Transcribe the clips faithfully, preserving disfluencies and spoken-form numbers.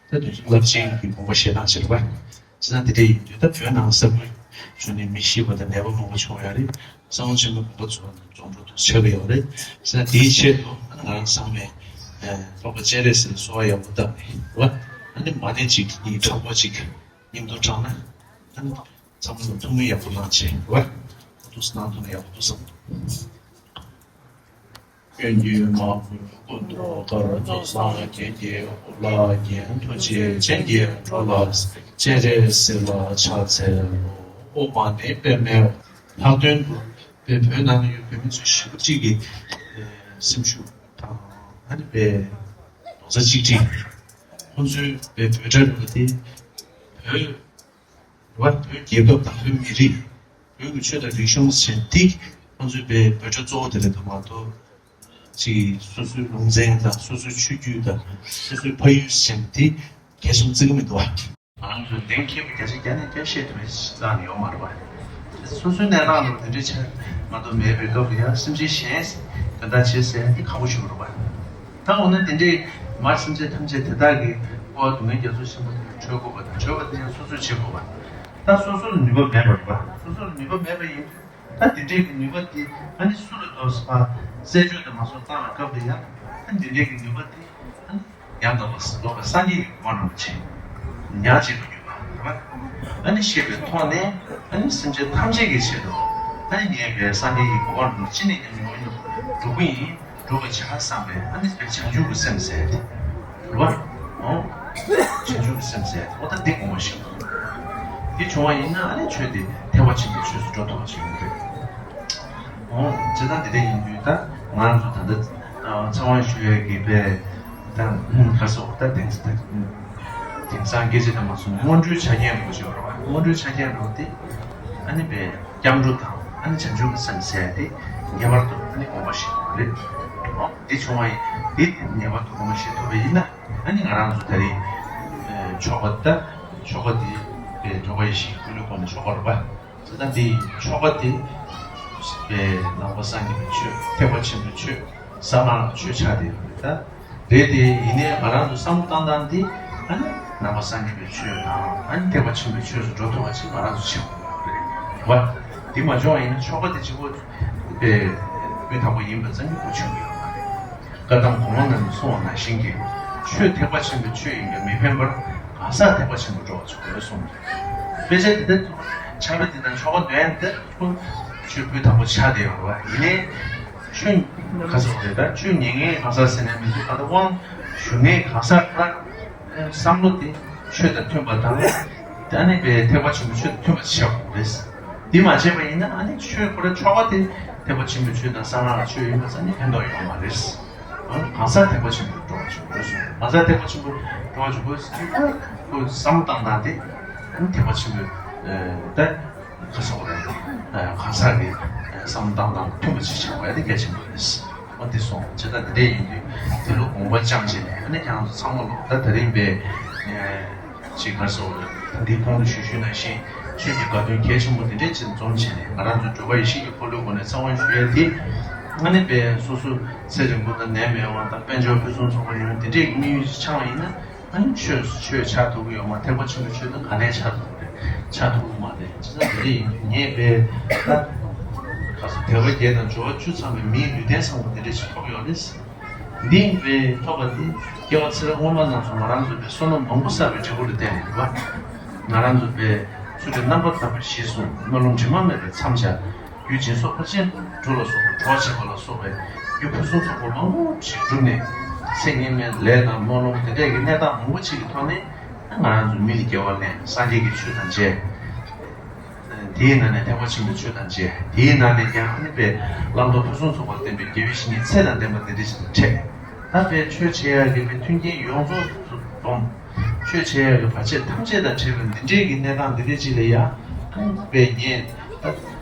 ད་དུས་ཚོད་རླབས་ཆེན་གྱི་དགོངས་པ་བཞེས་སྟངས་ཅིག་རེད་པ། བྱས་ན་དེ་འདྲ་ཡིན་དུས་ད་བོད་ནང་ས་ཁུལ་བྱུང་ནས་མི་ཤི་བ་དང་ནད་པ་མང་པོ་བྱུང་ཡོད་རེད། གསང་བ་ཆེན་མོའི་དགོངས་པ་རྫོགས་ནས་རྫོང་འགྲོ་དུ་ཆགས་ཀྱི་ཡོད་རེད། བྱས་ན་དེའི་ཆེད་དུ་ང་རང་ཚང་མས་ཨ་རོགས་པ་སྤྱན་རས་གཟིགས་ལ་གསོལ་བ་ཡག་པོ་བཏབ་ནས་རེད་པ། ཨ་ནི་མ་ཎི་གཅིག་གཉིས་དྲག་པོ་གཅིག་མཉམ་དུ་བགྲངས་ན་ཨ་ནི་ཚང་མ་ལ་ཐུགས་སྨོན་ཡག་པོ་གནང་བྱས་རེད་པ། ཨ་ཐུགས་སྣང་ཐུགས་ནས་ཡག་པོ་འདུག་བསམ། གཡོན་གྱི་མ་བུ་སྐུ་མདོག་དཀར་ཚོགས་བཟང་རྒྱན་གྱི་ལ་རྒྱན་ཐུགས་རྗེ་ཅན་གྱི་འགྲོ་ལ་སྤྱན་རས་གཟིགས་ལ་ཕྱག་འཚལ་ལོ། ཨོཾ་མ་ཎི་པདྨེ། ལྷག་དོན་དུ་བོད་ནང་ཡོད་བོད་མི་ཚོ་ཞེ་པོ་ཅིག་གིས་སེམས་ཤུགས་དང་ཨ་ནི་བོད་རྡོག་རྩ་གཅིག་སྒྲིལ། ཁོང་ཚོའི་བོད་བོད་སྒྲ་རེད་པ་དེ་བོད་རེད་པ། བོད་རྒྱལ་ཁབ་དང་བོད་མི་རིགས། བོད་ཀྱི་ཆོས་དང་རིག་གཞུང་ཟེར་དེ་ཁོང་ཚོའི་བོད་བོད་སྒྲ་གཙོ་བོ་དེ་རེད་འདུག་མ་གཏོགས། ཅིག་སོ་སོའི་ལུང་ཚན་དང་སོ་སོའི་ཆོས་བརྒྱུད་དང་སོ་སོའི་ཕ་ཡུལ་ཟེར་དེ་གལ་ཆེན་པོ་བརྩི་གི་མི་འདུག་བ། ང་ཚོ་གདེང་འཁེལ་བའི་བརྒྱ་ཆ་བརྒྱ་ནས་བརྒྱ་བཤད་ཐུབ་པའི་རྩ་ནས་ཡོད་མ་རེད་བ། སོ་སོའི་གནས་སྟངས་ལ་དེ་འདྲའི་ཆ་མ་གཏོགས་མེད་པའི་སྐབས་ལ་ཡང་སེམས་ཅན་གཞན་དོན་དག་བྱེད་ཟེར་ཡ་དེ་ཁག་པོ་ཞིག་རེད་བ། ད་འོ་ན་དེ་འདྲའི་མ་སེམས་ཅན་ཐམས་ཅད་དེ་དག་གི་འཁོར་བ་སྡུག་བསྔལ་རྒྱ་མཚོ་ཆེན་པོ་དེ་ནས་གྲོལ་དགོས་པ་དང་གྲོལ་བ་དེ་ཡང་སོ་སོས་བྱེད་དགོས་པ། ད་སོ་སོ་ལ་ནུས་པ་མེད་པ་རེད་བ། སོ་སོ་ལ་ནུས་པ་མེད་པ་ཡིན་དུས་ད་དེ་འདྲའི་གི་ནུས་པ་དེ་ཨ་ནི་སུ་ལ་འདོགས་པ་རྩད་གཅོད་དུ་མ་སོང་བཏང་བའི་སྐབས་དེ་ཡང་ཨ་ནི་དེ་འདྲའི་གི་ནུས་པ་དེ་ཨ་ནི་ཡང་དག་པར་རྫོགས་པའི་སངས་རྒྱས་ཀྱི་གོ་འཕང་རིན་པོ་ཆེ་ཉག་གཅིག་ཏུ་གྱུར་པ་རེད་བ། ཨ་ནི་ཤེས་པའི་ཐོག་ནས་ཨ་ནི་སེམས་ཅན་ཐམས་ཅད་ཀྱི་ཆེད་དུ་ཨ་ནི་ངས་བའི་སངས་རྒྱས་ཀྱི་གོ་འཕང་རིན་པོ་ཆེ་ཅི་ནས་ཀྱང་མྱོང་ཡོང་འགྲོ་གི་ཡིན། འགྲོ་བའི་བྱ་བསམ་པའི་ཨ་ནི་བྱང་ཆུབ་ཀྱི་སེམས་ཟེར་ཏེ། རེད་བ། ཨོ། བྱང་ཆུབ་ཀྱི་སེམས་ཟེར་ཏེ་ཨོ་ད་འདི་དགོངས་པ་བཞེས་དགོས། འདི་བྱུང་བ་ཡིན་ན་ཨ་ནི་ཆོས་འདི་ཐེག་པ་ཆེན་པོའི་ཆོས་སུ་འགྲོ་ཐུབ་པ་ཞིག་ཡིན་འདོད། ཨོ། བྱས་ཙང་འདི་འདྲ་ཡིན་དུས་ད་ང་རང་ཚོ་ད་ལྟ་ཚེ་དབང་ཞུ་ཡས་ཀྱི་པའི་ད་ག་སོགས་ད་དེང་དེང་སང་སྐད་ཆ་དེ་མ་སོང་སྔོན་འགྲོའི་ཆ་རྐྱེན་རོགས་ཞེས་པ་རེད་བ། སྔོན་འགྲོའི་ཆ་རྐྱེན་རོགས་དེ་ཨ་ནི་པའི། སྐྱབས་འགྲོ་དང་ཨ་ནི་བྱང་ཆུབ་ཀྱི་སེམས་ཟེར་ཏེ་ངེས་པར་དུ་ཨ་ནི་དགོངས་པ་བཞེས་དགོས་རེད། འོ་འདི་བྱུང་བ་ཡིན་འདི་ངེས་པར་དུ་དགོངས་པ་བཞེས་ཐུབ་པ་ཡིན་ན་ཨ་ནི་ང་རང་ཚོ་ད་རེས་ཆོ་ག་ད་ཆོ་ག་འདི་བོད་ཁ་ཡེ་ཤེས་ཀྱི་སྐུ་ལུས་སྒོ་ནས་ཆོ་ག་རེད་པ། ད་ལྟ་འདི་ཆོ་ག་འདི་བོད་ནང་པ་སངས་རྒྱས་པའི་ཆོས་ཐེག་པ་ཆེན་པོའི་ཆོས་གསང་སྔགས་ཆོས་ཆགས་བསྡད་ཡོད་རེད་ད། རེད་དེ་ཡིན་ནའི་ང་རང་ཚོ་བསམ་བློ་བཏང་སྟངས་འདི་ཨ་ནི་ནང་པ་སངས་རྒྱས་པའི་ཆོས་དང་ཨ་ནི་ཐེག་པ་ཆེན་པོའི་ཆོས་སུ་འགྲོ་ཐུབ་པ་ཞིག་ང་རང་ཚོ་བྱེད་དགོས་རེད་བ། འདི་མ་བྱུང་བ་ཡིན་ན་ཆོ་ག་འདི་གཅིག་པོ་དཔེ་སྤུས་དག་པོ་ཡིན་པ་ཙམ་གྱིས་གོ་ཆོད་ཀྱི་ཡོད་མ་རེད། བཀའ་གདམས་གོང་མ་རྣམས་ནས་གསུངས་པ་ནང་བཞིན་གྱི་ཆོས་ཐེག་པ་ཆེན་པོའི་ཆོས་ཡིན་པས་མི་ཕན་པར་གང་ཟག་ཐེག་པ་ཆེན་པོར་འགྲོ་བར་བྱ་དགོས་གསུངས་འདུག་དཔེ་ཆ་འདི་ལྟར་ཕྱག་དཔེ་འདི་དང་ཆོ་ག་འདོན་འདི་ཆོས་སྤུས་དག་པོ་ཆགས་བསྡད་ཡོད་རེད་བ། ཡིན་ནའི། ཆོས་ག་ཚོད་རེད་ད་ཆོས་ཉན་མཁན་གང་ཟག་ཟེར་ནས་མི་འདུག་ད་ལྟ་དབང་ཞུ་མཁན་གང་ཟག་ལ་བསམ་བློ་དེ་ཆོས་དང་མཐུན་པ་དང་ཨ་ནི་པའི་ཐེག་པ་ཆེན་པོའི་ཆོས་དང་མཐུན་པ་ཞིག་བྱ་དགོས་རེད། འདི་མ་བྱས་པ་ཡིན་ན་ཨ་ནི་ཆོས་ཁོ་རང་ཆོ་ག་དེ་ཐེག་པ་ཆེན་པོའི་ཆོས་དང་གསང་སྔགས་ཆོས་ཡིན་པ་ཙམ་ནི་ཕན་ཐོགས་ཡོད་མ་རེད། གང་ཟག་ཐེག་པ་ཆེན་པོར་འགྲོ་བ་བྱུང་དགོས་གསུངས། གང་ཟག་ཐེག་པ་ཆེན་པོར་འགྲོ་བ་བྱུང་དགོས་ཟེར་དུས་ཁོ་བསམ་བློ་བཏང་སྟངས་དེ་ཐེག་པ་ཆེན་པོའི་ད། ག་སོགས་རེད། གང་ཟག་གི་བསམ་བློ་བཏང་སྟངས་མཐུན་པ་ཅིག་བྱེད་དགོས་ཡ་དེ་གལ་ཆེན་པོ་རེད། འོ་དེ་སོང་བྱས་ཙང་དེ་འདྲས་ཡིན་དུས་དེ་ལོ་དགོངས་པ་བཅངས་བྱས་ནས་ཨ་ནི་ཁྱེད་རང་ཚོ་ཚང་མ་ལོ་ད་དེ་རིང་པའི་ཅིག་ག་སོགས་རེད་ད་འདིའི་གོང་དུ་ཞུས་ཞུས་ནང་བཞིན་ཆོས་ཀྱི་དགའ་སྟོན་གལ་ཆེན་པོ་དེ་འདྲས་ཅིག་འཛོམས་བྱས་ནས་ང་རང་ཚོ་སྒྲུབ་པ་ཡེ་ཤེས་ཀྱི་འཁོར་ལོའི་སྒོ་ནས་ཚེ་དབང་ཞུ་ཡ་དེ་ཨ་ནི་པའི་སོ་སོ་ཚེ་རིང་པོ་དང་ནད་མེད་པ་དང་དཔལ་འབྱོར་ཕུན་སུམ་ཚོགས་པ་ཡོང་དེ་འདྲས་ཀྱི་དམིགས་ཡུལ་ཅིག་འཆང་བ་ཡིན་ན། ཨ་ནི་ཆོས་ཆོས་ཆགས་ཐུབ་ཀྱི་ཡོད་མ་ཐེག་པ་ཆེན་པོའི་ཆོས་དང་ག་ནས་ཆགས་ཐུབ་ཀྱི་རེད། ཆགས་ཐུབ་ཀྱི་མ་རེད། བྱས་ཙང་དེ་འདྲ་ཡིན་དུས་ངས་པའི་ད་ག་ཚོད་དལ་བ་བརྒྱད་དང་འབྱོར་བ་བཅུ་ཚང་བའི་མིའི་ལུས་རྟེན་བཟང་པོ་དེ་འདྲ་ཞིག་ཐོབ་ཡོད་རེད། འདི་པའི་ཐོབ་པ་དེ་སྐྱེ་བ་ཚེ་རབས་སྔོན་མ་རྣམས་སུ་ང་རང་ཚོ་པའི་བསོད་ནམས་མང་པོ་བསགས་པའི་འབྲས་བུ་ལ་བརྟེན་ནས་རེད་བ། ང་རང་ཚོ་པའི་ཚུལ་ཁྲིམས་རྣམ་པར་དག་པའི་གཞིར་བཟུང་སྨོན་ལམ་དྲི་མ་མེད་པའི་མཚམས་སྦྱར། རྒྱུ་སྦྱིན་སོགས་ཕར་ཕྱིན་དྲུག་ལ་སོགས་པའི་གྲོགས་བྱེད་པ་ལ་སོགས་པའི་རྒྱུ་ཕུན་སུམ་ཚོགས་པ་མང་པོ་ཞིག་བསྒྲུབས་ནས་ཚེ་སྔོན་མའི་ལས་དང་སྨོན་ལམ་དེ་འདྲས་ཀྱི་གནས་སྟངས་མང་པོ་ཞིག་གི་ཐོག་ནས་ང་རང་ཚོ་མི་ལ་དགེ་བ་ལེན་སངས་རྒྱས་ཀྱི་ཆོས་དང་མཇལ། དེའི་ནང་ནས་ཐེག་པ་ཆེན་པོའི་ཆོས་དང་མཇལ། དེའི་ནང་ནས་ཀྱང་ཨ་ནི་པའི་བླང་དོར་ཕུན་སུམ་ཚོགས་པ་བསྟན་པའི་དགེ་བའི་བཤེས་གཉེན་ཚད་དང་ལྡན་པ་དེ་འདྲས་ཞིག་དང་འཕྲད། ད་པའི་ཆོས་བྱེད་ཡག་གི་པའི་མཐུན་རྐྱེན་ཡོངས་རྫོགས་སུ་བསྡོམས། ཆོས་བྱེད་ཡག་གི་བར་ཆད་ཐམས་ཅད་དང་བྲལ་བའི་འདི་འདྲའི་གི་གནས་སྟངས་འདི་འདྲའི་ཅིག་ལ་ཡ། ཨང་པའི་ཉེས། ད་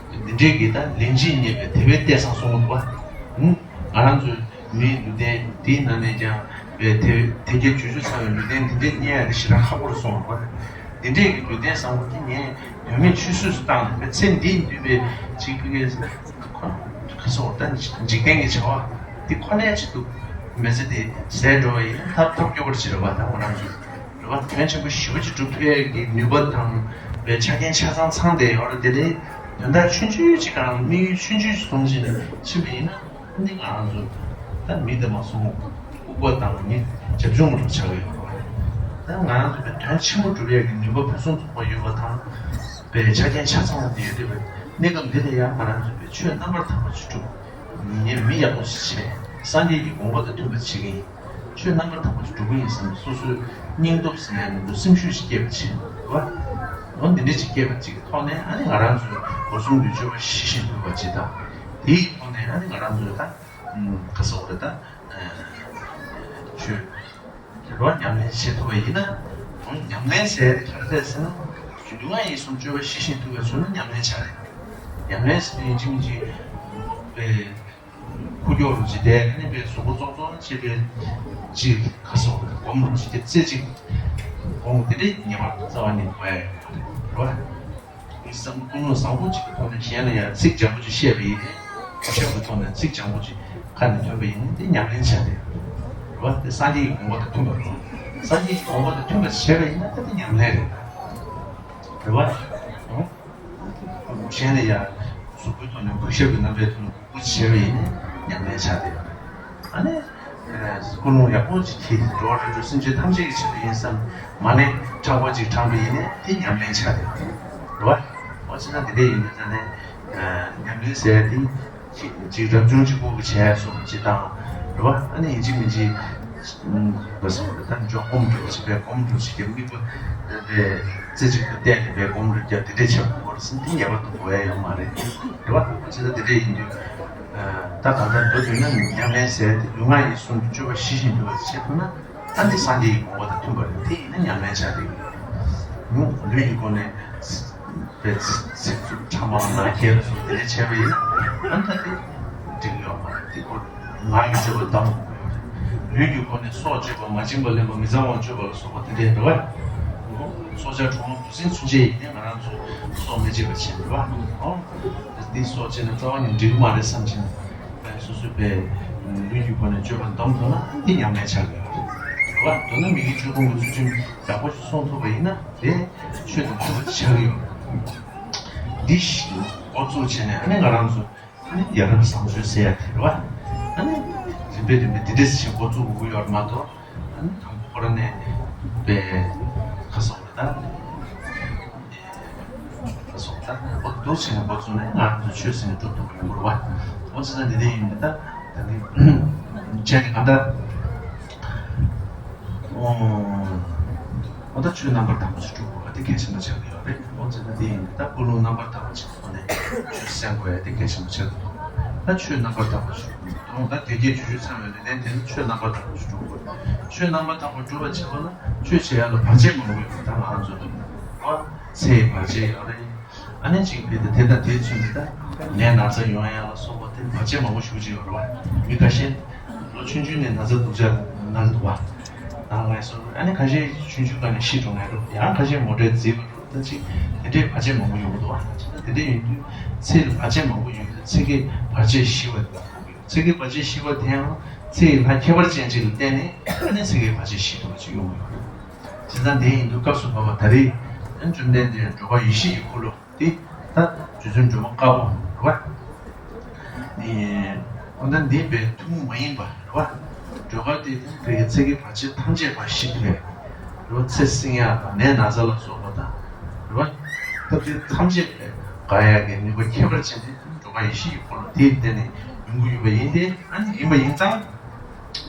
འདི་འདྲའི་གི་ད་ལན་གཅིག་རྙེད་པའི་དེ་བས་བལྟས་སང་སོང་བ། ཨང་ང་རང་ཚོའི་མིའི་ལུས་རྟེན་འདིའི་ནང་ནས་ཀྱང་པའི་དེ་དེ་གའི་བཅུ་བཅུ་ཚང་བའི་ལུས་རྟེན་འདི་འདྲའི་རྙེད་ཡག་དེ་ཞེ་དྲག་ཁག་པོ་རུ་སོང་བ། འདི་འདྲའི་གི་ལུས་རྟེན་བཟང་པོ་དེ་ངས་དོན་མེད་ཆུད་ཟོས་སུ་བཏང་ནས་པའི་ཚེ་འདིའི་འདུས་པའི་ཅིག་པའི་གི་ཁོ་ཁ་སོགས་ད་འཇིག་རྟེན་གྱི་བྱ་བ་འདི་ཁོ་ནའི་ཆེད་དུ་མི་ཚེ་འདི་ཟད་འགྲོ་བ་ཡིན་ན་ཐབས་ཐབས་སྐྱོ་པོར་བྱེད་རོགས་པ་ད་ང་རང་ཚོ་ རེད་བ། དོན་ཆེན་པོ་ཞེ་པོ་ཅིག་སྒྲུབ་ཐུབ་ཡས་ཀྱི་ནུས་པ་དང་བའི་ཆ་རྐྱེན་ཆ་ཚང་ཚང་བསྡད་ཡོད་རེད། དེ་འདྲའི་དོན་དག་ཆུང་ཆུང་ཅིག་གང་དམིགས་ཡུལ་ཆུང་ཆུང་ཅིག་བཟུང་བྱས་ནས་ཕྱིན་པ་ཡིན་ན། འདི་ང་རང་ཚོ་ད་མི་དེ་མ་སོང་ལྐུགས་པ་དང་མི་རྒྱབ་ལྗོངས་འགྲོ་ཆགས་ཀྱི་ཡོད་རེད། ད་ང་རང་ཚོ་བའི་དོན་ཆེན་པོ་སྒྲུབ་ཡས་ཀྱི་ནུས་པ་ཕུན་སུམ་ཚོགས་པ་ཡོད་པ་དང་བའི་ཆ་རྐྱེན་ཆ་ཚང་བ་དེ་ཡོད་དུས་བའི་གནས་སྐབས་འདི་ལ་ཡང་ང་རང་ཚོ་བའི་ཆོས་རྣམ་པར་དག་པ་ཅིག་སྒྲུབ། ངས་མི་ཡག་པོ་ཞིག་བྱས། སངས་རྒྱས་ཀྱི་དགོངས་པ་དང་མཐུན་པ་བྱེད་ཀྱི་ཡིན། ཆོས་རྣམ་པར་དག་པ་ཞིག་སྒྲུབ་ཀྱི་ཡིན་བསམ་ནས་སོ་སོའི་སྙིང་སྟོབས་ཟེར་ནས་མི་འདུག་སེམས་ཤུགས་ཤིག་སྐྱེས་པ་བྱེད་དགོས། འོ་འདི་འདྲ་ཅིག་སྐྱེས་པ་ཅིག་གི་ཐོག་ནས་ཨ་ནི་ང་རང་ཚོའི་སྒོ་གསུམ་གྱི་སྤྱོད་པ་ཞི་ཞིང་དུལ་བ་ཅིག་དང་། དེའི་ཐོག་ནས་ཨ་ནི་ང་རང་ཚོའི་ད་ག་ཟེར་དགོས་རེད། ད་ཆོས་རེད་བ། ཉམས་ལེན་བྱེད་ཐུབ་པ་ཡིན་ན། ཉམས་ལེན་ཟེར་ཡ་དེ་ག་རེ་རེད་ཟེར་ན། ལུས་ངག་ཡིད་གསུམ་སྤྱོད་པ་ཞི་ཞིང་དུལ་བའི་ཚུལ་ནི་ཉམས་ལེན་བྱ་རེད། ཉམས་ལེན་ཟེར་ཡིན་གཅིག་མིན་གཅིག་པའི་ཁུག་ཀྱོག་རུ་ཅིག་བསྡད་ནས་པའི་གཟུགས་པོ་ཙོག་ཙོག་བྱེད་པའི་ཅིག་ག་ཟེར་དགོས་རེད། སྒོམ་རུ་ཅིག་བསྡད་རྩེ་གཅིག་སྒོམ་དེ་འདྲའི་ངེས་པར་དུ་རྩ་བ་ནས་དགོས་ཡ་ཡོད་མ་རེད། རེད་བ། མི་བསམ་ཀུན་སློང་བཟང་པོ་ཅིག་གི་ཐོག་ནས་གཞན་ལ་ཡང་ཚིག་འཇམ་པོ་ཅིག་བཤད་པ་ཡིན་ནའི། ཆོས་ཀྱི་ཐོག་ནས་ཚིག་འཇམ་པོ་ཅིག་ཁ་ནས་ཐོན་པ་ཡིན་ནའི་དེ་ཉམས་ལེན་བྱ་དེ་རེད་བ། དེ་སངས་རྒྱས་ཀྱི་དགོངས་པ་དང་མཐུན་པ་རེད། སངས་རྒྱས་ཀྱི་དགོངས་པ་དང་མཐུན་པ་བྱས་པ་ཡིན་ན་ད་དེ་ཉམས་ལེན་རེད། རེད་བ། གཞན་ལ་ཡང་གཟུགས་པོའི་ཐོག་ནས་གུས་ཞབས་ཀྱི་རྣམ་པའི་ཐོག་ནས་གུས་བྱས་པ་ཡིན་ནའི་ཉམས་ལེན་བྱ་དེ་རེད། ཨ་ནི། ཀུན་སློང་ཡག་པོ་ཅིག་གིས་འགྲོ་བ་རིགས་དྲུག་སེམས་ཅན་ཐམས་ཅད་ཀྱི་ཆེད་དུ་ཡིན་བསམ་མ་ཎི་ཕྲེང་བ་ཅིག་བགྲངས་པ་ཡིན་ནའི་དེ་ཉམས་ལེན་བྱ་དེ་རེད་བ། འོ་ཅི་ན་དེ་འདྲ་ཡིན་དུས་ཙང་ནས་ཉམས་ལེན་ཟེར་ཡ་དེ་ཅིག་ཅིག་རབ་བྱུང་གཅིག་པོ་གི་བྱས་སོང་ཅིག་དང་རེད་བ། ཨ་ནི་ཡིན་གཅིག་མིན་གཅིག་བ་སོང་རེད། ད་འཇོག་སྒོམ་འགྲོ་ཅིག་པའི་སྒོམ་འགྲོ་ཅིག་གི་དམིགས་པ་པའི་རྩེ་གཅིག་ཏུ་གཏད་ནས་པའི་སྒོམ་འགྲོ་རྒྱབ་དེ་འདྲས་བྱེད་དགོས་རེད་ཟེར་དེ་ངེས་པར་དུ་དགོས་ཡ་ཡོད་མ་རེད། རེད་བ། འོ་ཅི་ན་དེ་འདྲ་ཡིན་དུས། ད་གང་ལྟར་མདོར་བསྡུས་ན་ཉམས་ལེན་ཟེར་ཏེ་ལུས་ངག་ཡིད་གསུམ་གྱི་སྤྱོད་པ་ཞི་ཞིང་དུལ་བ་བྱེད་ཐུབ་ན། ཨ་ནི་སངས་རྒྱས་ཀྱི་དགོངས་པ་དང་མཐུན་པ་རེད། དེ་ཡིན་ན་ཉམས་ལེན་བྱ་དེ་ཡིན། ལུས་ཀྱི་སྒོ་ནས་པའི་ཚིག་རྩུབ་ཕྲ་མ་ངག་འཁྱལ་སོགས་དེ་འདྲ་བྱས་པ་ཡིན་ན། ཨ་ནི་ད་དེ་འགྲིག་ཡོད་མ་རེད། དེ་ཁོ་ངག་གི་སྤྱོད་པ་བསྡམ་དགོས་ཡོད་རེད། ལུས་ཀྱི་སྒོ་ནས་སྲོག་གཅོད་པ། མ་བྱིན་པ་ལེན་པ། མི་གཙང་བ་སྤྱོད་པ་ལ་སོགས་པ་དེ་འདྲ་རེད་བ། སྲོག་ཆགས་གྲོག་མོ་འབུ་སྲིན་ཚུན་ཆད་ཡིན་ནའི་ང་རང་ཚོས་སྲོག་མི་གཅོད་པ་བྱེད་པ་རེད་བ། འདི་སྲོག་བཅད་ན་རྩ་བ་ནས་འགྲིག་གི་མ་རེད་བསམ་བྱས་ནས་སོ་སོའི་པའི་ལུས་ཀྱི་སྒོ་ནས་སྤྱོད་པ་འདོམས་ཐུབ་ན་འདི་ཉམས་ལེན་ཆགས་ཀྱི་ཡོད་རེད་བ། མདོར་ན་མི་དགེ་བཅུ་སྤོང་གི་ཚུལ་ཁྲིམས་ཡག་པོ་ཞིག་སྲུང་ཐུབ་པ་ཡིན་ན་དེ་ཆོས་དང་མཐུན་པ་ཆགས་ཀྱི་ཡོད་རེད། འདི་ཞིག་འགོ་བཙུགས་བྱས་ནས་ཨ་ནི་ང་རང་ཚོ་ཨ་ནི་ཡ་རབས་བཟང་སྤྱོད་ཟེར་ཡ་དེ་རེད་བ། ཨ་ནི་རིམ་པས་རིམ་པས་འདི་འདྲས་ཞིག་འགོ་བཙུགས་དགོས་ཀྱི་ཡོད་རེད་མ་གཏོགས། ཨ་ནི་དང་པོ་ཁོ་རང་ནས་པའི་ཁ་སོགས་ད་ཁ་སོགས་ད་འོ་འདུག་ཟེར་ནས་འགོ་བཙུགས་ནས་ང་རང་ཚོ་ཆོས་ཟེར་ནས་སྒྲུབ་ཐུབ་པ་ཡོང་གི་རེད་བ། འོ་ཙི་ད་འདི་འདྲས་ཡིན་ད་ད་འདི་བྱས་ནས་གང་ལྟར། འོ་ད་ཆོས་རྣམ་པར་དག་པ་ཞིག་སྒྲུབ་དགོས་པ་དེ་གལ་ཆེན་པོ་ཆགས་ཀྱི་ཡོད་རེད། འོ་ཙི་ད་འདི་ཡིན་ད་ཀུན་སློང་རྣམ་པར་དག་པ་ཞིག་ཐོག་ནས་ཆོས་སེམས་དགོས་ཡ་དེ་གལ་ཆེན་པོ་ཆགས་ཀྱི་འདུག་ད་ཆོས་རྣམ་པར་དག་པ་ཞིག་སྒྲུབ་དགོས་ད་དེ་གའི་རྒྱུ་ཆོས་ཚང་བའི་ལུས་རྟེན་དེ་ནི་ཆོས་རྣམ་པར་དག་པ་ཞིག་སྒྲུབ་དགོས། ཆོས་རྣམ་པར་དག་པ་སྒྲུབ་པར་བྱེད་པ་ན་ཆོས་བྱེད་ཡ་ལ་བར་ཆད་མང་པོ་ཡོད་པ་ད་ང་རང་ཚོ་ལ་ཡོད་པ། ཚེ་ཡི་བར་ཆད་ཡོད་རེད། ཨ་ནི་གཅིག་བྱས་ཏེ་དེ་དང་དེའི་ཚུལ་དུ་ད་ནད་ན་ཚ་ཡོང་ཡ་ལ་སོགས་པ་དེ་བར་ཆད་མང་པོ་ཞེ་པོ་ཅིག་ཡོད་རེད་བ། མི་ཁ་ཤས་ལོ་ཆུང་ཆུང་ནས་ན་ཚ་སྡུག་ཅག་ན་གི་འདུག་བ། ད་ང་ཚོ་ཨ་ནི་ཁ་ཤས་ཆུང་ཆུང་སྒང་ནས་ཤི་འགྲོ་མཁན་འདུག་ཡང་ཁ་ཤས་མོ་ཊའི་རྫིས་པ་འདུག་ད་ཅིག་དེ་འདྲའི་བར་ཆད་མང་པོ་ཡོང་གི་འདུག་བ། དེ་འདྲ་ཡིན་དུས་ཚེ་ལ་བར་ཆད་མང་པོ་ཡོང་དུས་ཚེ་གའི་བར་ཆད་ཞི་བ་དེ་ཚེ་གའི་བར་ཆད་ཞི་བ་དེའང་ཚེ་ཡི་ལྷ་ཁྱད་པར་ཅན་ཅིག་ལ་བརྟེན་ནས་ཨ་ནི་ཚེ་གའི་བར་ཆད་ཞི་ཐུབ་པ་ཅིག་ཡོང་གི་ཡོད་རེད། བྱས་ཙང་དེ་ཡིན་དུས་སྐབས་སུ་བབ་པ་ད་རེས་བཅོམ་ལྡན་འདས་འགྲོ་བ་ཡེ་ཤེས་ཀྱི་འཁོར་ལོ་དེ་ད་རྗེ་བཙུན་སྒྲོལ་མ་དཀར་པོ་རེད་བ། ཨོ་ད་འདི་བའི་ཐུན་མོང་མ་ཡིན་པ་རེད་བ། སྒྲོལ་དཀར་དེ་བའི་ཚེ་གའི་བར་ཆད་ཐམས་ཅད་པ་ཞི་ཐུབ་པའི་རེད་བ། ཚེ་བསྲིང་ཡག་དང་ནད་ན་ཚ་ལ་སོགས་པ་དང་རེད་བ། སྟབས་བདེ་ཐམས་ཅད་པའི་དགག་ཡག་གི་ནུས་པ་ཁྱད་པར་ཅན་དེ་སྒྲོལ་དཀར་ཡེ་ཤེས་ཀྱི་འཁོར་ལོ་དེའི་སྟེང་ནས་ཡོང་གི་ཡོད་པ་ཡིན་ཏེ། ཨ་ནི་ཡིན་པ་ཡིན་ཙང་།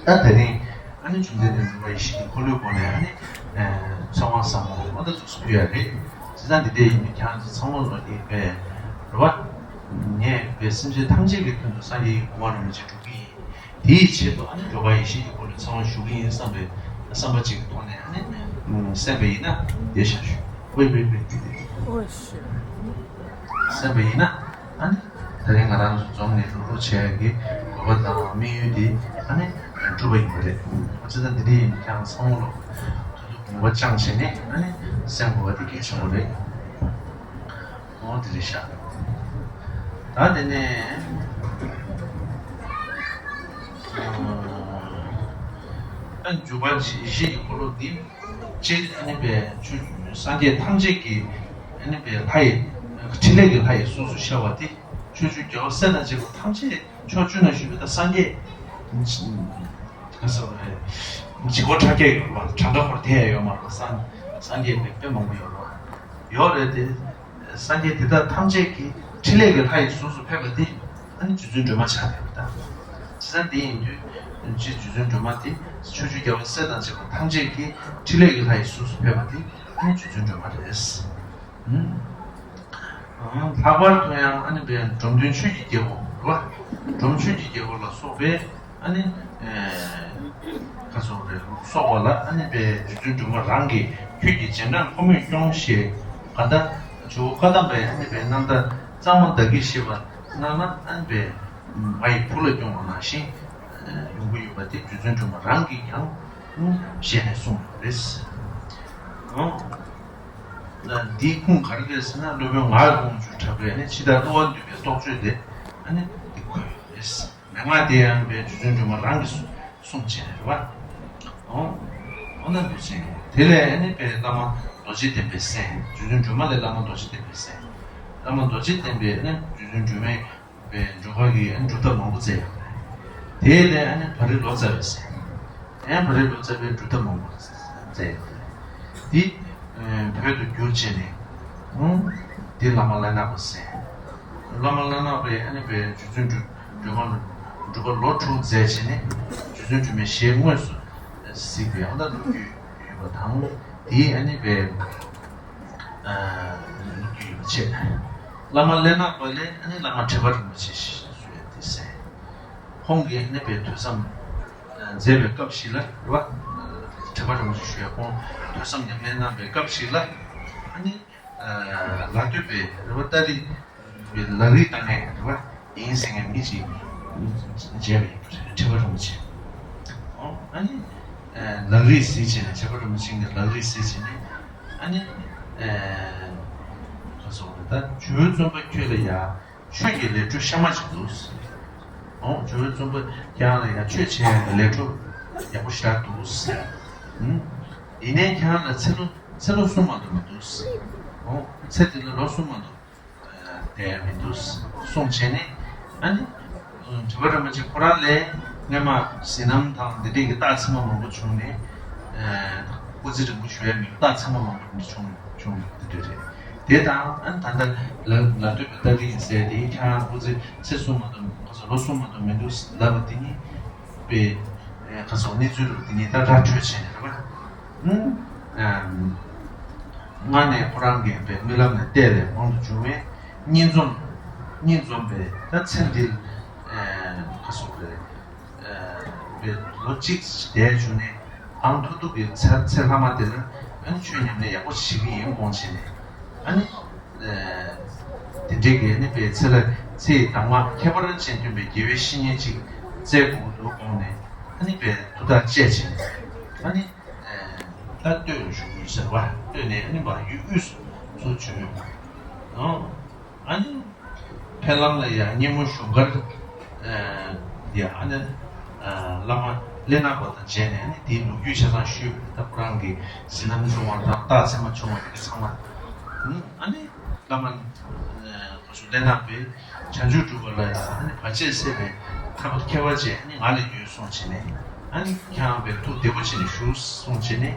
ད་དེ་རིང་ཨ་ནི་བཅོམ་ལྡན་འདས་འགྲོ་བ་ཡེ་ཤེས་ཀྱི་འཁོར་ལོའི་སྒོ་ནས་ཨ་ནི་ཚོགས་དབང་བསམ་པ་མ་ད་ཐུགས་སུ་ཕུལ་ཡ་རེད། བྱས་ཙང་འདི་འདྲ་ཡིན་དུས་ཁྱེད་རང་ཚོ་ཚང་མ་ལོ་ཡིན་པས་རེད་བ། ངས་བའི་སེམས་ཅན་ཐམས་ཅད་ཀྱི་དོན་དུ་སངས་རྒྱས་ཀྱི་གོ་འཕང་རིན་པོ་ཆེ་སྒྲུབ་ཀྱི་ཡིན། དེའི་ཆེད་དུ་ཨ་ནི་འགྲོ་བ་ཡེ་ཤེས་ཀྱི་སྒོ་ནས་ཚོགས་དབང་ཞུ་གི་ཡིན་བསམ་པའི་བསམ་པ་གཅིག་གི་ཐོག་ནས་ཨ་ནི་གསན་པ་ཡིན་ན་བདེ་ཤག་ཞུ། ཝེ་ཝེ་ཝེ། ཨོ་ཤི། གསན་པ་ཡིན་ན་ཨ་ནི་དེ་རིང་ང་རང་ཚོ་འཛོམས་ནས་རུབ་རུབ་བྱས་ཀྱི་དགོས་པ་དང་དམིགས་ཡུལ་དེ་ཨ་ནི་གྲུབ་པ་ཡིན་པ་རེད། བྱས་ཙང་འདི་འདྲ་ཡིན་ཀྱང་ཚང་མ་ལོ་དོན་དུ་དགོངས་པ་བཅངས་བྱས་ནས་ཨ་ནི་གསན་དགོས་པ་དེ་གལ་ཆེན་པོ་རེད། འོ་དེ་རེད་ཤག་ད་དེ་ནས་ཨ་འཇུག་པ་ཡེ་ཤེས་ཀྱི་འཁོར་ལོ་འདི། ཅེས་ཨ་ནི་པའི་ཆོས་སངས་རྒྱས་ཐམས་ཅད་ཀྱི་ཨ་ནི་པའི་ལྷ་ཡི་ཕྲིན་ལས་ཀྱི་ལྷ་ཡི་གཟུགས་སུ་ཤར་བ་དེ་ཆོས་སྤྱོད་རྒྱལ་བ་སྲས་དང་བཅས་པ་ཐམས་ཅད་ཕྱོགས་བཅུ་ན་བཞུགས་པའི་ད་སངས་རྒྱས་ག་ཟེར་བ་རེད། བྱེ་བ་ཕྲག་བརྒྱ་ཡོད་པ་གྲངས་ཀ་ཧོར་ཐལ་ཡོད་མ་རེད། སངས་སངས་རྒྱས་དཔེ་མང་པོ་ཡོད་རེད། ཡོད་རེད་དེ། སངས་རྒྱས་དེ་དག་ཐམས་ཅད་ཀྱི་ཕྲིན་ལས་ཀྱི་ལྷ་ཡི་གཟུགས་སུ་ཕེབས་པ་འདི་ཨ་ནི་རྗེ་བཙུན་སྒྲོལ་མ་ཆགས་ཡོད་པ་དང་། བྱས་ཙང་དེ་ཡིན་དུས་རྗེ་བཙུན་སྒྲོལ་མ་དེ་ཕྱོགས་བཅུའི་རྒྱལ་བ་སྲས་དང་བཅས་པ་ཐམས་ཅད་ཀྱི་ཕྲིན་ལས་ཀྱི་ལྷ་ཡི་གཟུགས་སུ་ཕེབས་པ་དེ་ཨ་ནི་རྗེ་བཙུན་སྒྲོལ་མ་རེད། ལྷག་པར་དུ་ཡང་ཨ་ནི་བའི་འབྲོམ་སྟོན་ཆོས་ཀྱི་རྒྱལ་པོ་རེད་བ། འབྲོམ་ཆོས་ཀྱི་རྒྱལ་པོ་ལ་སོགས་པའི་ཨ་ནི། ཁ་སོགས་རེད་སོགས་པ་ལ་ཨ་ནི་པའི་རྗེ་བཙུན་སྒྲོལ་མ་རང་གིས་ཁྱོད་ཀྱི་རྗེས་འབྲང་ཕོ་མོས་སྐྱོང་ཞེས་ག་ད་ཇོ་བོ་བཀའ་གདམས་པའི་ཨ་ནི་པའི་རྣམ་ཐར་གཙང་མ་བདག་གིས་ཤེས་པར་གནང་ན་ཨ་ནི་པའི་ང་ཡི་བུ་ལ་སྐྱོང་བ་ནང་བཞིན་ཡོང་གི་ཡོད་པ་དེ་རྗེ་བཙུན་སྒྲོལ་མ་རང་གིས་ཀྱང་ཞལ་ནས་གསུངས་ཡོད་རེད། འདིའི་ཁུངས་ག་རེ་རེད་ཟེར་ན་སློབ་དཔོན་ངག་དབང་ཆོས་གྲགས་པས་ནི་ཕྱི་ལྟར་བསླུ་བ་འདུལ་བའི་རྟོགས་བརྗོད་དེ་ཨ་ནི་འདི་འཁོད་ཡོད་རེད། མན་ངག་དེ་ཡང་པའི་རྗེ་བཙུན་སྒྲོལ་མ་རང་གིས་གསུངས་བྱས་རེད་བ། ཨོ། ཨོ་ན་འདུག་ཟེར། དེ་ལས་ཨ་ནི་པའི་བླ་མ་རྡོ་རྗེ་གདན་པའི་སྲས། རྗེ་བཙུན་སྒྲོལ་མ་ལས་བླ་མ་རྡོ་རྗེ་གདན་པའི་སྲས། བླ་མ་རྡོ་རྗེ་གདན་པའི་ཨ་ནི་རྗེ་བཙུན་སྒྲོལ་མའི་པའི་སྒྲོལ་དཀར་གྱི་ཨ་ནི་སྒྲུབ་ཐབས་མང་པོ་མཛད་ཡོད་རེད། དེ་ལས་ཨ་ནི་བ་རི་ལོ་ཙཱ་བའི་སྲས། ཡང་བ་རི་ལོ་ཙཱ་བའི་སྒྲུབ་ཐབས་མང་པོ་མཛད་ཡོད་རེད། དེ་བོད་དུ་བསྒྱུར་བྱས་ནས། ཨང་། དེ་བླ་མ་ལས་ནག་པ་ཟེར། བླ་མ་ལས་ནག་པས་ཨ་ནི་པའི་རྗེ་བཙུན་སྒྲོལ་མ་ལ་སྒྲུབ་པ་ལོ་དྲུག་མཛད་བྱས་ནས་རྗེ་བཙུན་སྒྲོལ་མའི་ཞལ་དངོས་སུ་གཟིགས་པའི་ཨ་ད་ལོ་རྒྱུས་ཡོད་པ་དང་། དེའི་ཨ་ནི་པའི་ལོ་རྒྱུས་ཡོད་པ་བྱས། བླ་མ་ལས་ནག་པ་ལས་ཨ་ནི་བླ་མ་ཁྲི་པ་རིན་པོ་ཆེ་ཞེས་བརྗོད་ཡ་དེ་ཟེར། ཁོང་གིས་ཨ་ནི་པའི་ཐོས་བསམ་མཛད་པའི་སྐབས་ཤིག་ལ་རེད་བ། ཁྲི་པ་རིན་པོ་ཆེ་ཞུ་ཡ་ཁོང་ཐོས་བསམ་ཉམས་ལེན་གནང་པའི་སྐབས་ཤིག་ལ་ཨ་ནི། ལ་སྟོད་པའི་རེད་བ་ཏ་རི་བའི་ལག་རིས་བཏང་མཁན་རེད་བ་ཡིན་ཟེར་མཁན་མི་ཅིག་མཇལ་བ་ཡིན་པ་རེད་ཁྲི་པ་རིན་པོ་ཆེ། ཨོ་ཨ་ནི། ལག་རིས་གཟིགས་བྱས་ནས་ཁྲི་པ་རིན་པོ་ཆེ་གི་ལག་རིས་གཟིགས་བྱས་ནས་ཨ་ནི། ག་སོགས་རེད་ད་ཇོ་བོའི་བཙུན་པ་ཁྱོད་ལ་ཡ། ཆོས་ཀྱི་ལས་འཕྲོ་གཤའ་མ་ཅིག་འདུག་ཨོ་ཇོ་བོའི་བཙུན་པ་ཁྱེད་རང་ལ་ཡང་ཆོས་བྱེད་ཡག་གི་ལས་འཕྲོ་ཡག་པོ་ཞེ་དྲག་འདུག་ཨུམ། ཡིན་ནའི་ཁྱེད་རང་ལ་ཚེ་ལོ་ཚེ་ལོ་གསུམ་མ་གཏོགས་མི་འདུག་ཨོ་ཚེ་འདི་ལ་ལོ་གསུམ་མ་གཏོགས་བསྡད་ཡག་མི་འདུག་གསུངས་བྱས་ནས་ཨ་ནི། ཨུམ། དྲི་བ་རིན་པོ་ཆེ་ཁོ་རང་ལས་སྔོན་མ་ཟིན་རྣམ་དང་འདི་འདྲས་ཀྱི་རྟགས་མཚན་མ་མང་པོ་བྱུང་ནས། སྐུ་ཚེ་རིང་པོ་ཞུ་ཡག་མི་རྟགས་མཚན་མ་མང་པོ་འདི་བྱུང་བྱུང་འདི་འདྲས་རེད། དེ་དང་ཨ་ནི་ད་ལྟ་ལ་ལ་སྟོད་པའི་ཏ་རིག་ཟེར་དེ་ཁྱེད་རང་སྐུ་ཚེ་ཚེ་གསུམ་མ་གཏོགས་ཁ་སང་ལོ་གསུམ་མ་གཏོགས་མི་འདུག་ལབ་པ་དེ་ཉིད་པའི་ཁ་སང་གནས་ཚུལ་ལབ་པ་དེ་ཉིད་ད་ར་འཕྲོད་བྱས་ནས་རེད་པ། ཨུམ། སྔ་ནས་ཁོ་རང་གིས་པའི་རྨི་ལམ་ནས་བལྟས་པའི་དབང་དུ་བྱུང་བའི་གཉིད་འཛོམས་གཉིད་འཛོམས་པའི་ད་ཚེ་འདི་ཁ་སང་རེད། པའི་ལོ་གཅིག་བསྡད་བྱུང་ནས་ཨང་ཐུག་ཐུག་གི་ཚེ་ཚེ་ལྷག་མ་དེ་ལ་ཨ་ནི་ཆོས་ཉམས་ལེན་ཡག་པོ་བྱེད་ཀྱི་ཡིན་དགོངས་བྱས་ནས་ཨ་ནི། དེ་འདྲའི་གི་ཨ་ནི་པའི་ཚེ་ལ་ཚེ་ཡི་དྭངས་མ་ཁྱད་པར་ཅན་སྟོན་པའི་དགེ་བའི་བཤེས་གཉེན་ཅིག་བཙལ་དགོས་འདུག་དགོངས་ནས་ཨ་ནི་པའི་ཐུགས་ཐག་བཅད་བྱས་ནས་ཨ་ནི། ད་སྟོད་ལ་བཞུགས་ཡོད་ཟེར་བ་སྟོད་ནས་ཨ་ནི་མར་ཡུལ་དབུས་སུ་ཚུར་བྱོན་ཡོད་པ་རེད། ཨ་ནི། ཕེབས་ལམ་ལ་ཡང་སྙེ་མོ་ཞུན་དཀར། ཡ་ཨ་ནི། བླ་མ་ཀླད་ནག་པ་དང་མཇལ་ནས་ཨ་ནི་དེའི་ལོ་རྒྱུས་ཆ་ཚང་ཞུས་པ་རེད། ད་ཁོ་རང་གི་ཟིན་རྣམ་བྱུང་བ་དང་རྟགས་མཚན་མ་བྱུང་བ་དེ་ཚང་མ། ཨ་ནི། བླ་མ། གོ་ཤུ་ཀླད་ནག་པས་བྱང་ཆུབ་སྒྲུབ་པ་ལ་ཡང་ཨ་ནི་བར་ཆད་སེལ་བའི་ཐབས་ཁྱད་པར་ཅན་ཨ་ནི་ང་ལ་ཡོད་གསུངས་བྱས་ནས་ཨ་ནི་ཁྱེད་རང་པའི་ཐུགས་བདེ་པོ་བྱས་ནས་བཞུགས་གསུངས་བྱས་ནས་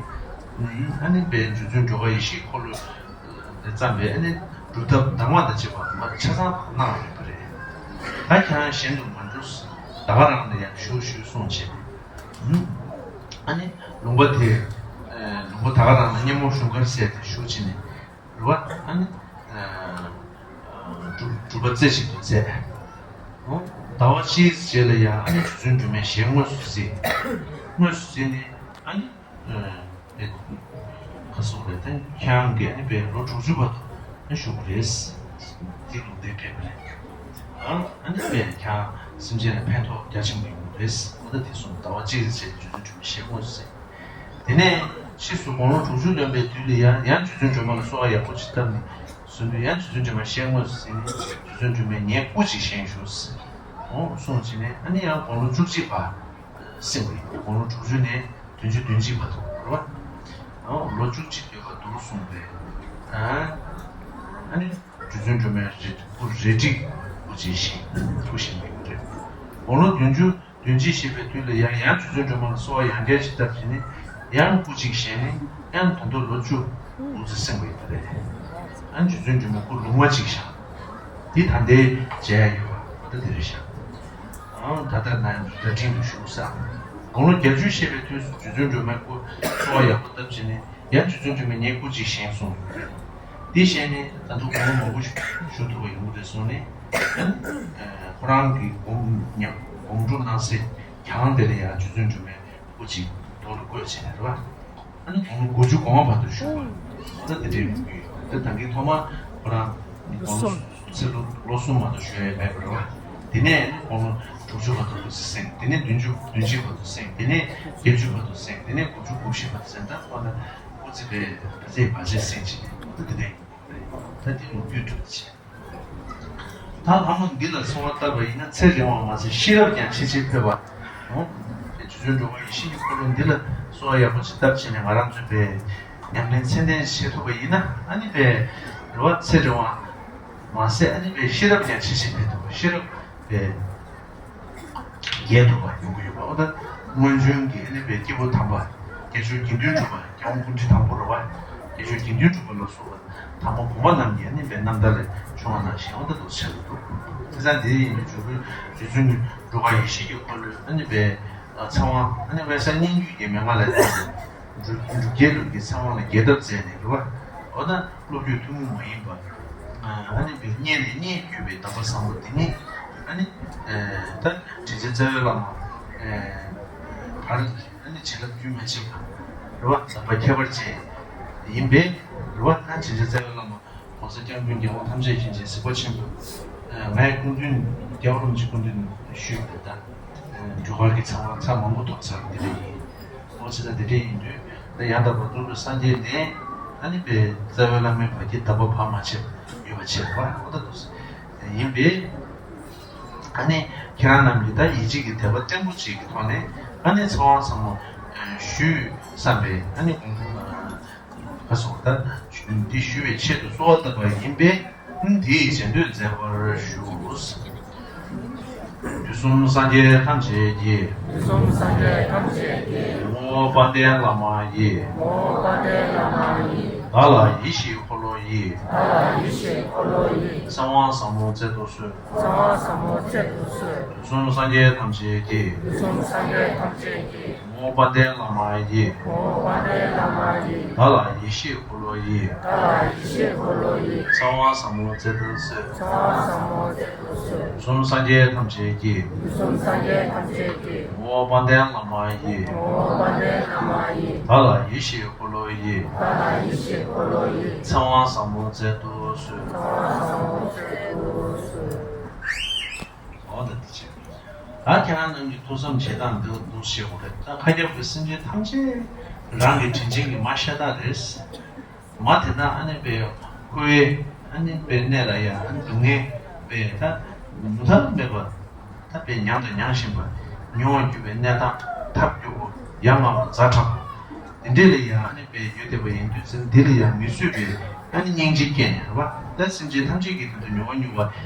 ཨ་ནི་པའི་རྗེ་བཙུན་སྒྲོལ་དཀར་ཡེ་ཤེས་འཁོར་ལོ། དེ་བརྩམས་པའི་ཨ་ནི་སྒྲུབ་ཐབས་གདམས་ངག་དང་བཅས་པ་མ་ཆ་ཚང་གནང་བ་ཡོད་པ་རེད། ད་ཁྱེད་རང་གཞན་དུ་མ་འགྲོ། ད་ག་རང་ལ་ཡང་བཞུགས་ཞུས་གསུངས་བྱས་ནས། ཨ་ནི་ལུང་པ་དེ། ལུང་པ་ད་ག་རང་ལ་སྙེ་མོ་ཞུན་དཀར་ཟེར་དེ་བཞུགས་བྱས་ནས་རེད་བ། ཨ་ནི། སྒྲུབ་སྒྲུབ་པ་རྩེ་གཅིག་ཏུ་མཛད། ཟླ་བ་གཅིག་རྗེས་ལ་ཡང་ཨ་ནི་རྗེ་བཙུན་སྒྲོལ་མའི་ཞལ་དངོས་སུ་གཟིགས། དངོས་སུ་གཟིགས་ནས་ཨ་ནི། ཁ་སོགས་རེད་དེ་ཁྱེད་རང་གིས་ཨ་ནི་པའི་ལོ་དྲུག་ཅུ་བར་དུ་ཨ་བཞུགས་པ་རེད། འདི་ལུང་བསྟན་ཕེབས་པ་རེད། ཨ་ནི་པའི་ཁྱེད་རང་སེམས་ཅན་ལ་ཕན་ཐོགས་རྒྱ་ཆེན་པོ་ཡོང་གི་རེད། འོ་ད་དེ་གསུངས་ཟླ་བ་གཅིག་རྗེས་ལ་རྗེ་བཙུན་སྒྲོལ་མའི་ཞལ་དངོས་སུ་གཟིགས། དེ་ནས་ཕྱིས་སུ་དགུང་ལོ་དྲུག་ཅུ་ལོན་པའི་དུས་ལ་ཡང་ཡང་རྗེ་བཙུན་སྒྲོལ་མ་ལ་གསོལ་བ་ཡག་པོ་ཅིག་བཏབ་ནས་བཟོས་དུས་ཡང་རྗེ་བཙུན་སྒྲོལ་མ་ཞལ་དངོས་སུ་གཟིགས་ནས་རྗེ་བཙུན་སྒྲོལ་མས་ངའི་སྐུ་ཅིག་བཞེངས་ཤོག་ཟེར། འོ་གསུངས་བྱས་ནས་ཨ་ནི་ཡང་དགུང་ལོ་བཅུ་གཅིག་བར་གསུངས་པ་ཡིན། དགུང་ལོ་དྲུག་ཅུ་ནས་བདུན་ཅུ་དོན་གཅིག་བར་དུ་རེད་བ། ལོ་བཅུ་གཅིག་ཡོད་པ་འདུག་གསུངས་པས། ཨ་ནི་རྗེ་བཙུན་སྒྲོལ་མས་རེ་སྐུ་རེ་ཁྲིག་སྐུ་མཇལ་ཞིང་ཐུགས་བཞེས་པའི་རེད། དགུང་ལོ་བདུན་ཅུ་དོན་གཅིག་བཞེས་པའི་དུས་ལ་ཡང་ཡང་རྗེ་བཙུན་སྒྲོལ་མ་ལ་གསོལ་བ་ཡང་བསྐྱར་ཅིག་བཏབ་བྱས་ནས། ཡང་སྐུ་གཅིག་བཞེས་ནས་ཡང་ད་དུང་ལོ་བཅུ་འུ་ཚོ་སེང་བ་ཡིན་པ་རེད། ཨ་ནི་རྗེ་བཙུན་སྒྲོལ་མས་སྐུ་ལུང་མ་གཅིག་བཞེངས། འདི་ད་ལྟའི་མཇལ་ཡ་ཡོད་པ་ད་དེ་རེད་ཤག་ཨང་། ད་ལྟ་ན་བརྡ་འཕྲིན་དུ་བཞུགས་ས། དགུང་ལོ་བརྒྱད་ཅུ་བཞེས་པའི་དུས་སུ་རྗེ་བཙུན་སྒྲོལ་མའི་སྐུ་གསོལ་བ་ཡག་པོ་བཏབ་བྱས་ནས་ཡང་རྗེ་བཙུན་སྒྲོལ་མས་ངའི་སྐུ་གཅིག་བཞེངས་གསུངས་ཡོད་རེད། འདི་བཞེངས་ནས་ད་དུང་དགུང་ལོ་མང་པོ་ཞིག་བཞུགས་ཐུབ་པ་ཡོང་གི་རེད་གསུངས་ནས། ཨ་ནི་ཁོ་རང་གི་དགོངས་ཉམས་དགོངས་འགྲོ་གནང་སའི་གྱང་དེ་ལ་ཡང་རྗེ་བཙུན་སྒྲོལ་མའི་སྐུ་གཅིག་རྡོ་ལ་བརྐོས་བྱས་ནས་རེད་བ། ཨ་ནི་དགུང་ལོ་དགུ་བཅུ་གོང་བར་དུ་བཞུགས་པ། ད་དེ་འདྲའི་ཡོང་གི་ཡོད། ད་ད་གིན་ཐོག་མ་ཁོ་རང་དགུང་ལོ་ཚེ་ལོ་ལོ་གསུམ་བར་དུ་བཞུགས་ཡས་མེད་པ་རེད་བ། དེ་ནས་དགུང་ལོ་དྲུག་ཅུ་བར་དུ་སེང་། དེ་ནས་བདུན་ཅུ་བདུན་ཅུ་བར་དུ་སེང་། དེ་ནས་བརྒྱད་ཅུ་བར་དུ་སེང་། དེ་ནས་དགུ་བཅུ་གོ་བཞི་བར་དུ་སེང་། ད་ཁོ་ན་སྐུ་ཚེ་བས་ད་ཚེ་བར་ཆད་སེང་བྱས་ནས་ད་དེ་འདྲའི་ཡོང་གི་རེད། ད་དེ་ལོ་རྒྱུས་གྲུབ་བྱས། ད་ལྷ་མོ་འདི་ལ་གསོལ་བ་བཏབ་པ་ཡིན་ན་ཚེ་རིང་བ་མ་ཟད་ཤེས་རབ་ཀྱང་ཆེས་ཆེར་འཕེལ་བ། འོ། རྗེ་བཙུན་འགྲོ་བ་ཡེ་ཤེས་ཀྱི་འཁོར་ལོ་འདི་ལ་གསོལ་བ་ཡག་པོ་ཞིག་བཏབ་བྱས་ནས་ང་རང་ཚོས་པའི་ཉམས་ལེན་ཚད་ལྡན་བྱེད་ཐུབ་པ་ཡིན་ན། ཨ་ནི་པའི་རེ་བ་ཚེ་རིང་བ་མ་ཟད་ཨ་ནི་པའི་ཤེས་རབ་ཀྱང་ཆེས་ཆེར་འཕེལ་ཐུབ་པ། ཤེས་རབ་པའི་རྒྱས་ཐུབ་པ་ཡོང་གི་ཡོད་པ། འོ་ད་སྔོན་བྱོན་གྱི་ཨ་ནི་པའི་སྐྱེས་བུ་དམ་པ་རྒྱལ་མཆོག་དགེ་འདུན་གྲུབ་པ་སྐྱབས་མགོན་སྐུ་ཕྲེང་དང་པོ་རེད་བ། རྒྱལ་མཆོག་དགེ་འདུན་གྲུབ་པ་ལ་སོགས་པ་དང་པོ་གོང་མ་རྣམས་ཀྱི་ཨ་ནི་པའི་རྣམ་ཐར་ལས་བྱུང་བ་ནང་བཞིན་འོ་ད་དུ་ཆགས་ཀྱི་འདུག་དེ་ཙང་དེ་ཡིན་དུས་འཇུག་པའི་རྗེ་བཙུན་གྱི་འགྲོ་བ་ཡེ་ཤེས་ཀྱི་འཁོར་ལོའི་ཨ་ནི་པའི་ཚེ་དབང་ཨ་ནི་པའི་སངས་རྒྱས་ཀྱི་མན་ངག་ལས་འདས་པའི་འབྲུག་འབྲུག་རྒྱལ་ལུགས་ཀྱི་ཚེ་དབང་ལ་རྒྱས་གདབ་མཛད་ནས་རེད་བ། འོ་ན་སློབ་བརྒྱུད་ཐུན་མོང་མ་ཡིན་པ། ཨ་ནི་པའི་སྙན་ནས་སྙན་བརྒྱུད་པའི་གདམས་པ་བཟང་པོ་འདི་ཉིད། ཨ་ནི་ད་དྲིན་ཅན་རྩ་བའི་བླ་མ་བར་ཨ་ནི་བྱིན་རླབས་རྒྱུན་མ་ཆད་པ་རེད་བ། དམ་པ་ཁྱད་པར་ཅན་ཡིན་པས་རེད་བ། ད་དྲིན་ཅན་རྩ་བའི་བླ་མ་༸གོང་ས་༸སྐྱབས་མགོན་རྒྱལ་དབང་ཐམས་ཅད་མཁྱེན་ཅིང་གཟིགས་པ་ཆེན་པོས་ངའི་སྐུ་མདུན་རྒྱལ་བ་རིན་པོ་ཆེའི་སྐུ་མདུན་ཞུས་པ་དང་། འབྲུག་སྒར་གྱི་ཚང་མ་ཚང་མང་པོ་ཐོབ་ཚར་འདི་འདྲ་ཡིན། འོ་ཅི་ད་འདི་འདྲ་ཡིན་དུས་ད་ཡང་དག་པར་རྟོགས་པའི་སངས་རྒྱས་ནས་ཨ་ནི་པའི་རྩ་བའི་བླ་མའི་བར་གྱི་དམ་པ་བར་མ་ཆད་ཡོད་པ་བྱས་པ་འོ་ད་འདུག་ཡིན་པས། ཨ་ནི་ཁྱེད་རང་རྣམས་ཀྱིས་ད་ཡིད་ཆེས་ཀྱི་དད་པ་བརྟན་པོ་ཅིག་གི་ཐོག་ནས་ཨ་ནི་ཚེ་དབང་ཟབ་མོ་ཞུས་བསམ་པའི་ཨ་ནི་དགོངས་པ། ཁ་སོགས་ད་འདི་ཞུ་བའི་ཆེད་དུ་གསོལ་བ་བཏབ་པ་ཡིན་པས། འདིའི་རྗེས་ཟློས་མཛད་པར་ཞུ། དུས་གསུམ་སངས་རྒྱས་ཐམས་ཅད་ཀྱིས། དུས་གསུམ་སངས་རྒྱས་ཐམས་ཅད་ཀྱིས། ངོ་བོ་དཔལ་ལྡན་བླ་མ་ཡི། ངོ་བོ་དཔལ་ལྡན་བླ་མ་ཡི། བདག་ལ་ཡིད་བཞིན་འཁོར་ལོ་ཡི། བདག་ལ་ཡིད་བཞིན་འཁོར་ལོ་ཡི། ཚེ་དབང་ཟབ་མོ་སྩལ་དུ་གསོལ། ཚེ་དབང་ཟབ་མོ་སྩལ་དུ་གསོལ། དུས་གསུམ་སངས་རྒྱས་ཐམས་ཅད་ཀྱིས། དུས་གསུམ་སངས་རྒྱས་ཐམས་ཅད་ཀྱིས། ངོ་བོ་དཔལ་ལྡན་བླ་མ་ཡི། ངོ་བོ་དཔལ་ལྡན་བླ་མ་ཡི། བདག་ལ་ཡིད་བཞིན་འཁོར་ལོ་ཡི། བདག་ལ་ཡིད་བཞིན་འཁོར་ལོ་ཡི། ཚེ་དབང་ཟབ་མོ་སྩལ་དུ་གསོལ། ཚེ་དབང་ཟབ་མོ་སྩལ་དུ་གསོལ། དུས་གསུམ་སངས་རྒྱས་ཐམས་ཅད་ཀྱིས། དུས་གསུམ་སངས་རྒྱས་ཐམས་ཅད་ཀྱིས། ངོ་བོ་དཔལ་ལྡན་བླ་མ་ཡི། ངོ་བོ་དཔལ་ལྡན་བླ་མ་ཡི། བདག་ལ་ཡིད་བཞིན་འཁོར་ལོ་ཡི། བདག་ལ་ཡིད་བཞིན་འཁོར་ལོ་ཡི། ཚེ་དབང་ཟབ་མོ་སྩལ་དུ་གསོལ། ཚེ་དབང་ཟབ་མོ་སྩལ་དུ་གསོལ། འོ་ད་འདི་བྱས། ད་ཁྱེད་རང་རྣམས་ཀྱི་ཐུགས་བསམ་བྱེད་སྟངས་འདི་འདུག་ཤེས་དགོས་རེད། ད་ཁ་རྒྱབ་ཀྱི་སེམས་ཅན་ཐམས་ཅད་རང་གི་དྲིན་ཅན་གྱི་མ་ཤ་སྟག་རེད། མ་དེ་དག་ཨ་ནི་པའི་ཁོའི་ཨ་ནི་པའི་གནས་ལ་ཡང་ཨ་ནི་སྡུག་བསྔལ་པའི་ད་མུ་མཐའ་མེད་པ་ད་པའི་མྱང་དང་མྱང་བཞིན་པ་མྱོང་བར་གྱུར་པའི་གནས་སྟངས་ཐབས་སྐྱོ་པོ་ཡ་ང་བ་ཛ་དྲག་པོ། དེ་འདྲས་ལ་ཡང་ཨ་ནི་པའི་ཡོད་བསྡད་པ་ཡིན་དུས་ཙམ་འདི་ལ་ཡང་མི་བཟོད་པའི་ཨ་ནི་སྙིང་རྗེ་སྐྱེས་ནས་རེད་བ། ད་སེམས་ཅན་ཐམས་ཅད་ཀྱི་དོན་དུ་མྱོང་བ་མྱོང་བ་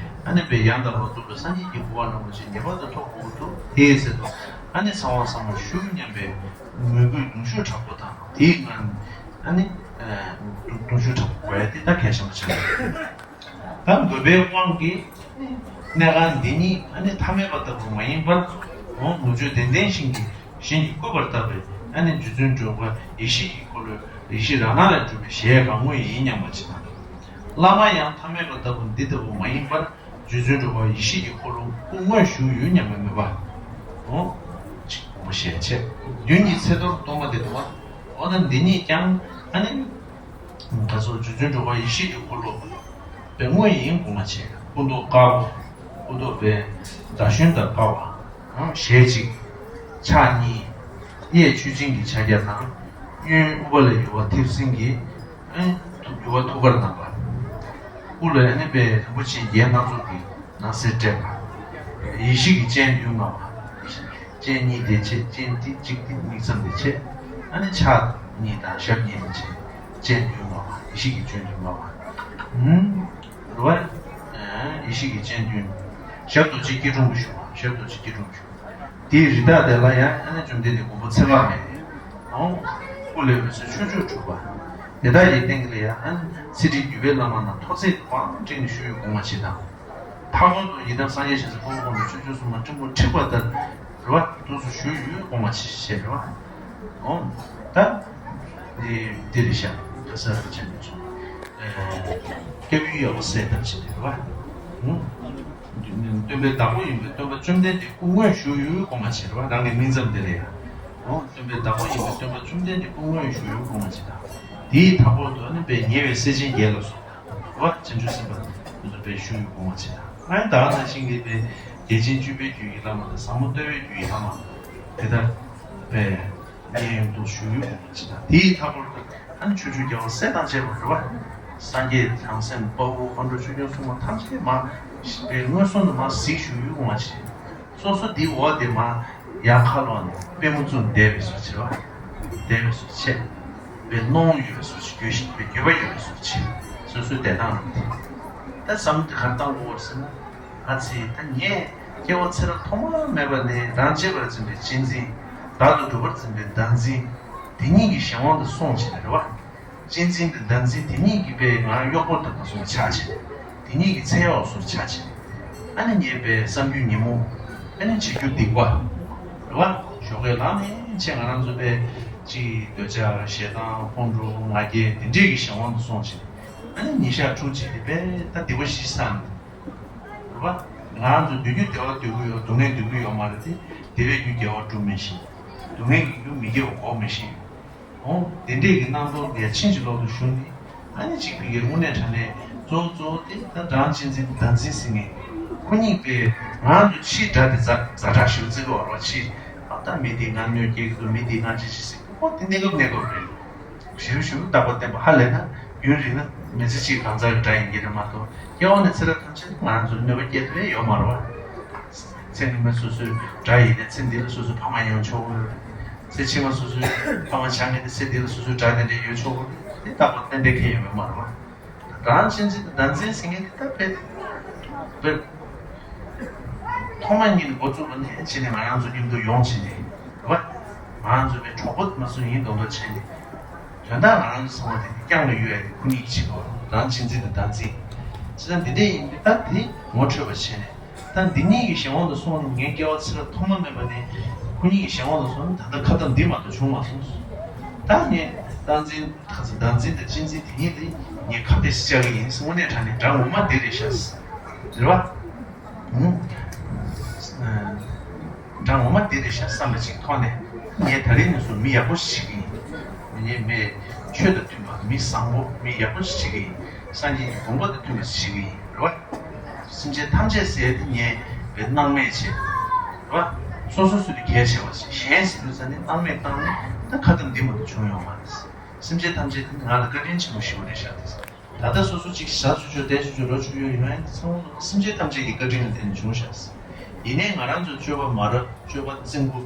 ཨ་ནི་པའི་ཡང་དག་པར་རྫོགས་པའི་སངས་རྒྱས་ཀྱི་གོ་འཕང་རིན་པོ་ཆེ་ངེས་པར་དུ་ཐོབ་དགོས་འདུག་དེའི་ཚེ་དུ་ཨ་ནི་ཚེ་དབང་ཟབ་མོ་ཞུ་སྙམ་པའི་མོས་གུས་གདུང་ཤུགས་དྲག་པོ་དང་དེའི་ངང་ཨ་ནི་གདུང་ཤུགས་དྲག་པོ་དགོས་ཡ་དེ་ད་གལ་ཆེན་པོ་ཆགས་ཡོད། ད་འདོད་པའི་དབང་གིས་གནས་ཁང་འདི་ཉིད་ཨ་ནི་མཐའ་མེད་པ་ལྟ་བུ་མ་ཡིན་པར་འོང་ལོངས་སྤྱོད་ལྡན་ལྡན་ཞིང་གི་ཞིང་གི་བཀོད་པར་བཏབ་པའི་ཨ་ནི་རྗེ་བཙུན་འགྲོ་བ་ཡེ་ཤེས་ཀྱི་འཁོར་ལོའི་ཡེ་ཤེས་རང་སྣང་ལས་གྲུབ་པའི་གཞལ་ཡས་ཁང་དངོས་ཡིན་སྙམ་པ་ཅིག་དང་། བླ་མ་ཡང་མཐའ་མེད་པ་ལྟ་བུ་འདི་ལྟ་བུ་མ་ཡིན་པར་རྗེ་བཙུན་འགྲོ་བ་ཡེ་ཤེས་ཀྱི་འཁོར་ལོ་སྐུ་དངོས་བཞུགས་ཡོད་སྙམ་པའི་མོས་པ། འོང་ཅིག་དགོངས་པ་བཞེས་བྱས། མདུན་གྱི་ཚེ་གཏོར་གཏོར་མ་འདི་དང་། འོ་ན་འདི་ཉིད་ཀྱང་ཨ་ནི། ད་གཟོད་རྗེ་བཙུན་འགྲོ་བ་ཡེ་ཤེས་ཀྱི་འཁོར་ལོ་པའི་དངོས་ཡིན་དགོངས་པ་བྱས། སྐུ་མདོག་དཀར་པོ། སྐུ་མདོག་པའི་ཟླ་གཞོན་དང་དཀར་བ། ཞལ་གཅིག་ཕྱག་གཉིས། གཡས་མཆོག་སྦྱིན་གྱི་ཕྱག་རྒྱ་དང་། གཡོན་དབུ་བ་ལས་ཡུ་བ་མཐེབ་སྲིན་གྱི། ཨེ། ཡུ་བ་ཐུགས་ཀར་བསྣམས་པ། དབུ་ལ་ཨ་ནི་པའི་རིན་པོ་ཆེ་བརྒྱད་སྣ་ཚོགས་ཀྱི་ནང་གསེས་སྤྲས་པ། ཡེ་ཤེས་ཀྱི་སྤྱན་བདུན་མངའ་བ། སྤྱན་གཉིས་དེ་བྱས། སྤྱན་ཏི་གཅིག་དེ་མིག་མཚམས་དེ་བྱས། ཨ་ནི་ཕྱག་གཉིས་དང་ཞབས་གཉིས་ལ་བྱེད། སྤྱན་བདུན་མངའ་བ། ཡེ་ཤེས་ཀྱི་སྤྱན་བདུན་མངའ་བ། ཧུམ། རེད་བ། ཡེ་ཤེས་ཀྱི་སྤྱན་བདུན། ཞབས་རྡོ་རྗེ་སྐྱིལ་ཀྲུང་གིས་བཞུགས་པ། ཞབས་རྡོ་རྗེ་སྐྱིལ་ཀྲུང་བཞུགས། དེའི་རི་དྭགས་དེ་ལ་ཡང་ཨ་ནི་བཅོམ་ལྡན་འདས་མགོན་པོ་ཚེ་དཔག་མེད། ཨོ། སྐུ་ལས་འོད་ཟེར་ཆོས་སྤྱོད་གྲུབ་པ། དེ་དག་གི་སྟེང་ལ་ཡང་ཨ་ནི་ཚེ་ཁྲིད་བརྒྱུད་པའི་བླ་མ་རྣམས་ཐོག་བརྩེགས་པའམ་སྤྲིན་ནས་བཞུགས་ཡོད་དགོངས་པ་བྱེད་དང་། མཐའ་སྐོར་དུ་ཡི་དམ་སངས་རྒྱས་ཞེས་སོགས་ཕུང་པོ་ཀུན་ཏུ་ཆོས་སྐྱོང་སྲུང་མ་སྤྲིན་ཕུང་འཁྲིགས་པ་ལྟར་རེད་བ། ཐོག་ཏུ་བཞུགས་ཡོད་དགོངས་པ་བྱེད་རེད་བ། ཨོ། ད། འདི་འདི་རེད་ཤག་ག་ས་ར་ཆེན་པོ་ཚོ། སྐྱབས་ཡུལ་ཡག་པོ་གསལ་ཐབས་བྱེད་རེད་བ། སྟོན་པའི་བདག་པོ་ཡིན་པའི་སྟོན་པ་བཅོམ་ལྡན་འདས་སྐུ་དངོས་བཞུགས་ཡུལ་དགོངས་པ་བྱེད་རེད་བ། རང་གི་མིང་ཙམ་དེ་རེད་ཡ། ཨོ། སྟོན་པའི་བདག་པོ་ཡིན་པའི་སྟོན་པ་བཅོམ་ལྡན་འདས་སྐུ་དངོས་བཞུགས་ཡུལ་དགོངས་པ་བྱེད་དང་། དེའི་མཐའ་སྐོར་དུ་ནི་དཔལ་ཉེ་བའི་སྲས་ཆེན་བརྒྱད་ལ་སོགས། རེད་བ། བྱང་ཆུབ་སེམས་དཔའ་དེ་ཚོ་དཔེ་བཞུགས་ཡོད་དགོངས་པ་བྱེད་དང་། ཨ་ནི་ད་ག་ནང་བཞིན་གྱི་དཔེ་རྒྱལ་ཆེན་སྤྱོད་པའི་རྒྱུད་ཀྱི་བླ་མ་དང་ཟབ་མོ་ལྟ་བའི་རྒྱུད་ཀྱི་བླ་མ་དེ་ལྟར་དཔེ་གནས་ཡུན་དུ་བཞུགས་ཡོད་དགོངས་པ་བྱེད་དང་། དེའི་མཐའ་སྐོར་དུ་ཨ་ནི་ཆོས་སྤྱོད་རྒྱལ་བ་སྲས་དང་བཅས་པ་རེད་བ། སངས་རྒྱས་བྱང་སེམས་དཔའ་བོ་མཁའ་འགྲོ་ཆོས་སྐྱོང་སྲུང་མ་ཐམས་ཅད་མ་དཔེ་མངོན་སུམ་དུ་མ་གཟིགས་བཞུགས་ཡོད་དགོངས་པ་བྱེད། སོ་སོ་དེའི་འོག་དེ་མ་ཡར་ཁ་ལོག་ནས་པུས་མོ་བཙུགས་བསྡད་པའི་བཟོ་བྱེད་པ། བསྡད་པའི་བཟོ་བྱེད། པའི་གནོང་ཡོད་པའི་བཟོ་བྱེད། འགྱོད་བཞིན་པའི་འགྱོད་པ་ཡོད་པའི་བཟོ་བྱེད། སོ་སོའི་བསྡད་སྟངས་རང་དེ། ད་བསམ་བློ་དེ་ག་རེ་བཏང་དགོས་པ་རེད་ཟེར་ན། ཨ་ཙི། ད་ངས་སྐྱེ་བ་ཚེ་རབས་ཐོག་མ་མེད་པ་ནས་རང་གཅེས་པར་འཛིན་པའི་གཅེས་འཛིན། བདག་ཏུ་གྲུབ་པར་འཛིན་པའི་བདག་འཛིན། དེ་གཉིས་ཀྱི་གཞན་དབང་དུ་སོང་བྱས་རེད་བ། གཅེས་འཛིན་དང་བདག་འཛིན་དེ་གཉིས་ཀྱི་དཔེ་ང་གཡོག་པོ་དང་དུ་སོང་ཆགས་བྱས། དེ་གཉིས་ཀྱི་ཚེ་གཡོག་སོར་ཆགས་བྱས། ཨ་ནི་ངས་དཔེ་བསམ་རྒྱུ་ཉིན་མོ། ཨ་ནི་བྱེད་རྒྱུ་སྡིག་པ། རེད་བ། ཞོགས་ཀས་ལངས་ནས་ཆེ་ང་རང་ཚོ་དཔེ་ཅིག་འདོད་ཆགས་ཞེ་སྡང་ཁོང་ཁྲོ་ང་རྒྱལ་དེ་འདྲས་ཀྱི་གཞན་དབང་དུ་སོང་བྱས། ཨ་ནི་ཉིན་ཞག་དྲུག་ཅིག་དེ་དཔེ་ད་སྡིག་པ་བཞི་བསགས་ནས། རེད་བ། ང་རང་ཚོ་འདོད་རྒྱུ་བདེ་བ་འདོད་ཀྱི་ཡོད། སྡུག་བསྔལ་འདོད་ཀྱི་ཡོད་མ་རེད་དེ། བདེ་བའི་རྒྱུ་དགེ་བ་སྒྲུབ་མི་ཤེས། སྡུག་བསྔལ་གྱི་རྒྱུ་མི་དགེ་བ་འགོག་མི་ཤེས། འོ། དེ་འདྲས་ཀྱི་རྣམ་རྟོག་དེ་ཕྱིན་ཅི་ལོག་ཏུ་ཞུགས་ནས། ཨ་ནི་གཅིག་པའི་གི་དངོས་གནས་དྲང་གནས་གཙོ་བོ་གཙོ་བོ་དེ་ད་རང་གཅེས་འཛིན་བདག་འཛིན་ཟེར་མཁན། ཁོ་གཉིས་པས་ང་ཚོ་ཕྱིའི་དགྲ་དེ་ཛ་ཛ་དྲག་ཞིག་བརྩི་གི་བར་བ་ཕྱིར། ཨ་ད་མི་དེས་ང་གནོད་སྐྱེལ་གི་འདུག་མི་དེས་ང་ཅི་ཞིག་ཟེར་གི། ཁོ་དེ་གནས་སྐབས་གནས་སྐབས་རེད། ཞིབ་ཞིབ་བརྟག་པ་བསྟན་པ་ཧ་ལས་ན་རྒྱུན་རིང་ན་མི་ཚེ་གཅིག་གང་ཚར་གྱི་དགྲ་ཡིན་གྱི་རེད་མ་གཏོགས། སྐྱེ་བ་ནས་ཚེ་རབས་ཐམས་ཅད་ང་ཚོར་གནོད་པ་སྐྱེལ་ཐུབ་ཡ་ཡོད་མ་རེད་བ། ཚེ་སྔོན་མ་སོ་སོའི་དགྲ་ཡིན་ན་ཚེ་འདི་ལ་སོ་སོའི་ཕ་མ་ཡོང་ཆོག་གི་རེད། ཚེ་ཕྱི་མ་སོ་སོའི་ཕ་མ་བྱང་མཁན་དེ་ཚེ་འདི་ལ་སོ་སོའི་དགྲ་དེ་འདྲ་ཡོད་ཆོག་གི་རེད། དེ་རྟག་པར་གཏན་གཏན་འཁེལ་ཡོད་མེད་མ་རེད་བ། རང་གཅེས་འཛིན་དང་བདག་འཛིན་ཟེར་མཁན་དེ་ད་དཔེ་དཔེ་ཐོག་མ་ཉིད་ནས་འགོ་བཙུགས་པ་ནས་བྱས་ནས་ང་རང་ཚོ་མཉམ་དུ་ཡོང་བྱས་ནས་རེད་བ། ང་རང་ཚོ་དཔེ་གྲོགས་པོ་མ་སུ་ཡིན་མདོག་མདོག་བྱས་ནས། དོན་དག་ང་རང་ཚོ་ཚང་མ་དེ་རྐྱང་ལ་གཡུག་ཡ་དེ་ཁོ་གཉིས་ཀྱི་བྱེད་སྒོ་རང་གཅེས་འཛིན་དང་བདག་འཛིན། བྱས་ཙང་འདི་འདྲས་ཡིན་དུས་ད་དེ་ངོ་འཕྲོད་པ་བྱས་ནས། ད་འདི་གཉིས་ཀྱི་གཞན་དབང་དུ་སོང་ནས་ངའི་སྐྱེ་བ་ཚེ་རབས་ཐོག་མ་མེད་པ་ནས་ཁོ་གཉིས་ཀྱི་གཞན་དབང་དུ་སོང་ནས་ད་ལྟ་ཁ་ཏམ་འདི་མ་གཏོགས་བྱུང་མ་སོང་། ད་ངས་བདག་འཛིན་ཁ་ཚ་བདག་འཛིན་དང་གཅེས་འཛིན་དེ་གཉིས་དེ་ངས་ཁ་གཏད་བཅག་གི་ཡིན། དངོས་གནས་དྲང་གནས་དགྲ་ངོ་མ་འདི་རེད་ཤག་ཟེར་བ། ཨུམ། དགྲ་ངོ་མ་འདི་རེད་ཤག་བསམ་པ་ཅིག་ཐོག་ནས་ངས་ད་རིང་ནས་བཟུང་མི་ཡག་པོ་ཞིག་བྱེད་ཀྱི་ཡིན། ངས་མི་ཆོས་དང་མཐུན་པ་མི་བཟང་པོ་མི་ཡག་པོ་ཞིག་བྱེད་ཀྱི་ཡིན། སངས་རྒྱས་ཀྱི་དགོངས་པ་དང་མཐུན་པ་ཞིག་བྱེད་ཀྱི་ཡིན་རེད་བ། སེམས་ཅན་ཐམས་ཅད་ཟེར་དེ་ངས་བའི་སྣང་མེད་བྱེད་རེད་བ། སོ་སོ་སོ་དེ་གལ་ཆེ་བ་ཞིག་གཞན་ཟེར་དུས་ཙ་ནས་སྣང་མེད་བཏང་ནས་ད་ཁ་ཏམ་འདི་མ་གཏོགས་བྱུང་ཡོད་མ་རེད། སེམས་ཅན་ཐམས་ཅད་དེ་ང་ལ་བཀའ་དྲིན་ཆེན་པོ་ཞེ་པོ་རེད་ཤག་དེ། ད་ལྟ་སོ་སོ་གཅིག་ཞག་ཆུ་ཆུ་དེ་ཆུ་ཆུ་རོ་ཆུ་ཆུ་ཡོད་ཡོད་ཚང་མ་སེམས་ཅན་ཐམས་ཅད་ཀྱི་བཀའ་དྲིན་ལ་བརྟེན་ནས་བྱུང་ཤག་ཡིན་ནའི་ང་རང་ཚོ་སྤྱོད་པ་མ་རབས་སྤྱོད་པ་རྩིང་པོ་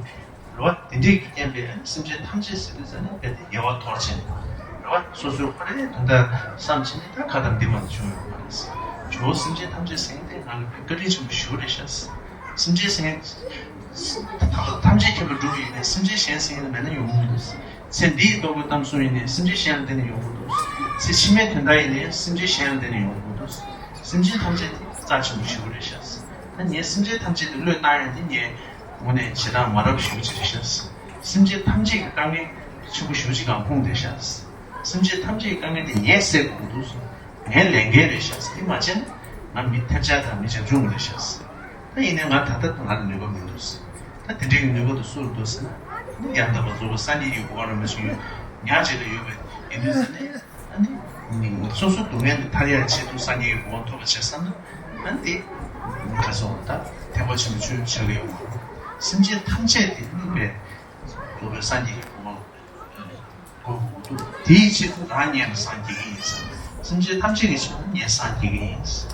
རེད་བ། དེ་འདྲས་ཀྱི་རྐྱེན་པས་སེམས་ཅན་ཐམས་ཅད་ཟེར་དུས་ཙ་ནས་རྦད་དེ་དགེ་བ་འཐོར་ཕྱིན་རེད་བ། སོ་སོའི་ཁོ་རའི་དོན་དག་བསམ་ཕྱིན་ནས་ད་ཁ་ཏམ་འདི་མ་བྱུང་ཡོད་མ་རེད། ཇོ་བོ་སེམས་ཅན་ཐམས་ཅད་ཟེར་མཁན་དེ་ང་ལ་བཀའ་དྲིན་ཆེན་པོ་ཞེ་པོ་རེད་ཤག་སེམས་ཅན་ཟེར་མཁན་ཐམས་ཅད་ཁྱབ་པ་འགྲོ་བ་ཡིན་ནའི་སེམས་ཅན་གཞན་ཟེར་མཁན་ལ་མེད་ན་ཡོང་གི་མི་འདུག་ཚེ་འདིའི་ལྟོ་གོས་གཏམ་གསུམ་ཡིན་ནའི་སེམས་ཅན་གཞན་ལ་བརྟེན་ནས་ཡོང་གི་འདུག་ཚེ་ཕྱི་མའི་དོན་དག་ཡིན་ནའི་སེམས་ཅན་གཞན་ལ་བརྟེན་ནས་ཡོང་གི་འདུག་སེམས་ཅན་ཐམས་ཅད་དེ་རྩ་ཆེན་པོ་ཞེ་པོ་རེད་ཤག་ད་ངས་སེམས་ཅན་ཐམས་ཅད་དེ་བློས་བཏང་ཡང་དེ་ངས་དངོས་གནས་བྱེད་སྟངས་མ་རབས་ཞེ་པོ་ཅིག་རེད་ཤག་སེམས་ཅན་ཐམས་ཅད་ཀྱི་དཀའ་ངལ་ཆེན་པོ་ཞེ་པོ་ཅིག་གང་ཁུངས་བསྡད་ཤག་སེམས་ཅན་ཐམས་ཅད་ཀྱི་དཀའ་ངལ་དེ་ངས་སེལ་དགོས་འདུག་སོང་། ངའི་ལས་འགན་རེད་ཤག་དེ་མ་བྱས་ན་ང་མི་ཐལ་ཆ་དང་མི་བྱང་ཆུབ་ངོ་རེད་ཤག་ད་ཡིན་ནའི་ང་ད་ལྟ་ང་ལ་ནུས་པ་མི་འདུག་ད་དེ་འདྲའི་ནུས་པ་དེ་སུ་ལ་འདུག་ཟེར་ན། ཡང་དག་པར་རྫོགས་པའི་སངས་རྒྱས་ཀྱི་གོ་འཕང་རིན་པོ་ཆེ་ཡོད། ཉག་གཅིག་ལ་ཡོད་པ་ཡིན་དུས་ཟེར་ནས། ཨ་ནི། སོ་སོ་སྡུག་བསྔལ་དུ་ཐར་ཡག་ཆེད་དུ་སངས་རྒྱས་ཀྱི་གོ་འཕང་ཐོབ་པ་བྱས་བསམ་ན། ཨ་ནི་དེ། ག་སོང་ད་ཐེག་པ་ཆེན་པོ་ཆོས་ཆགས་ཀྱི་ཡོད་མ་རེད། སེམས་ཅན་ཐམས་ཅད་དེ་དམིགས་པའི་རྫོགས་པའི་སངས་རྒྱས་ཀྱི་གོ་འཕང་། དེའི་ཆེད་དུ་རང་ཉིད་ལ་སངས་རྒྱས་ཀྱི་ཡིན་ཟེར། སེམས་ཅན་ཐམས་ཅད་ཀྱི་ཆེད་དུ་ངས་སངས་རྒྱས་ཀྱི་ཡིན་ཟེར།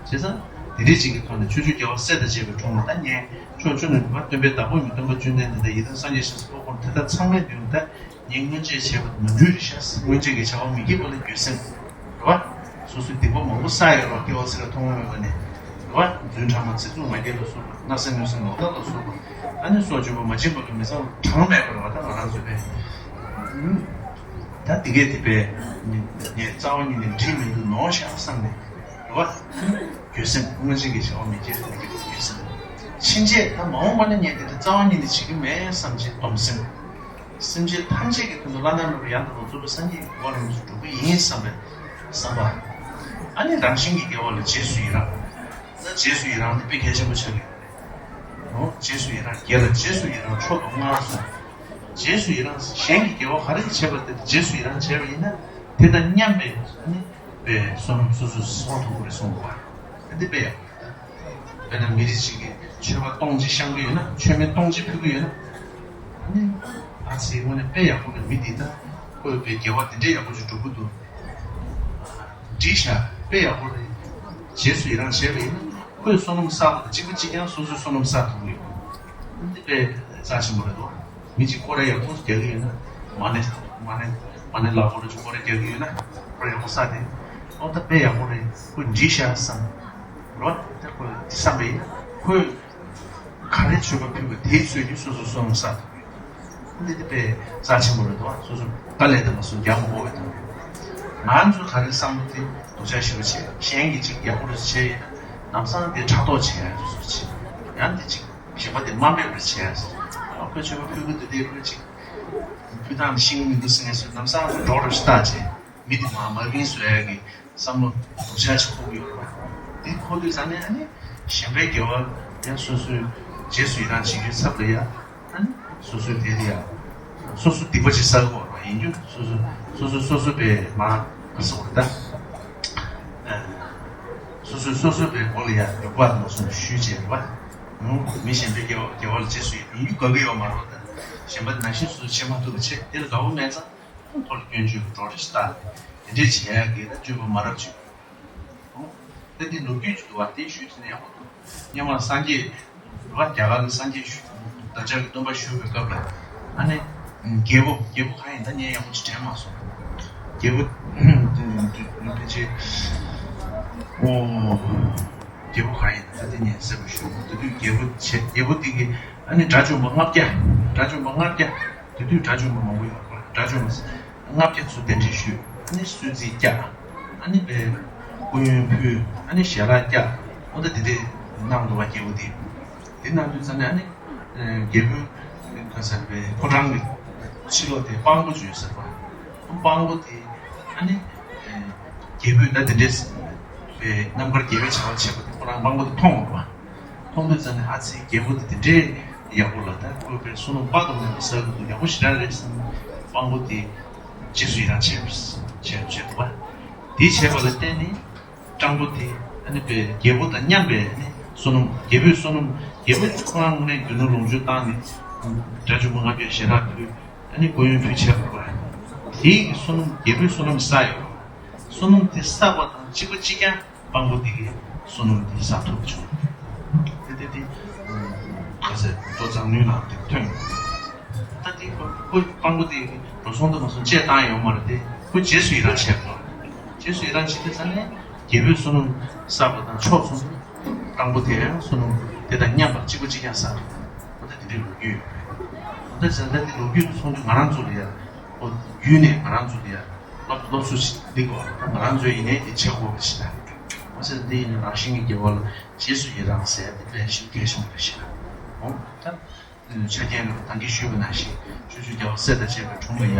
བྱས་ཙང་དེ་འདྲའི་ཅིག་གི་ཐོག་ནས་ཆོས་སྤྱོད་རྒྱལ་བ་སྲས་དང་བཅས་པའི་དྲུང་ནས་ད་ངས་ཕྱོགས་བཅུ་ནས་འདུལ་བ་སྟོན་པའི་བདག་པོ་ཡིན་སྟོན་པ་བཅོམ་ལྡན་འདས་དང་ཡི་དམ་སངས་རྒྱས་ཞེས་སོགས་པོ་དེ་དག་ཚང་མའི་མདུན་དུ་ ངས་སྔོན་ཆད་བྱས་པ་མ་འགྲུབ་རེད་ཤག་སྔོན་ཆད་ཀྱི་བྱ་བ་མི་བགྱིད་པ་ལ་འགྱོད་སེམས། རེད་བ། སོ་སོའི་སྡིག་པ་མང་པོ་བསགས་ཡོད་རེད་བ། སྐྱེ་བ་ཕྱི་ལ་ཐོག་མ་མེད་པ་ནས། རེད་བ། རྫུན་ཕྲ་མ་ཚིག་རྩུབ་ང་རྒྱལ་ལ་སོགས་པ། སྣང་སེམས་གནོད་སེམས་ལོག་ལྟ་ལ་སོགས་པ། ཨ་ནི་སྲོག་གཅོད་པ་མ་བྱིན་པ་ལ་མི་ཚངས་པ་གྲངས་མེད་པ་རེད་བ། ད་ང་རང་ཚོ་པས། ད་འདི་གས་དེ་པས། ངས་རྩ་བ་ཉིད་ནས་འགྲིག་མི་འདུག་ནོར་ཤག་བསམ་ནས། རེད་བ། འགྱོད་སེམས། སྔོན་ཆད་ཀྱི་བྱ་བ་མི་བྱེད་ཟེར་གྱི་འགྱོད་སེམས། ཕྱིན་ཆད་ད་མ་འོངས་པ་ན་ངས་དེ་འདྲ་རྩ་བ་ཉིད་ནས་བྱེད་ཀྱི་མེད་བསམ་བྱས་སྡོམ་སེམས། སེམས་ཅན་ཐམས་ཅད་ཀྱི་དོན་དུ་བླ་ན་མེད་པའི་ཡང་དག་པར་རྫོགས་པའི་སངས་རྒྱས་ཀྱི་གོ་འཕང་རིན་པོ་ཆེ་འགྲུབ་ཀྱི་ཡིན་བསམ་པའི་བསམ་པ། ཨ་ནི་རང་བཞིན་གྱིས་དགེ་བ་ལ་རྗེས་སུ་ཡི་རང་། ད་རྗེས་སུ་ཡི་རང་དེ་དཔེ་གལ་ཆེན་པོ་ཆགས་ཀྱི་ཡོད་རེད། འོ། རྗེས་སུ་ཡི་རང་། དགེ་ལ་རྗེས་སུ་ཡི་རང་མཆོག་ཏུ་བསྔགས་སོ། རྗེས་སུ་ཡི་རང་། གཞན་གྱིས་དགེ་བ་ག་རེ་བྱས་པ་དེ་ལ་རྗེས་སུ་ཡི་རང་བྱས་པ་ཡིན་ན། དེ་དང་མཉམ་པའི་ཨ་ནི་པའི་བསོད་ནམས་སོ་སོས་བསགས་ཐུབ་ཀྱི་རེད་གསུངས་པ། ཨ་འདི་དཔེ་ཡག་པོ་རེད། དཔེར་ན་མི་རིགས་གཅིག་གིས་མཆོད་པ་སྟོང་གཅིག་བཤམས་ཀྱི་ཡོད་ན། མཆོད་མེ་སྟོང་གཅིག་ཕུལ་གྱི་ཡོད་ན། ཨ་ནི་ཨ་ཙི་དངོས་གནས་དཔེ་ཡག་པོ་རེད། མི་འདི་ད་ཁོས་དཔེ་དགེ་བ་འདི་འདྲའི་ཡག་པོ་ཅིག་སྒྲུབ་ཀྱི་འདུག་འགྲིག་ཤག་དཔེ་ཡག་པོ་རེད། རྗེས་སུ་ཡི་རང་བྱས་པ་ཡིན་ན། ཁོས་བསོད་ནམས་བསགས་པ་དང་གཅིག་པ་གཅིག་རྐྱང་སོ་སོའི་བསོད་ནམས་བསགས་ཐུབ་ཀྱི་ཡོད། འདི་དཔེ་རྩ་ཆེན་པོ་རེད་དོ། མི་གཅིག་སྐོར་ར་ཡག་པོ་རྒྱག་གི་ཡོད་ན། མ་ཎི་མ་ཎི་མ་ཎི་ལག་པོ་ར་ཅིག་སྐོར་ར་རྒྱག་གི་ཡོད་ན། སྐོར་ཡག་པོ་བསགས་ཏེ། ཨོ་ད་དཔེ་ཡག་པོ་རེད། ཁོས་འགྲིག་ཤག་བསམ། རོ། ད་ཁོས་འདི་བསམ་པ་ཡིན་ན། ཁོས་ག་རེ་མཆོད་པ་ཕུལ་བ་དེའི་ཚོད་ཀྱིས་སོ་སོ་བསོད་ནམས་བསགས་ཐུབ་ཀྱི་ཡོད། འདི་དེ་དཔེ་རྩ་ཆེན་པོ་རེད་དོ། སོ་སོ་དཀའ་ལས་དང་མ་སོང་རྒྱག་མ་དགོས་པའི་ཐོག་ནས། ང་ཚོ་ག་རེ་བསམ་བློ་དེ་སྡུག་ཅག་ཞེ་པོ་བྱས། གཞན་གྱིས་ཅིག་ཡག་པོ་རེ་བྱས་ཡིན་ན། ལམ་སང་དེ་ཕྲག་དོག་བྱས་ཡ་སོ་སོ་བྱས། ཡང་དེ་ཅིག་གཞན་པ་དེ་དམའ་འབེབས་རེ་བྱས་ཡ་སོ་སོ། ཁོས་མཆོད་པ་ཕུལ་གི་འདུག་དེ་ཁོས་ཅིག་ཕུལ་སྟངས་ཤེས་ཀྱི་མི་འདུག་ཟེར་ནས་སོ་ལམ་སང་གྲོགས་རེ་ཞིག་བལྟས་བྱས། མི་དེ་མ་མ་བིན་བཟོ་ཡ་གི་བསམ་བློ་སྡུག་ཅག་ཅིག་འཁོར་གི་ཡོད་རེད་པ། འདི་འཁོར་དུས་ཙང་ནས་ཨ་ནི་གཞན་པའི་དགེ་བ་ཡང་སོ་སོའི་རྗེས་སུ་ཡི་རང་བྱེད་རྒྱུའི་ཚབ་ལ་ཡ། ཨ་ནི་སོ་སོའི་དེ་ལ་ཡ། སོ་སོ་སྡིག་པ་ཅིག་བསགས་དགོས་པ་ཡིན་རྒྱུ། སོ་སོ་སོ་སོ་སོ་སོ་པའི་མ་ག་སོགས་རེད་ད། སོ་སོ་སོ་སོ་པའི་སྒོ་ལ་ཡ་རྒྱུག་པ་དང་སོ་ཞུས་བྱས་རེད་པ། མི་གཞན་པའི་དགེ་བ་དགེ་བ་ལ་རྗེས་སུ་ཡི་རང་ཡིན་རྒྱུ་དགའ་གི་ཡོད་མ་རེད་པ། ད་གཞན་པ་ནང་བཞིན་སོ་སོ་བྱེད་མ་ཐུབ་པ་བྱས། དེ་ལ་དགའ་པོ་མེད་ཙང་། ཁོ་ལ་སྐྱོན་བརྗོད་ཀྱི་གྲོགས་རེ་ཞིག་བལྟས། དེ་འདྲས་བྱེད་ཡག་གི་ད་སྤྱོད་པ་མ་རབས་ཅིག་ད་དེ་ལོ་རྒྱུས་ཅིག་འདུག་བ། དེ་ཞུས་ཟིན་ན་ཡག་པོ་འདུག་སྔོན་མ་སངས་རྒྱས་རེད་བ། རྒྱ་གར་གྱི་སངས་རྒྱས་ཞུ་བདག་ཅག་གི་སྟོན་པ་བཞུགས་པའི་སྐབས་ལ། ཨ་ནི་རྒྱལ་པོ། རྒྱལ་པོ་གང་ཡིན་ད་ངས་ཡག་པོ་ཅིག་དྲན་མ་སོང་། རྒྱལ་པོ་ཕལ་ཆེར། ཨོ། རྒྱལ་པོ་གང་ཡིན་ད་དེ་ངས་གསལ་པོ་ཞུ། དེ་དུས་རྒྱལ་པོ་བྱས། རྒྱལ་པོ་དེ་གིས་ཨ་ནི་དགྲ་བཅོམ་པ་ལྔ་བརྒྱ། དགྲ་བཅོམ་པ་ལྔ་བརྒྱ། དེ་དུས་དགྲ་བཅོམ་པ་མང་པོ་ཡོད་པ། དགྲ་བཅོམ་པ་ལྔ་བརྒྱ་ཚུར་གདན་འདྲེན་ཞུས། ཨ་ནི་གསོལ་ཚིགས་བཀྱག་ཨ་ནི་པའི་སྐུ་ཡོན་ཕུལ། ཨ་ནི་ཞལ་ལག་བཀྱག་ཨོ་ད་དེ་འདྲས་གནང་འདུག་པ། རྒྱལ་པོ་དེ། དེ་གནང་དུས་ཙམ་ནས་ཨ་ནི་རྒྱལ་པོའི་ག་ཟེར་བའི་ཕོ་བྲང་གི་ཕྱི་ལོགས་དེ་སྤང་སྒོ་ཅིག་ཡོད་ཟེར་བ། སྤང་སྒོ་དེ་ཨ་ནི་རྒྱལ་པོས་ད་དེ་འདྲས་པའི་རྣམ་དཀར་དགེ་བའི་བྱ་བ་བྱེད་པ་དེ་ཁོ་རང་སྤང་སྒོ་དེ་མཐོང་བ། མཐོང་དུས་ཙམ་ནས་ཨ་ཙི་རྒྱལ་པོ་དེ་དེ་འདྲའི་ཡག་པོ་ལ་ད་ཁོས་པའི་བསོད་ནམས་དཔག་ཏུ་མེད་པ་བསགས་ཀྱི་འདུག་ཡག་པོ་ཞེ་དྲག་རེད་བསམ། སྤང་སྒོ་དེ་རྗེས་སུ་ཡི་རང་བྱས་པ་བྱས་བྱས་འདུག་པ། དེ་བྱས་པ་ལ་བརྟེན་ནས་སྤྲང་པོ་དེ་ཨ་ནི་པའི་རྒྱལ་པོ་དང་མཉམ་པའི་ཨ་ནི་བསོད་ནམས། རྒྱལ་པོའི་བསོད་ནམས། རྒྱལ་པོ་ཁོ་རང་དངོས་གནས་རྒྱུ་ནོར་ལོངས་སྤྱོད་བཏང་ནས་དགྲ་བཅོམ་པ་ལྔ་བརྒྱ་ཞལ་ལག་ཕུལ། ཨ་ནི་སྐུ་ཡོན་ཕུལ་བྱས་པ་རེད་པ། དེའི་བསོད་ནམས། རྒྱལ་པོའི་བསོད་ནམས་བསགས་ཡོད་པ། བསོད་ནམས་དེ་བསགས་པ་དང་གཅིག་པ་གཅིག་རྐྱང་སྤང་པོ་དེ་གའི་བསོད་ནམས་དེ་བསགས་ཐུབ་བྱུང་། དེ་དེ་དེ་ག་ཟེར་མདོ་མཛངས་བླུན་ནང་དེ་ཐོན། ད་དེ་ཁོ་ཁོ་སྤང་པོ་དེ་འགྲོ་སོང་དུ་མ་སོང་བཅད་བཏང་ཡོད་མ་རེད་དེ། ཁོ་རྗེས་སུ་ཡི་རང་བྱས་པ། རྗེས་སུ་ཡི་རང་བྱེད་དུས་ཙམ་ནས་རྒྱལ་པོའི་བསོད་ནམས་བསགས་པ་དང་ཕྱོགས་མཚུངས་སྤང་པོ་དེ་ཡང་བསོད་ནམས་དེ་དང་མཉམ་པ་གཅིག་པ་གཅིག་རྐྱང་བསགས་རེད། ད་དེ་འདྲའི་ལོ་རྒྱུས་ཡོད་རེད། ད་ད་དེ་ལོ་རྒྱུས་དེ་མཐོང་དུས་ང་རང་ཚོ་ལ་ཡ། ཨོ། བརྒྱུད་ནས་ང་རང་ཚོ་ལ་ཡ། སློབ་སློབ་གསོ་ཞིག་འདི་གོ། ད་ང་རང་ཚོའི་ཡིན་ནའི་འདི་བྱེད་དགོས་པ་ཞིག་ད། མ་ཟད་འདི་ཡིན་ན་རང་བཞིན་གྱི་དགེ་བ་ལ་རྗེས་སུ་ཡི་རང་ཟེར་འདི་དཔེ་ཞིག་གལ་ཆེན་པོ་རེད་ཤག་འོ་ད། ཆ་རྐྱེན་ལ་ད་གིན་ཞུས་པ་ནང་བཞིན་ཆུ་ཆུ་རྒྱལ་བ་སྲས་དང་བཅས་པའི་དྲུང་ལ་ཡ།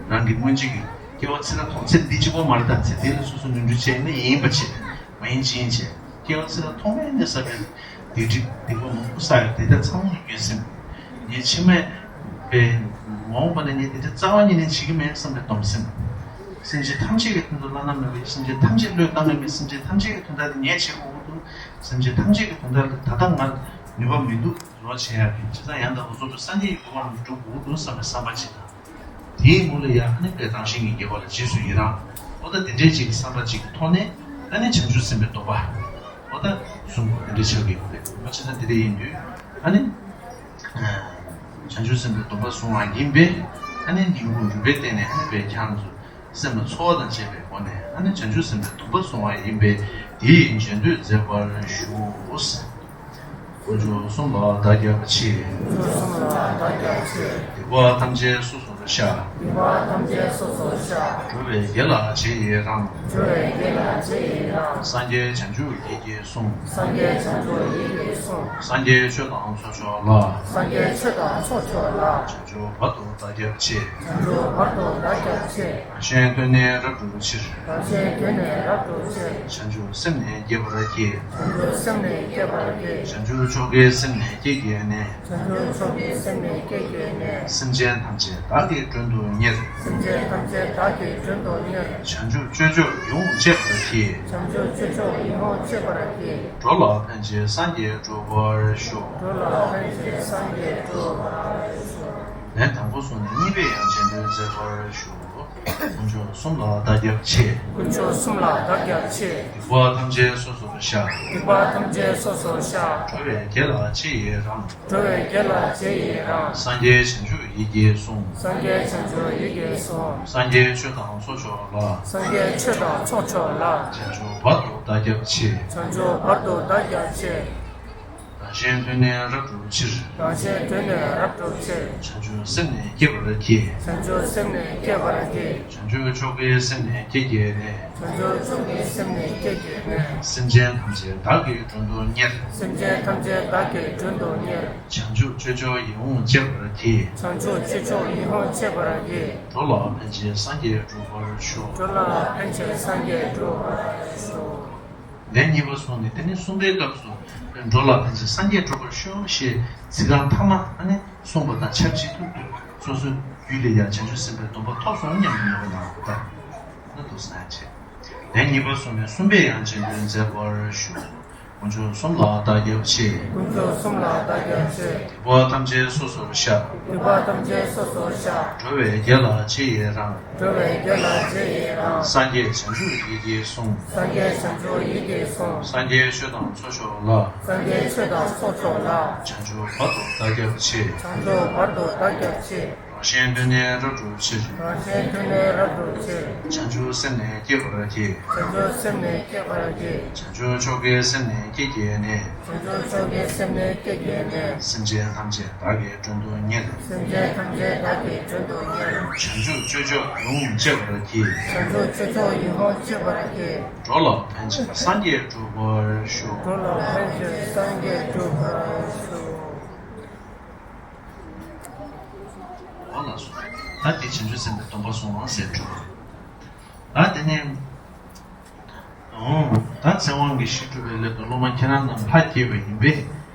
རང་གི་སྔོན་ཆད་ཀྱི་སྐྱེ་བ་ཚེ་རབས་ཐོག་ཚེ་འདི་གཅིག་པོ་མ་རེད་ད། ཚེ་འདི་ལ་སོ་སོ་ནོར་འཁྲུལ་བྱས་ནས་ཡིན་པ་བྱེད། མ་ཡིན་ཅི་ཡིན་བྱས། སྐྱེ་བ་ཚེ་རབས་ཐོག་མའི་གནས་ས་བའི་སྡིག་སྒྲིབ་སྡིག་པ་མང་པོ་བསགས་ཡོད་དེ་དག་ཚང་མ་ལ་འགྱོད་སེམས། ངས་ཕྱི་མའི་པའི་མ་འོངས་པ་ན་ངས་དེ་འདྲ་རྩ་བ་ཉིད་ནས་བྱེད་ཀྱི་མེད་བསམ་པའི་སྡོམ་སེམས། སེམས་ཅན་ཐམས་ཅད་ཀྱི་དོན་དུ་བླ་ན་མེད་པའི་སེམས་ཅན་ཐམས་ཅད་བློས་བཏང་མེད་པའི་སེམས་ཅན་ཐམས་ཅད་ཀྱི་དོན་དག་དེ་ངས་བྱེད་དགོས་ཀྱི་འདུག་སེམས་ཅན་ཐམས་ཅད་ཀྱི་དོན་དག་ལ་ད་ལྟ་ང་ནུས་པ་མི་འདུག་རོགས་བྱེད་ཡག་གི་བྱས་ཙང་ཡང་དག་པར་རྫོགས་པའི་སངས་རྒྱས་ཀྱི་གོ་འཕང་ལ་འགྲོ་དགོས་ཀྱི་འདུག་བསམ་པའི་བསམ་པ་ཅིག་དང་། དེའི་མུ་ལ་ཡ་ཨ་ནི་པའི་རང་བཞིན་གྱི་དགེ་བ་ལ་རྗེས་སུ་ཡི་རང་། འོ་ད་དེ་འདྲའི་ཅིག་གི་བསམ་པ་ཅིག་གི་ཐོག་ནས་ཨ་ནི་བྱང་ཆུབ་སེམས་དཔའི་སྡོམ་པ། འོ་ད་བཟུང་དགོས་དེ་འདྲ་ཆགས་ཀྱི་ཡོད་རེད། མ་བྱས་ན་དེ་འདྲ་ཡིན་དུས་ཨ་ནི། བྱང་ཆུབ་སེམས་དཔའི་སྡོམ་པ་བཟུང་བ་ཡིན་པས། ཨ་ནི་ཉིང་ཁུ་རུས་པའི་སྟེང་ནས་ཨ་ནི་བས་ཁྱེད་རང་ཚོ་སེམས་ལ་ཚོར་བ་དང་བཅས་པའི་སྒོ་ནས་ཨ་ནི་བྱང་ཆུབ་སེམས་དཔའི་སྡོམ་པ་བཟུང་བ་ཡིན་པས་དེའི་རྗེས་ཟློས་མཛད་པར་ཞུ། དཀོན་མཆོག་གསུམ་ལ་བདག་སྐྱབས་མཆི། དཀོན་མཆོག་གསུམ་ལ་བདག་སྐྱབས་མཆི། སྡིག་པ་ཐམས་ཅད་སོ་སོར་བཤགས། སྡིག་པ་ཐམས་ཅད་སོ་སོར་བཤགས། འགྲོ་བའི་དགེ་ལ་རྗེས་ཡི་རང་། འགྲོ་བའི་དགེ་ལ་རྗེས་ཡི་རང་། སངས་རྒྱས་བྱང་ཆུབ་ཡིད་ཀྱིས་བཟུང་། སངས་རྒྱས་བྱང་ཆུབ་ཡིད་ཀྱིས་བཟུང་། སངས་རྒྱས་ཆོས་དང་ཚོགས་མཆོག་ལ། སངས་རྒྱས་ཆོས་དང་ཚོགས་མཆོག་ལ། བྱང་ཆུབ་བར་དུ་བདག་སྐྱབས་མཆི། བྱང་ཆུབ་བར་དུ་བདག་སྐྱབས་མཆི། རང་གཞན་དོན་ནི་རབ་བསྒྲུབ་ཕྱིར། རང་གཞན་དོན་ནི་རབ་བསྒྲུབ་ཕྱིར། བྱང་ཆུབ་སེམས་ནི་བསྐྱེད་པར་བགྱི། བྱང་ཆུབ་སེམས་ནི་བསྐྱེད་པར་བགྱི། བྱང་ཆུབ་མཆོག་གི་སེམས་ནི་བསྐྱེད་བགྱིས་ནས། བྱང་ཆུབ་མཆོག་གི་སེམས་ནི་བསྐྱེད་བགྱིས་ནས། སེམས་ཅན་ཐམས་ཅད་བདག་གིས་མགྲོན་དུ་གཉེར། སེམས་ཅན་ཐམས་ཅད་བདག་གིས་མགྲོན་དུ་གཉེར། བྱང་ཆུབ་སྤྱོད་མཆོག་ཡིད་འོང་སྤྱད་པར་བགྱི། བྱང་ཆུབ་སྤྱོད་མཆོག་ཡིད་འོང་སྤྱད་པར་བགྱི། འགྲོ་ལ་ཕན་ཕྱིར་སངས་རྒྱས་འགྲུབ་པར་ཤོག། འགྲོ་ལ་ཕན་ཕྱིར་སངས་རྒྱས་འགྲུབ་པར་ཤོག། ལན་དང་པོ་བཟུང་ནས་གཉིས་པའི་ཡང་རྗེས་ཟློས་མཛད་པར་ཞུ། དཀོན་མཆོག་གསུམ་ལ་བདག་སྐྱབས་མཆི། དཀོན་མཆོག་གསུམ་ལ་བདག་སྐྱབས་མཆི། སྡིག་པ་ཐམས་ཅད་སོ་སོར་བཤགས། སྡིག་པ་ཐམས་ཅད་སོ་སོར་བཤགས། འགྲོ་བའི་དགེ་ལ་རྗེས་ཡི་རང་། འགྲོ་བའི་དགེ་ལ་རྗེས་ཡི་རང་། སངས་རྒྱས་བྱང་ཆུབ་ཡིད་ཀྱིས་བཟུང་། སངས་རྒྱས་བྱང་ཆུབ་ཡིད་ཀྱིས་བཟུང་། སངས་རྒྱས་ཆོས་དང་ཚོགས་མཆོག་ལ། སངས་རྒྱས་ཆོས་དང་ཚོགས་མཆོག་ལ། བྱང་ཆུབ་བར་དུ་བདག་སྐྱབས་མཆི། བྱང་ཆུབ་བར་དུ་བདག་སྐྱབས་མཆི། རང་གཞན་དོན་ནི་རབ་བསྒྲུབ་ཕྱིར། རང་གཞན་དོན་ནི་རབ་བསྒྲུབ་ཕྱིར། བྱང་ཆུབ་སེམས་ནི་བསྐྱེད་པར་བགྱི། བྱང་ཆུབ་སེམས་ནི་བསྐྱེད་པར་བགྱི། བྱང་ཆུབ་མཆོག་གི་སེམས་ནི་བསྐྱེད་བགྱིས་ནས། བྱང་ཆུབ་མཆོག་གི་སེམས་ནི་བསྐྱེད་བགྱིས་ནས། སེམས་ཅན་ཐམས་ཅད་བདག་གིས་མགྲོན་དུ་གཉེར། སེམས་ཅན་ཐམས་ཅད་བདག་གིས་མགྲོན་དུ་གཉེར། བྱང་ཆུབ་སྤྱོད་མཆོག་ཡིད་འོང་སྤྱད་པར་བགྱི། བྱང་ཆུབ་སྤྱོད་མཆོག་ཡིད་འོང་སྤྱད་པར་བགྱི། འགྲོ་ལ་ཕན་ཕྱིར་སངས་རྒྱས་འགྲུབ་པར་ཤོག། འགྲོ་ལ་ཕན་ཕྱིར་སངས་རྒྱས་འགྲུབ་པར་ཤོག། ལན་གཉིས་པ་སོང་ནས་དེ་ནས་གསུམ་པའི་སྐབས་སུ་འགྲོ་ལ་ཕན་ཕྱིར་སངས་རྒྱས་འགྲུབ་པར་ཤོག་ཞེས་ཚིག་རྐང་ཐ་མ་ཨ་ནི་གསུངས་པ་དང་ཆབས་ཅིག་ཏུ་སོ་སོའི་རྒྱུད་ལ་ཡང་བྱང་ཆུབ་སེམས་དཔའི་སྡོམ་པ་ཐོབ་སོང་སྙམ་པའི་མོས་པ་གནང་བ་དང་། ན་འདུག་སེ་བྱས། ལན་གཉིས་པ་སོང་ནས་གསུམ་པའི་ཡང་རྗེས་ཟློས་མཛད་པར་ཞུ། དཀོན་མཆོག་གསུམ་ལ་བདག་སྐྱབས་མཆི། དཀོན་མཆོག་གསུམ་ལ་བདག་སྐྱབས་མཆི། སྡིག་པ་ཐམས་ཅད་སོ་སོར་བཤགས། སྡིག་པ་ཐམས་ཅད་སོ་སོར་བཤགས། འགྲོ་བའི་དགེ་ལ་རྗེས་ཡི་རང་། འགྲོ་བའི་དགེ་ལ་རྗེས་ཡི་རང་། སངས་རྒྱས་བྱང་ཆུབ་ཡིད་ཀྱིས་བཟུང་། སངས་རྒྱས་བྱང་ཆུབ་ཡིད་ཀྱིས་བཟུང་། སངས་རྒྱས་ཆོས་དང་ཚོགས་མཆོག་ལ། སངས་རྒྱས་ཆོས་དང་ཚོགས་མཆོག་ལ། བྱང་ཆུབ་བར་དུ་བདག་སྐྱབས་མཆི། བྱང་ཆུབ་བར་དུ་བདག་སྐྱབས་མཆི། རང་གཞན་དོན་ནི་རབ་བསྒྲུབ་ཕྱིར། རང་གཞན་དོན་ནི་རབ་བསྒྲུབ་ཕྱིར། བྱང་ཆུབ་སེམས་ནི་བསྐྱེད་པར་བགྱི། བྱང་ཆུབ་སེམས་ནི་བསྐྱེད་པར་བགྱི། བྱང་ཆུབ་མཆོག་གི་སེམས་ནི་བསྐྱེད་བགྱིས་ནས། བྱང་ཆུབ་མཆོག་གི་སེམས་ནི་བསྐྱེད་བགྱིས་ནས། སེམས་ཅན་ཐམས་ཅད་བདག་གིས་མགྲོན་དུ་གཉེར། སེམས་ཅན་ཐམས་ཅད་བདག་གིས་མགྲོན་དུ་གཉེར། བྱང་ཆུབ་སྤྱོད་མཆོག་ཡིད་འོང་སྤྱད་པར་བགྱི། བྱང་ཆུབ་སྤྱོད་མཆོག་ཡིད་འོང་སྤྱད་པར་བགྱི། འགྲོ་ལ་ཕན་ཕྱིར་སངས་རྒྱས་འགྲུབ་པར་ཤོག། འགྲོ་ལ་ཕན་ཕྱིར་སངས་རྒྱས་འགྲུབ་པར་ཤོག། འོ་ལགས་སོ། ད་དེ་བྱང་ཆུབ་སེམས་དཔའི་སྡོམ་པ་བཟུང་བ་ཟེར་འགྲོ། ད་དེ་ནས། འོ། ད་ཚེ་དབང་གིས་ཞུས་གྲུབ་པའི་སླད་དུ་སློབ་མ་ཁྱེད་རང་རྣམས་ལྷ་བསྐྱེད་པ་ཡིན་པས།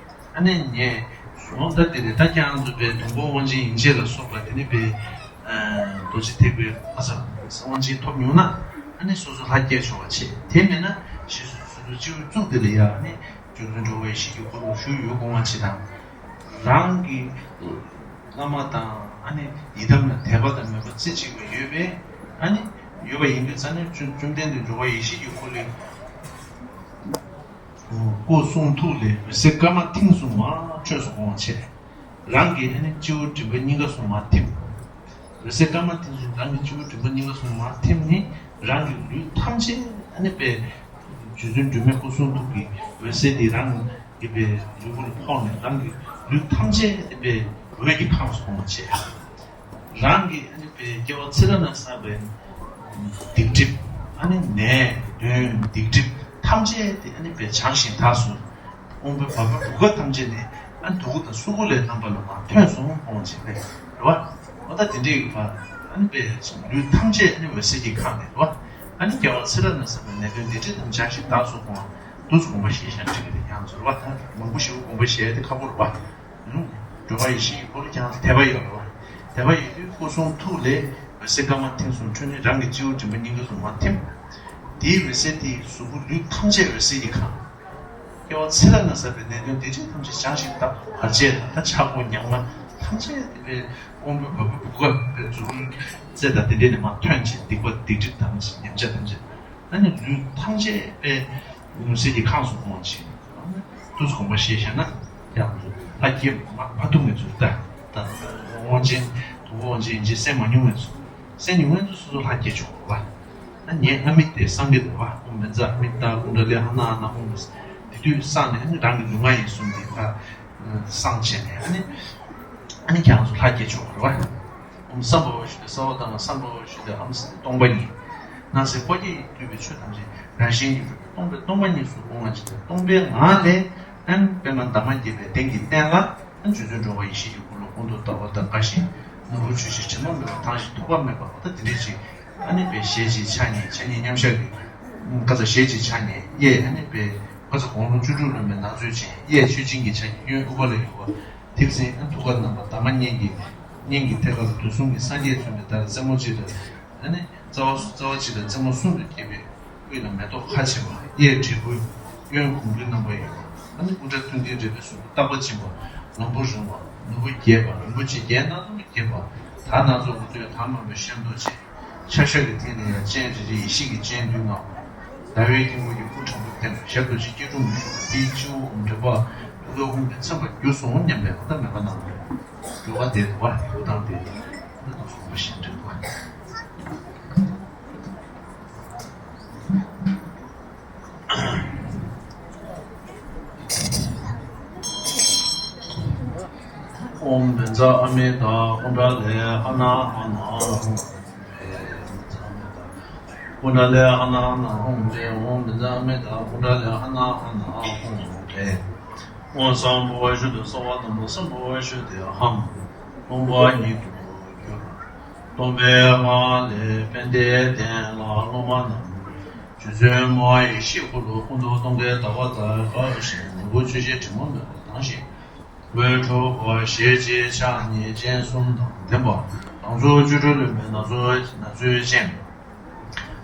ཨ་ནི་ངས། འོ་ད་དེ་རེད། ད་ཁྱེད་རང་ཚོ་པའི་དུང་འཁོར་དབང་ཆེན་ཡན་ཆད་ལ་སོགས་པ་དེ་ནི་པའི། རྡོ་རྗེ་ཐེག་པའི་ཕ་ས་དབང་ཆེན་ཐོབ་མྱོང་ན། ཨ་ནི་སོ་སོ་ལྷ་བསྐྱེད་ཆོག་པ་བྱེད། དེ་མེད་ན་ཞེས་སོ་སོའི་སྤྱི་བོའི་གཙུག་དེ་ལ་ཡང་ཨ་ནི། སྤྱོད་མཁན་འགྲོ་བའི་ཡེ་ཤེས་ཀྱི་འཁོར་ལོ་བཞུགས་ཡོད་དགོངས་པ་ཅིག་དང་། རང་གི་བླ་མ་དང་ཨ་ནི་ཡི་དམ་ལ་དད་པ་དང་མོས་པ་རྩེ་གཅིག་པ་ཡོད་པས། ཨ་ནི་ཡོད་པ་ཡིན་པའི་ཙང་ནས་བཅོམ་བཅོམ་ལྡན་འདས་འགྲོ་བའི་ཡེ་ཤེས་ཀྱི་འཁོར་ལོའི་སྐུ་གསུང་ཐུགས་ལས་འོད་ཟེར་སྐར་མ་ཐེངས་གསུམ་མར་འཕྲོས་སུ་དགོངས་པ་བྱས། རང་གི་ཨ་ནི་སྤྱི་བོ་མགྲིན་པ་སྙིང་ག་གསུམ་མར་ཐིམ། འོད་ཟེར་སྐར་མ་ཐེངས་གསུམ་རང་གི་སྤྱི་བོ་མགྲིན་པ་སྙིང་ག་གསུམ་མར་ཐིམ་ནས་རང་གི་ལུས་ཐམས་ཅད་ཨ་ནི་པའི་རྗེ་བཙུན་སྒྲོལ་མའི་སྐུ་གསུང་ཐུགས་ཀྱི་འོད་ཟེར་འདི་རང་གི་པའི་ལུས་པོ་ལ་ཕོག་ནས་རང་གི་ལུས་ཐམས་ཅད་ཨ་ནི་པའི་འོད་ཀྱིས་ཁེངས་སུ་གཏོང་བ་བྱས། རང་གི་ཨ་ནི་པའི་སྐྱེ་བ་ཕྱི་མ་ནས་བསགས་པའི་སྡིག་སྒྲིབ། ཨ་ནི་ནད་གདོན་སྡིག་སྒྲིབ་ཐམས་ཅད་དེ་ཨ་ནི་པའི་བྱང་ཞིང་དག་སོང་། དབང་པོའི་བ་སྤུ་བུ་ག་ཐམས་ཅད་ནས་ཨ་ནི་དུག་དང་སུ་གུ་ལས་རྣམ་པ་ལ་མར་ཐོན་སོང་དགོངས་བྱས་པས་རེད་བ། འོ་ད་དེ་འདྲའི་བ་ཨ་ནི་པའི་ལུས་ཐམས་ཅད་ཨ་ནི་འོད་ཟེར་གྱིས་ཁེངས་ནས་རེད་བ། ཨ་ནི་སྐྱེ་བ་ཕྱི་མ་ནས་བསགས་པའི་ནད་གདོན་སྡིག་སྒྲིབ་ཐམས་ཅད་བྱང་ཞིང་དག་སོང་དགོངས། འདུག་སེ་དགོངས་པ་བཞེས་ཤག་འགྲིག་གི་རེད། ཡང་ཚོར་བ་ད་མང་པོ་ཞིག་དགོངས་པ་བཞེས་ཏེ་ཁག་པོ་རེད་བ། ཨུ། འགྲོ་བ་ཡེ་ཤེས་ཀྱི་འཁོར་ལོ་ཀྱང་དད་པ་ཡོད་རེད་བ། དད་པ་ཡོད་དུས་སྐུ་གསུང་ཐུགས་ལས་འོད་ཟེར་སྐར་མ་ཐེངས་གསུམ་འཕྲོས་ནས་རང་གི་སྤྱི་བོ་མགྲིན་པ་སྙིང་ག་གསུམ་མར་ཐིམ། དེའི་འོད་ཟེར་དེས་གཟུགས་པོ་ལུས་ཐམས་ཅད་འོད་ཟེར་གྱིས་ཁེངས། སྐྱེ་བ་ཕྱི་མ་ནས་བསགས་པའི་ནད་གདོན་སྡིག་སྒྲིབ་ཐམས་ཅད་བྱང་ཞིང་དག་བར་བྱས་ལ་ད་ཆག་སྒོ་ཉམ་ང་ཐམས་ཅད་དེ་པའི་དབང་པོའི་བ་སྤུ་བུ་ག་པའི་རྫུ་འཕྲུལ་རྩལ་དང་དེ་འདྲས་ནས་མར་ཐོན་བྱས་སྡིག་པ་སྡིག་སྒྲིབ་དང་ཉམས་ཆག་ཐམས་ཅད་ཨ་ནི་ལུས་ཐམས་ཅད་པའི་འོད་ཟེར་གྱིས་ཁེངས་སུ་གཏོང་བ་བྱས། འདུག་སེ་དགོངས་པ་བཞེས་བཞག་ན་ཡང་ལྷ་བསྐྱེད་མ་མ་ཐུབ་མཁན་ཚོ་ད་ད་དབང་ཆེན་ འོ་འཇིག་འཇིག་སེམས་མ་མྱོང་བས་སོ། སེམས་མྱོང་བས་སོ་སོ་ལྷ་སྐྱེ་ཆོག་པ། ཨ་ནི་ངའི་ཨ་མི་དེ་སངས་རྒྱས་དེ་བ་ཨོཾ་བཛྲ་ཨ་མི་ཏ་ཀུན་ཌ་ལི་ཧ་ན་ཨ་ན་ཨོཾ། དེ་དུས་སངས་ནས་ཨ་ནི་རང་གི་ལུས་ངག་ཡིད་གསུམ་དེ་ཕར་སངས་བྱས་ནས་ཨ་ནི་ཨ་ནི་ཁྱེད་རང་ཚོ་ལྷ་སྐྱེ་ཆོག་པ་རེད་བ། ཨོཾ་སམ་བྷ་ཝ་ཞུ་དེ་ས་བ་དང་སམ་བྷ་ཝ་ཞུ་དེ་ཨམ་སྟོང་པ་ཉིད། སྣང་སྲིད་འཁོར་བརྒྱ་ཡིས་བསྡུས་པའི་ཆོས་ཐམས་ཅད་རང་བཞིན་གྱིས་གྲུབ་པའི་སྟོང་པའི་སྟོང་པ་ཉིད་སུ་སྐུ་ངོ་ཅི་དང་སྟོང་པའི་ངང་ལས་ཨ་ནི་པདྨ་འདབ་མ་བརྒྱད་པའི་གདན་གྱི་སྟེང་ལ། རྗེ་བཙུན་འགྲོ་བ་ཡེ་ཤེས་ཀྱི་འཁོར་ལོ་ཀུན་ཏུ་བལྟ་བ་དང་དགའ་ཞིང་ནོར་བུ་ཆུ་བཞི་དྲི་མ་མེད་པ་དྭངས་ཤིང་ཐོགས་པ་མེད་པ་ད་དེ་འདྲ་ཅིག་ཨ་ནི་པའི་ཞལ་གཅིག་ཕྱག་གཉིས་ཕྱག་གཉིས་མཉམ་བཞག་གི་ཁ་ཚ་ཞལ་གཅིག་ཕྱག་གཉིས་གཡས་ཨ་ནི་པའི་ཁ་ཚ་དགུང་ལོ་བཅུ་དྲུག་ལོན་པའི་ནང་ཚུལ་ཅན་གཡས་མཆོག་སྦྱིན་གྱི་ཕྱག་གཉིས་གཡོན་དབུ་བ་ལ་ཡོད་པ་དེ་བཞིན་ཨ་ཐུགས་ཀར་བསྣམས་པ་འདབ་མ་གཉན་གྱི་གཉན་གྱི་ཐད་ཀར་དུས་གསུམ་གྱི་སངས་རྒྱས་བྱོན་པའི་ཟླ་རེ་རྩེ་མོ་གཅིག་ལ་ཨ་ནི་རྩ་བ་རྩ་བ་གཅིག་ལ་རྩེ་མོ་གསུམ་དུ་བརྒྱན་པའི། དབུས་ན་མེ་ཏོག་ཁ་ཕྱེ་བ། གཡས་དྲིལ་བུ། གཡོན་གོང་བུའི་རྣམ་པ་ཡོད་པ། ཨ་ནི་སྐུ་འདྲ་མཐུན་རྐྱེན་འདྲེས་པའི་གཟུགས་སུ་རྟག་པ་འབྱིན་པ། ལམ་བུ་རིང་བ། ནོར་བུ་རྒྱས་པ། རིན་པོ་ཆེ་རྒྱན་སྣ་ཚོགས་བརྒྱན་པ། དར་སྣ་ཚོགས་ཀྱི་ཚོས་དར་མང་པོས་ཤིང་ཏོག་ཅན། ཆ་ཤས་ཀྱི་སྟེང་ན་ཡང་སྤྱན་རེ་རེ་ཡེ་ཤེས་ཀྱི་སྤྱན་བདུན་མངའ་བ། ཟླ་བའི་དཀྱིལ་འཁོར་གྱི་སྐུ་དྲང་པོར་བརྟེན་པ། ཞབས་རྡོ་རྗེ་སྐྱིལ་ཀྲུང་བཞུགས་པ། དེའི་སྤྱི་བོར་འོམ་འདྲེན་པ། ཐུགས་ཀའི་དབང་གིས་ཚིམ་པར་གྱུར་སོང་སྙམ་པའི་འོ་ད་མེད་པ་ནང་དུ་འགྲོ་བ་དེ་དུ་བ་འགྲོ་སྟངས་དེ་ནི་དུ་སོང་བ་ཞིག་འདྲ་བ། ཨོཾ་བཛྲ་ཨ་མི་ཏ་ཀུན་ཌ་ལི་ཧ་ན་ཨ་ན་ཧཱུྃ་ཧྲཱིཿ། ཀུན་ཌ་ལི་ཧ་ན་ཨ་ན་ཧཱུྃ་ཧྲཱིཿ། ཨོཾ་བཛྲ་ཨ་མི་ཏ་ཀུན་ཌ་ལི་ཧ་ན་ཨ་ན་ཧཱུྃ་ཧྲཱིཿ། ཨོཾ་སམ་བྷ་ཝ་ཞུ་དེ་ས་བ་དང་པོ་སམ་བྷ་ཝ་ཞུ་དེ་ཧཱུྃ། སྟོང་པ་ཉིད་དུ་གྱུར། སྟོང་པའི་ངང་ལས་པད་ཟླའི་གདན་ལ་སློབ་མ་རྣམས། རྗེ་བཙུན་མ་ཡེ་ཤེས་འཁོར་ལོ་ཀུན་ཏུ་སྟོང་གི་ཟླ་བ་ལྟར་དགའ་ཞིང་ནོར་བུ་ཆུ་བཞི་དྲི་མ་མེད་པ་དྭངས་ཤིང་འོད་འཕྲོ་བ། ཞལ་གཅིག་ཕྱག་གཉིས་སྤྱན་གསུམ་དང་ལྡན་པ། ལང་ཚོ་བཅུ་དྲུག་ལོན་པའི་ན་ཚོ་ན་ཚོད་ཅན།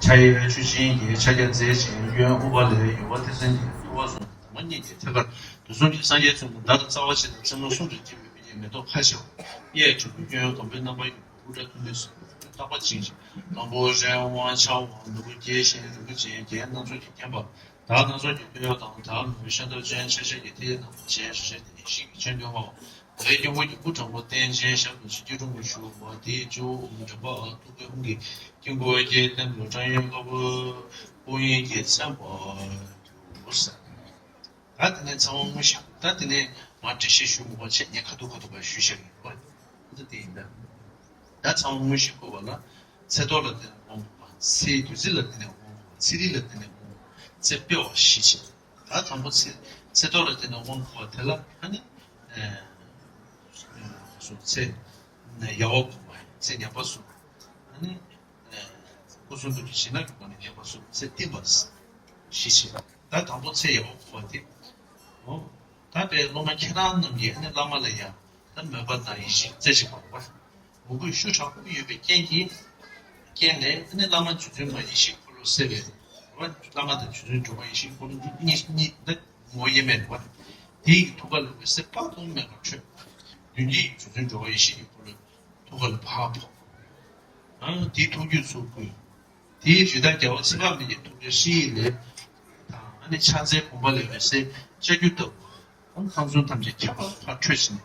ཕྱག་གཡས་མཆོག་སྦྱིན་གྱི་ཕྱག་རྒྱ་མཛད་ཅིང་གཡོན་དབུ་བ་ལས་ཡོལ་བ་ཐེག་ཆེན་གྱི་ཐུབ་པ་གསུམ་དང་འདབ་མ་གཉན་གྱི་ཐད་ཀར་དུས་གསུམ་གྱི་སངས་རྒྱས་བྱོན་པ་ཟླ་དང་རྩ་བ་གཅིག་དང་རྩེ་མོ་གསུམ་དུ་བརྒྱན་པའི་དཔེ་རྒྱན་མེ་ཏོག་ཁ་ཕྱེ་བ། གཡས་དྲིལ་བུ་གཡོན་སྒམ་པོའི་རྣམ་པ་ཡོད་པ། དབུ་སྐྲ་མཐོན་པོས་བསིལ་བ་རྟག་པ་འབྱིན་ཞིང་ལམ་བུ་རིང་བ་ཆ་བ་ནོར་བུ་རྒྱས་ཤིང་རིན་པོ་ཆེའི་རྒྱན་སྣ་ཚོགས་ཀྱིས་བརྒྱན་པ། དར་སྣ་ཚོགས་ཀྱི་སྟོད་གཡོགས་དང་དར་མང་པོའི་ཤ་འདབ་ཅན། ཆ་ཤས་ཀྱི་ཐིག་ལེ་རྣམ་པ་ཅན། ཞལ་ཞལ་དེ་ནི་ཡེ་ཤེས་ཀྱི་སྤྱན་བདུན་མངའ་བ། དེའི་དཀྱིལ་འཁོར་གྱི་སྐུ་དྲང་པོར་བརྟེན་ཅིང་ཞབས་རྡོ་རྗེ་སྐྱིལ་ཀྲུང་གིས་བཞུགས་པ། དེའི་སྤྱི་བོར་འོམ་འདྲེན་པ། ཐུགས་ཀའི་དབང་གིས་དཀྱིལ་འཁོར་གྱི་སྟེང་དུ་སྐྲ་ཡོན་དཀར་པོ་དབང་ཡིན་གྱིས་མཚན་པར་གྱུར། ད་དེ་ནས་ཚེ་དབང་དངོས་གཞི། ད་དེ་ནས་མར་འགྲེལ་བཤད་ཞུ་མི་དགོས་པ་བྱས། ངས་ཁ་ཐུག་ཁ་ཐུག་པ་ཞུས་བཞག་གི་ཡོད་པ། ད་དེ་ཡིན་ད། ད་ཚེ་དབང་དངོས་གཞི་བཀོད་པ་ལ། ཚེ་ཐོག་ལ་བརྟེན་ནས་དབང་བསྐུར་བ། ཚེའི་བདུད་རྩི་ལ་བརྟེན་ནས་དབང་བསྐུར་བ། ཚེ་རིལ་ལ་བརྟེན་ནས་དབང་བསྐུར་བ། ཚེ་སྤེལ་བ་བཞི་བྱས། ད་དང་པོ་ཚེ་ཚེ་ཐོག་ལ་བརྟེན་ནས་དབང་བསྐུར་བ་དེ་ལ་ཨ་ནི། ཨེ། སོ་ཚེ། ཡལ་བ་བསྐུར་བ། ཚེ་ཉམས་པ་བསྐུར་བ། ཨ་ནི། སྐུ་གསུང་ཐུགས་ཀྱི་གཞི་སྣང་གི་སྒོ་ནས་ཉམས་པ་བསྐུར། ཚེ་བསྟིམ་པ་བཞི་བྱས། ད་དང་པོ་ཚེ་ཡལ་བ་བསྐུར་བ་དེ། འོ། ད་དཔེ་སློབ་མ་ཁྱེད་རང་རྣམས་ཀྱིས་ཨ་ནི་བླ་མ་ལ་ཡང་ད་མོས་པ་དང་ཡིད་ཆེས་རྩེ་གཅིག་པ་རེད་པ། མོས་གུས་ཤུགས་དྲག་པོ་ཡོད་པའི་རྐྱེན་གྱིས། རྐྱེན་ལས་ཨ་ནི་བླ་མ་རྗེ་བཙུན་མ་ཡེ་ཤེས་འཁོར་ལོ་སྲས་པའི་རེད་པ། བླ་མ་དང་རྗེ་བཙུན་འགྲོ་བ་ཡེ་ཤེས་འཁོར་ལོ་གཉིས་གཉིས་ད་ངོ་བོ་དབྱེར་མེད་རེད་པ། དེའི་ཐུགས་ཀ་ལ་འོད་ཟེར་དཔག་ཏུ་མེད་པ་འཕྲོས། མདུན་གྱི་རྗེ་བཙུན་འགྲོ་བ་ཡེ་ཤེས་ཀྱི་འཁོར་ལོ། ཐུགས་ཀ་ལ་ཕར་ཕོག་ཨ་དེའི་ཐུགས་རྒྱུད་ཚུར་བསྐུལ། དེའི་རི་དྭགས་རྒྱལ་བ་ཚེ་དཔག་མེད་ཀྱི་ཐུགས་ཀའི་ཧྲཱིཿལས་དང་། ཨ་ནི་ཕྱག་མཚན་བུམ་པ་ལས་འོད་ཟེར་ལྕགས་ཀྱུ་ལྟ་བུ། ཨ་ནི་ཁམས་གསུམ་ཐམས་ཅད་ཁྱབ་པར་ཕར་འཕྲོས་ཕྱིན།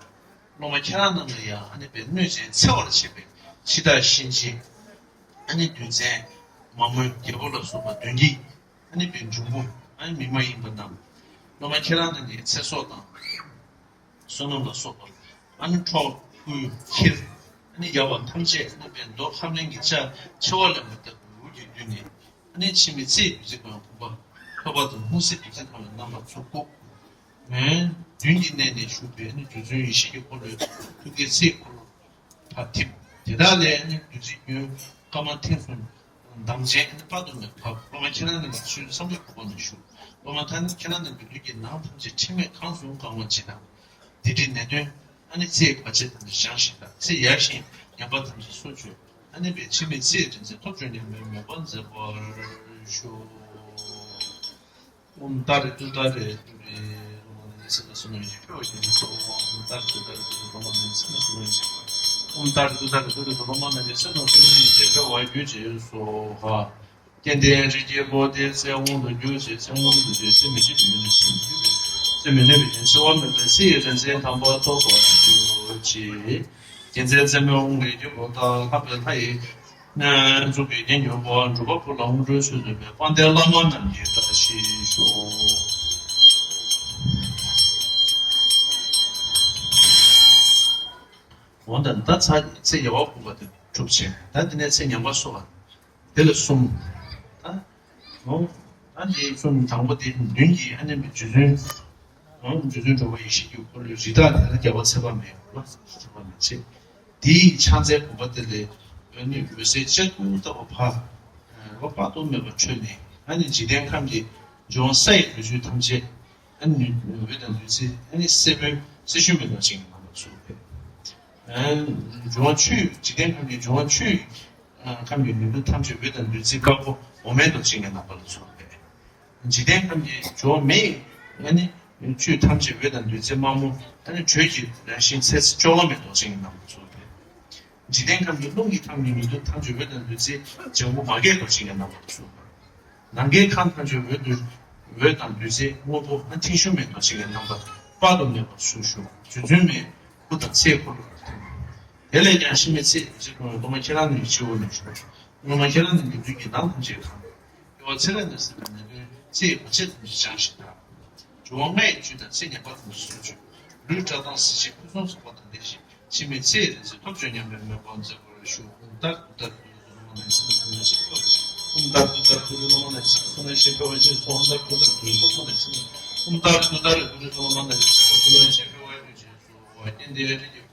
སློབ་མ་ཁྱེད་རང་རྣམས་ལ་ཡང་ཨ་ནི་པའི་གནོད་སྦྱིན་འཚེ་བར་བྱེད་པའི་འཆི་བདག་གཤིན་རྗེ། ཨ་ནི་བདུད་བཙན། མ་མོ་རྒྱལ་པོ་ལ་སོགས་པ་གདོན་བགེགས། ཨ་ནི་པའི་འབྱུང་པོ། ཨ་ནི་མི་མ་ཡིན་པ་རྣམས། སློབ་མ་ཁྱེད་རང་རྣམས་ཀྱི་ཚེ་སྲོག་དང་། བསོད་ནམས་ལ་སོགས་པ། ཨ་ནི་འཕྲོག་བརྐུས་ཁྱེར། ཨ་ནི་ཡལ་བ་ཐམས་ཅད་ཨ་ནི་པའི་མདོ་ཁམས་གླིང་གི་ལྕགས་མཆེ་བ་ལས་མ་བཏབ་པའི་འུར་གྱིས་བསྡུས་ནས། ཨ་ནི་འཆི་མེད་ཚེའི་བདུད་རྩི་ཁོང་བུམ་པ་ཐོད་པ་དང་ལྷུང་བཟེད་བདུད་རྩི་ཁོང་ལ་རྣམ་པ་ཚོ་བཀུག་མདུན་གྱི་གནས་ནས་ཞུགས་པའི་ཨ་ནི་རྗེ་བཙུན་ཡེ་ཤེས་ཀྱི་འཁོར་ལོའི་ཐུགས་ཀའི་ཚེ་འཁོར་ལོ་ཕར་ཐིམ། དེ་དག་ལས་ཨ་ནི་བདུད་རྩི་རྒྱུན་སྐར་མ་ཐེངས་གསུམ་འདམ་ཅན་ཨ་ནི་དཔག་ཏུ་མེད་པ་བབས། སློབ་མ་ཁྱེད་རང་རྣམས་ཀྱི་ཆོས་བསམ་པའི་གོ་འཕང་ལ་ཞུགས། སློབ་མ་ཐ་ན་ཁྱེད་རང་རྣམས་ཀྱི་ལུས་ཀྱི་ནང་ཐམས་ཅད་འཁྲུལ་མེད་གང་སུ་གང་བ་ཇི་ལྟར། སྡིག་སྒྲིབ་ནད་གདོན་ཨ་ནི་ཚེའི་བར་ཆད་ཐམས་ཅད་བྱང་ཞིང་དག་ཚེ་ཡལ་ཞིང་ཉམས་པ་ཐམས་ཅད་སོར་ཆུད། ཨ་ནི་པའི་འཆི་མེད་ཚེའི་རིག་འཛིན་ཐོབ་བྱུང་སྙམ་པའི་མོས་པ་མཛད་པར་ཞུ། ཨོཾ་ཏཱ་རེ་ཏུཏྟཱ་རེ་ཏུ་རེ་རོ་མ་ན་ཉེ་སེ་ན་སུ་ནོ་ཡེ་ཤེས་འཕེལ་བར་གྱུར་ཅིག་སྭཱ་ཧཱ། ཨོཾ་ཏཱ་རེ་ཏུཏྟཱ་རེ་ཏུ་རེ་རོ་མ་ན་ཉེ་སེ་ན་སུ་ནོ་ཡེ་ཤེས་འཕེལ། ཨོཾ་ཏཱ་རེ་ཏུཏྟཱ་རེ་ཏུ་རེ་རོ་མ་ན་ཉེ་སེ་ན་སུ་ནོ་ཡེ་ཤེས་འཕེལ་བར་གྱུར་ཅིག་སྭཱ་ཧཱ། སྐལ་ལྡན་རིགས་ཀྱི་བུ་དེ་ཚེ་དབང་དུ་གྱུར་ཅིག་ཚེ་དབང་དུ་གྱུར་ཅིག་ཚེ་མི་ཤིགས་པའི་ཡུལ་ནས་ཤིན་ཏུ་གྱུར་པའི་ཚེ་མི་གནས་པའི་ཡུལ་འཆི་བ་མེད་པའི་ཚེ་ཡི་རིག་འཛིན་དམ་པ་ཐོབ་པར་གྱུར་ཅིག་རྒྱལ་མཚན་རྩེ་མོའི་དབང་གི་དཀྱིལ་འཁོར་དང་། ལྷ་པའི་ལྷ་ཡི་གཙུག་གི་རྒྱན་གྱི་ཕུར་པ། འབྲུག་པ་ཕུར་ལ་དངོས་གྲུབ་ཚུལ་འཛིན་པའི། དཔལ་ལྡན་བླ་མ་རྣམས་ཀྱི་བཀྲ་ཤིས་ཤོག། འོ་ད་ད་ཚ་ཚེ་རྒྱལ་བ་ཕུར་པ་དེ་གྲུབ་ཆེ། ད་དེ་ནས་ཚེ་ཉམས་པ་གསོ་བ་དེ་ལ་གསུམ། ད་འོ་ད་དེ་གསུམ་དང་པོ་དེ་མདུན་གྱི་ཨ་ནི་རྗེ་བཙུན། རྗེ་བཙུན་འགྲོ་བ་ཡེ་ཤེས་ཀྱི་འཁོར་ལོའི་རིགས་བདག་དེ་ལ་རྒྱལ་བ་ཚེ་དཔག་མེད་ལ་ཚེ་དཔག་མེད་ཚེ། དེའི་ཕྱག་མཚན་བུམ་པ་དེ་ལས་འོད་ནི་འོད་ཟེར་ལྕགས་ཀྱུ་ལྟ་བུ་ཕར་དཔག་ཏུ་མེད་པ་འཕྲོས་ནས། ཨ་ནི་འཇིག་རྟེན་ཁམས་ཀྱི་འབྱུང་བ་ས་ཡི་ལུས་ཆོས་ཐམས་ཅད། ཨ་ནི་འོད་དང་བདུད་རྩི་ཨ་ནི་སེར་པོའི་སེར་ཤུལ་མེ་ཏོག་ཅན་གྱི་རྣམ་པར་ཚུར་ཕེབས། འབྱུང་བ་ཆུ་ཡི་འཇིག་རྟེན་ཁམས་ཀྱི་འབྱུང་བ་ཆུ་ཡི་ཁམས་ཀྱི་ལུས་འབྲུ་ཐམས་ཅད་འོད་དང་བདུད་རྩི་དཀར་པོ་འོ་མའི་མདོག་ཅན་གྱི་རྣམ་པ་ལ་ཚུར་ཕེབས། འཇིག་རྟེན་ཁམས་ཀྱི་འབྱུང་བ་མེ་ཡི་ཨ་ནི་ཆུ་ཐམས་ཅད་འོད་དང་བདུད་རྩི་དམར་མོ། ཨ་ནི་དྲོད་ཀྱི་རང་བཞིན་ཚེ་ཙི་ཅོག་ལ་མེ་ཏོག་ཅན་གྱི་རྣམ་པ་ལ་ཚུར་ཕེབས། འཇིག་རྟེན་ཁམས་ཀྱི་རླུང་གི་ཁམས་ཀྱི་ལུས་འབྲུ་ཐམས་ཅད་འོད་དང་བདུད་རྩི་ལྗང་གུ་མ་གས་མདོག་ཅན་གྱི་རྣམ་པ་ལ་ཚུར་ཕེབས། ནམ་མཁའི་ཁམས་ཐམས་ཅད་འོད་དུ་འོད་དང་བདུད་རྩི་སྔོན་པོ་ཨ་ཐིང་ཤུ་མེ་ཏོག་ཅན་གྱི་རྣམ་པ་དཔག་ཏུ་མེད་པ་ཚུར་ཞུ། རྗེ་བཙུན་མའི་སྐུ་དང་ཚེའི་འཁོར་ལོ་ལ་ཐིམ། དེ་ལས་ཀྱང་འཆི་མེད་ཚེ་ཡི་རྗེ་སློབ་མ་སློབ་མ་ཁྱེད་རང་ནི་སྤྱི་བོ་ནས་ཞུ། སློབ་མ་ཁྱེད་རང་ནི་མདུན་གྱི་ནང་ཐམས་ཅད་གང་། དགེ་བ་ཚེ་རབས་ནས་སེལ་བའི་ནད་གདོན་ཚེ་ཡི་བར་ཆད་ཐམས་ཅད་བྱང་ཞིང་དག། འབྱུང་བ་ལྔ་ཡི་བཅུད་དང་ཚེ་ཉམས་པ་ཐམས་ཅད་སོར་ཆུད། ལུས་བཀྲག་མདངས་གཟི་བརྗིད་ཕུན་སུམ་ཚོགས་པ་དང་ལྡན་ཞིང་། འཆི་མེད་ཚེ་ཡི་རིག་འཛིན་ཐོབ་བྱ་མཉམ་པའི་མོས་པ་མཛད་པར་ཞུ། ཧཱུྃ་ཏར་ཏུ་ཏར་ཏུ་ཏུ་ལོ་མ་ན་ཡི་ཚེ་ན་ཚེ་ན་ཞིག་ཕེབས། ཧཱུྃ་ཏར་ཏུ་ཏར་ཏུ་ཏུ་ལོ་མ་ན་ཡི་ཚེ་ན་ཚེ་ན་ཞིག་ཕེབས་པ་ཅན་ཚོགས་ཏར་ཏུ་ཏར་ཏུ་ལོ་མ་ན་ཡི་ཚེ་ན། ཧཱུྃ་ཏར་ཏུ་ཏར་ཏུ་ཏུ་ལོ་མ་ན་ཡི་ཚེ་ན་ཚེ་ན་ཞིག་ཕེབས་པ་ཅན་ཚོགས་ཏར་ཏུ་ཏར་ཏུ་ལོ་མ་ན་ཡི་ཚེ་ན།